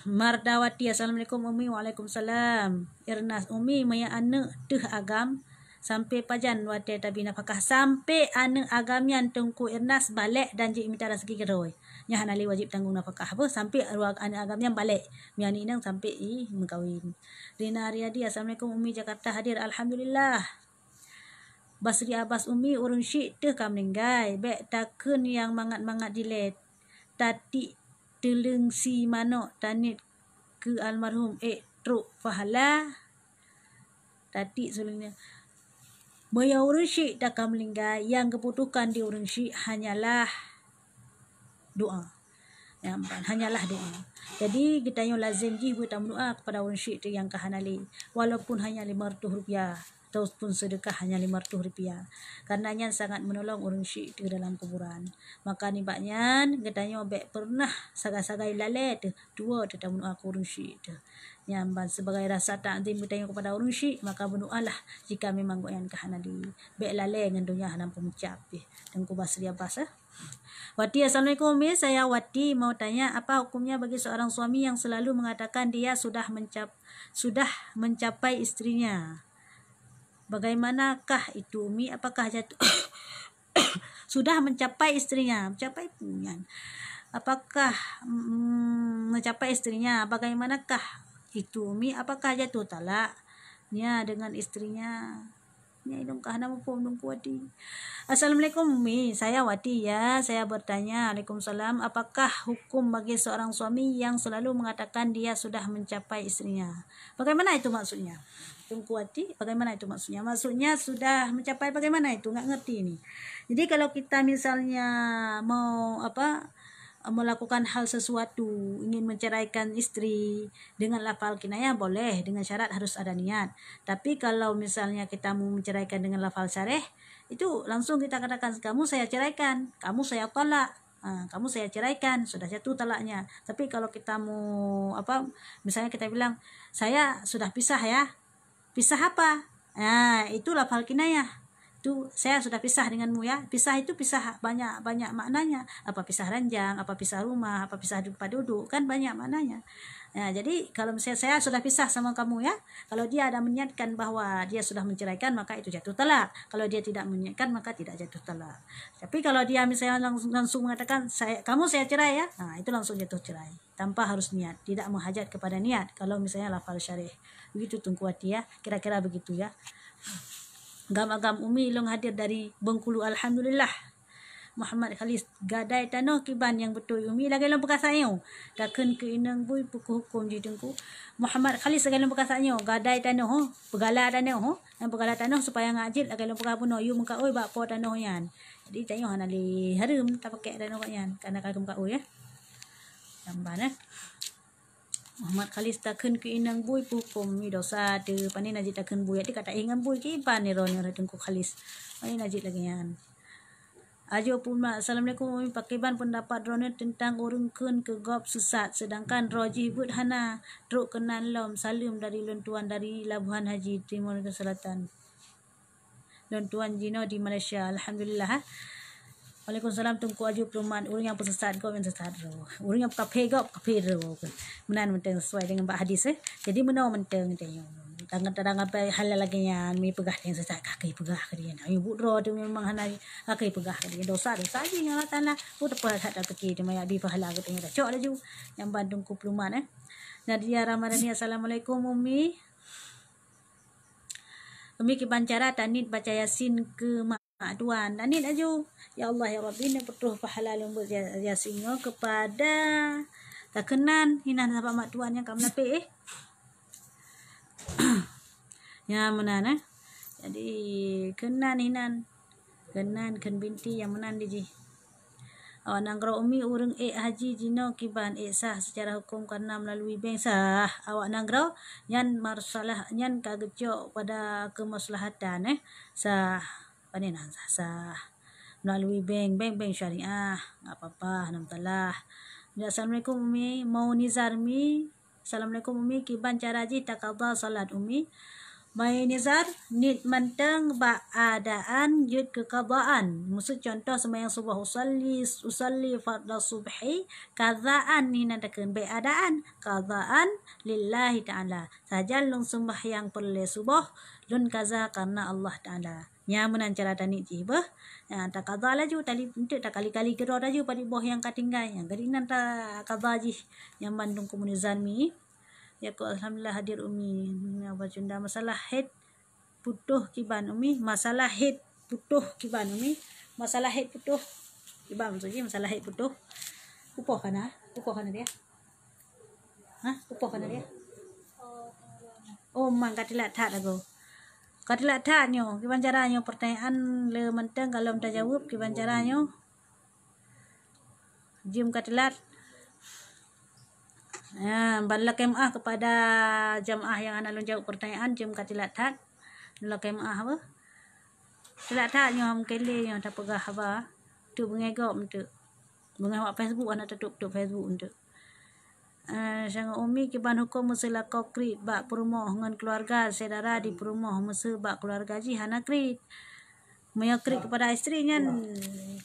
Mardawati, Assalamualaikum Umi. Waalaikumsalam. Irnas, Umi, meunyo aneuëk teuh agam, sampai pajan watée tabi nafakah? Sampai aneuëk agam nyan, Teungku Irnas, balek dan jimita raseuki keudroe. Nyan hana lé wajéb tanggong nafakah beuh, sampai aneuëk agam nyan balek. Meunyo aneuëk inong sampai i meukawen. Rina Riyadi, Assalamualaikum Umi, Jakarta hadir. Alhamdulillah. Basri Abbas, Umi, ureuëng syik teuh ka meuninggai, bék takheun nyang mangat-mangat dilée. Tatiek teuleung sie manok taniet keu almarhum, ék trok pahala. Tatiek suling nyan. Meunyo ureuëng syik teuh ka meuninggai, nyang geubutuhkan di ureuëng syik hanyalah doa. Nyang ban, hanyalah doa. Jadi, geutanyoe lazem jih beutameudoa kepada ureuëng syik teuh nyang ka hana lé, walaupun hanya lima ratus rupiah. ataupun seudeukah hanya lima ratus rupiah. Karena nyan sangat menolong ureuëng syik teuh dalam kuburan. Maka nibak nyan, geutanyoe bék peureunah sagai-sagai lalée teuh, tuwoe teuh tameudoá keu ureuëng syik teuh. Nyan ban sibagai rasa takzim geutanyoe keupada ureuëng syik, maka beudoalah jika memang gobnyan ka hana di. Bék lalée ngon donya hana peumucab pih. Teungku Basri Abbas, eh. Wati, assalamualaikum Umi, saya Wati mau tanya apa hukumnya bagi seorang suami yang selalu mengatakan dia sudah mencap-, sudah mencapai istrinya. Bagaimanakah itu Umi? Apakah jatuh sudah mencapai istrinya? Mencapai punyan. Apakah mm, mencapai istrinya? Bagaimanakah itu Umi? Apakah jatuh talaknya dengan istrinya? Nyai dong ka hana muphom dong kuati. Assalamualaikum Umi, saya Wati ya. Saya bertanya, Waalaikumsalam, apakah hukum bagi seorang suami yang selalu mengatakan dia sudah mencapai istrinya? Bagaimana itu maksudnya? Dong kuati, bagaimana itu maksudnya? Maksudnya sudah mencapai bagaimana itu? Nggak ngerti ni. Jadi kalau kita misalnya mau apa melakukan hal sesuatu, ingin menceraikan istri dengan lafal kinayah boleh, dengan syarat harus ada niat. Tapi kalau misalnya kita mau menceraikan dengan lafal syarih, itu langsung kita katakan, "Kamu saya ceraikan, kamu saya talak, ha, kamu saya ceraikan," sudah jatuh talaknya. Tapi kalau kita mau apa, misalnya kita bilang, "Saya sudah pisah ya." "Pisah apa?" Nah, itu lafal kinayah. Itu saya sudah pisah denganmu ya. Pisah itu pisah banyak-banyak maknanya. Apa pisah ranjang, apa pisah rumah, apa pisah tempat duduk, kan banyak maknanya. Nah, jadi kalau misalnya saya sudah pisah sama kamu ya, kalau dia ada meniatkan bahwa dia sudah menceraikan, maka itu jatuh talak. Kalau dia tidak meniatkan, maka tidak jatuh talak. Tapi kalau dia misalnya langsung, langsung mengatakan, "Saya, kamu saya cerai ya," nah, itu langsung jatuh cerai. Tanpa harus niat, tidak menghajat kepada niat. Kalau misalnya lafal syarih. Begitu Teungku Wati ya, kira-kira begitu ya. Agam-agam Umi, lôn hadir dari Bengkulu, alhamdulillah. Muhammad Khalis, gadai tanoh kiban nyang beutôi Umi, lagée lôn peugah sayoe. Takheun keu inong bui peuku huköm jih Teungku. Muhammad Khalis, lagée lôn peugah sayoe, gadai tanoh, peugala tanoh, nyang peugala tanoh supaya ngajit lagée lôn peugah bunoe, yue meukaôi bak po tanoh nyan. Jadi tanyoe hana lé hareuem tapakek tanoh nyan, karena ka geumeukaôi ya. Tamban eh. Muhammad Khalis, takheun keu inong bui peuhuköm, mi dosa teuh, pane na jih takheun bui, ati ka taéh ngon bui, kiban ni droeneuh Teungku Khalis. Pane na jih lagée nyan. Ajo Puma, assalamualaikum Umi, pakriban pendapat droeneuh tentang ureuëng kheun keu gob sesat, sedangkan droe jih beuet hana, trok keunan lom, saleuem dari lôn tuan dari Labuhan Haji, Timor Selatan. Lôn tuan jinoe di Malaysia. Alhamdulillah, ha. Waalaikumsalam Teungku Aju Peulumat. Ureuëng nyang peusesat gob nyang sesat droe. Ureuëng nyang peukafé gob kafé droe. Meunan mantong sesuai dengan bak hadis eh. Jadi meunoe mantong tanyoe. Tangan tadang sampai hal lagée nyan mi peugah nyang sesat ka keuh peugah keu dia. Nah, buet droe tu memang hana ka keuh peugah keu dia. Dosa-dosa jih ngon Allah Taala. Peue teupeu that tapeuki teuma ya bi pahala geutanyoe tacok laju. Nyang ban Teungku Peulumat eh. Nadia Ramadhani, assalamualaikum Umi. Umi kiban cara taniet baca Yasin keu mak tuan. Taniet aju. Ya Allah ya Rabbi, neupeutroh pahala lôn buet ya-, Yasin nyoe keupada takeunan hinan sahabat mak tuan nyang ka meulapeh eh. Nyang meunan eh. Jadi keunan hinan. Keunan kheun binti nyang meunan di jih. Awak nanggroe Umi, ureuëng ék haji jinoe kiban, ék sah secara hukum karena melalui bank? Sah. Awak nanggroe nyan masalah nyan ka geucok pada keumaslahatan eh. Sah. Pane nan sah-sah. Melalui bank, bank-bank syariah, nggak apa-apa, hana masalah. Assalamualaikum Umi, mau nizar Mi. Assalamualaikum Umi, kiban cara jih takadha salat Umi? Mai nizar, niet mantong bak adaan jeuet keu kadhaan. Maksud contoh sembahyang suboh, usalli, usalli fardhu subhi kadhaan, hinan takheun bék adaan, kadhaan lillahi ta'ala. Sajan lôn sembahyang peureulée suboh, lôn kaza karena Allah Taala. Nyan meunan cara taniet jih beuh. Ha, takadha laju, tali, eunteuk takali-kali keudroe laju padub boh nyang ka tinggai. Nyan geudinan takadha jih. Nyan mandum komunizan Mi. Ya ko, alhamdulillah hadir Umi. Umi Abah Cunda, masalah haid putôh kiban Umi. Masalah haid putôh kiban Umi. Masalah haid putôh kiban maksud jih, masalah haid putôh. Upoh kana? Upoh kana dia? Hah? Upoh kana dia? Oh, mang ka teulat that lagoe. Ka teulat that nyoe. Kiban cara nyoe, pertanyaan le mantong ka lom tajaweueb, kiban cara nyoe. Jeuem ka teulat. Ha, ban lakée meu'ah kepada jamaah nyang hana lôn jaweueb pertanyaan, jeuem ka teulat that. Lakée meuáh beuh. Teulak that nyoe mungken lé nyoe tapeugah haba. Tu beungéh gob enteuk. Beungéh bak Facebook, hana tatup-tup Facebook enteuk. Eh, sang Umi kiban huköm meuseu lakoe kriet bak peurumoh ngon keuluarga, syedara di peurumoh meuseu bak keuluarga jih hana kriet. Meunyoe kriet kepada istri nyan,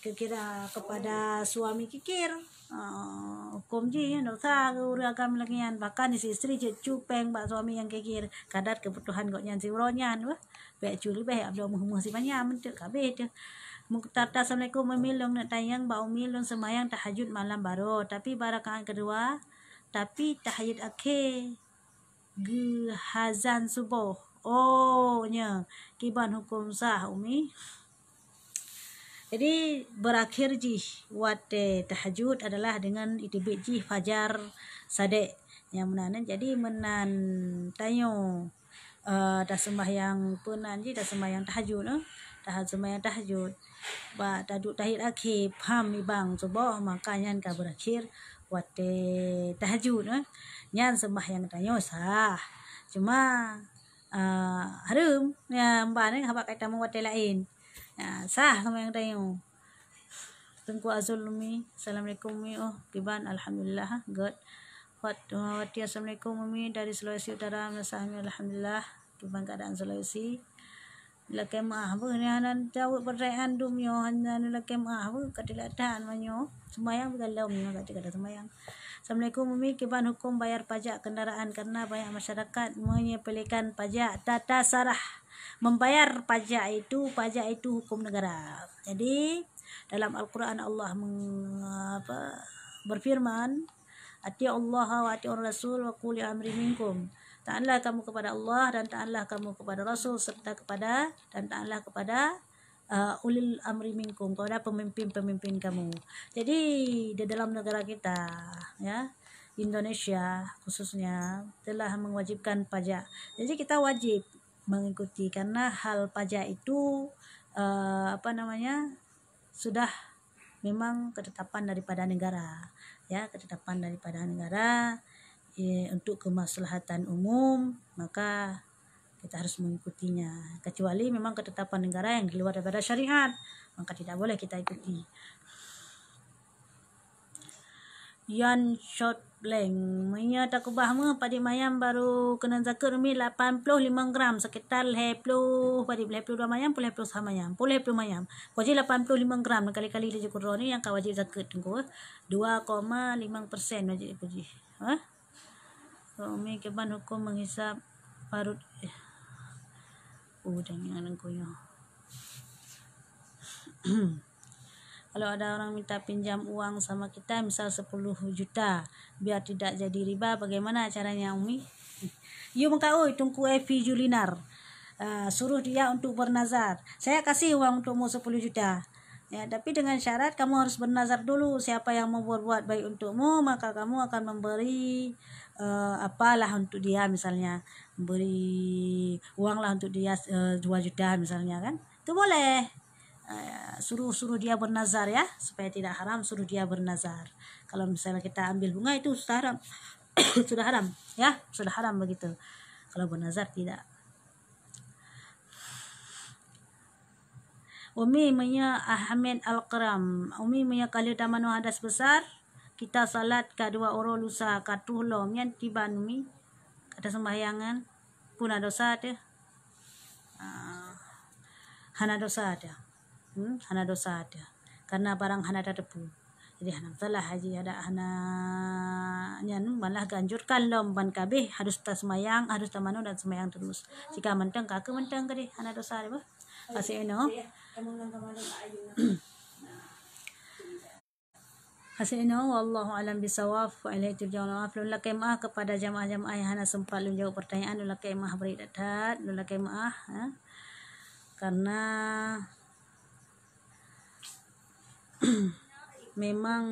kira-kira kepada suami kikir. Ah, huköm jih nyan dosa keu ureuëng agam lagée nyan. Bahkan istri jeuet cupeng bak suami nyang kikir, kadar keubutuhan gobnyan siuroe nyan, wah. Bék cu leubeh, abloe meuh-meuh sipanyam, meuteuk kabeh teuh. Mukhtar, assalamualaikum Umi, lôn neuk tanyong bak Umi, lôn seumayang tahajud malam baroe, tapi bak rakaat keudua, tapi tahajud akhé geuhazan suboh. Oh, nya, kiban huköm sah, Umi? Jadi, berakhir jih watée tahajud adalah dengan iteubiet jih fajar sadek. Nyang meunan, jadi meunan tanyoe, eh, taseumbahyang peunan jih, taseumbahyang tahajud, eh. Taha-, seumbahyang tahajud. Bak taduek tahiyat akhé, pham ibang suboh, maka nyan ka berakhir watée tahajud, eh. Nyan seumbahyang tanyoe sah. Cuma, eh, hareuem, ya, meunan, eh, haba kai tamong watée laén. Ya, sah seumbahyang tanyoe. Teungku Azul Umi, assalamualaikum Umi. Oh, kiban, alhamdulillah, ha, göt. Fatmawati, assalamualaikum Umi, dari Sulawesi Utara, meunasah Umi, alhamdulillah, kiban keadaan Sulawesi. Lakée meuáh beuh, nyan hana jaweueb pertanyaan dum nyoe, hana lakée meuáh beuh, ka teulat that meunyoe. Seumayang beugalom nyoe, ka teulat seumayang. Assalamualaikum Umi, kiban huköm bayar pajak kendaraan karena banyak masyarakat menyepelekan pajak tata sarah. Membayar pajak itu, pajak itu hukum negara. Jadi, dalam Al-Quran Allah meng-, apa, berfirman, "Atiullaha wa atiur rasul wa ulil amri minkum." Taatlah kamu kepada Allah dan taatlah kamu kepada Rasul serta kepada, dan taatlah kepada, uh, ulil amri minkum, kepada pemimpin-pemimpin kamu. Jadi, di dalam negara kita, ya, Indonesia khususnya telah mewajibkan pajak. Jadi, kita wajib mengikuti karena hal pajak itu, eh, apa namanya, sudah memang ketetapan daripada negara, ya, ketetapan daripada negara, eh, untuk kemaslahatan umum, maka kita harus mengikutinya. Kecuali memang ketetapan negara yang di luar daripada syariat, maka tidak boleh kita ikuti. Yan Shot Blank, meunyoe takeubah meuh padit mayam baru keuneuk zakeuet Umi lapan ploh limong gram, sekitar lhèe ploh padit, lhèe ploh dua mayam, peuet lhèe ploh sa mayam, peuet lhèe ploh mayam. Pokok jih lapan ploh limong gram, kali-kali laju keudroe ni nyang ka wajéb zakeuet teungku, eh. Dua koma limong persen wajéb pokok jih. Eh? Umi kiban huköm menghisab parut, eh. Oh, jangan nangku nyoe. Kalau ada orang minta pinjam uang sama kita, misal sepuluh juta, biar tidak jadi riba, bagaimana caranya, Umi? Yue meukaôi Teungku Evi Julinar. Ah, suruh dia untuk bernazar. Saya kasih uang untukmu sepuluh juta. Ya, tapi dengan syarat kamu harus bernazar dulu, siapa yang mau berbuat baik untukmu, maka kamu akan memberi, eh, apalah untuk dia, misalnya, beri uanglah untuk dia, eh, dua juta misalnya, kan. Itu boleh. Eh, suruh, suruh dia bernazar, ya, supaya tidak haram, suruh dia bernazar. Kalau misalnya kita ambil bunga, itu sudah haram. Sudah haram, ya, sudah haram begitu. Kalau bernazar, tidak. Umi, meunyoe Ahmed Al-Karam, Umi, meunyoe ka lheueh tamanoe hadas besar, kita salat ka dua uroe lusa ka troh lom, nyan kiban, Umi? Ka taseumbahyang nyan, peue na dosa teuh? Ah, hana dosa teuh. Hmm, hana dosa teuh. Karena barang hana tateupeue. Jadi, hana masalah, haji ada hana nyan, malah geuanjurkan lom ban kabeh harus taseumbahyang, harus tamanoe dan seumbahyang terus. Jika mantong, ka keuh mantong keudeh, hana dosa deh, bah. Asyik inoe. Asyik inoe, wallahu a'lam bishawab, wa ilaihi turja'un. Maaf, lôn lakée meuáh kepada jamaah-jamaah yang hana sempat lôn jawab pertanyaan, lôn lakée meuáh bri that-that, lôn lakée meuáh, ha. Karena memang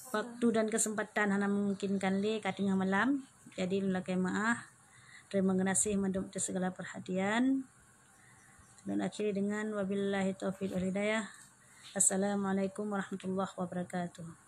waktu dan kesempatan hana memungkinkan lé, ka teungoh malam. Jadi, lôn lakée meuáh. Terima kasih mandum atas segala perhatian. Lôn akhiri dengan wabillahi taufiq wal hidayah. Assalamualaikum warahmatullahi wabarakatuh.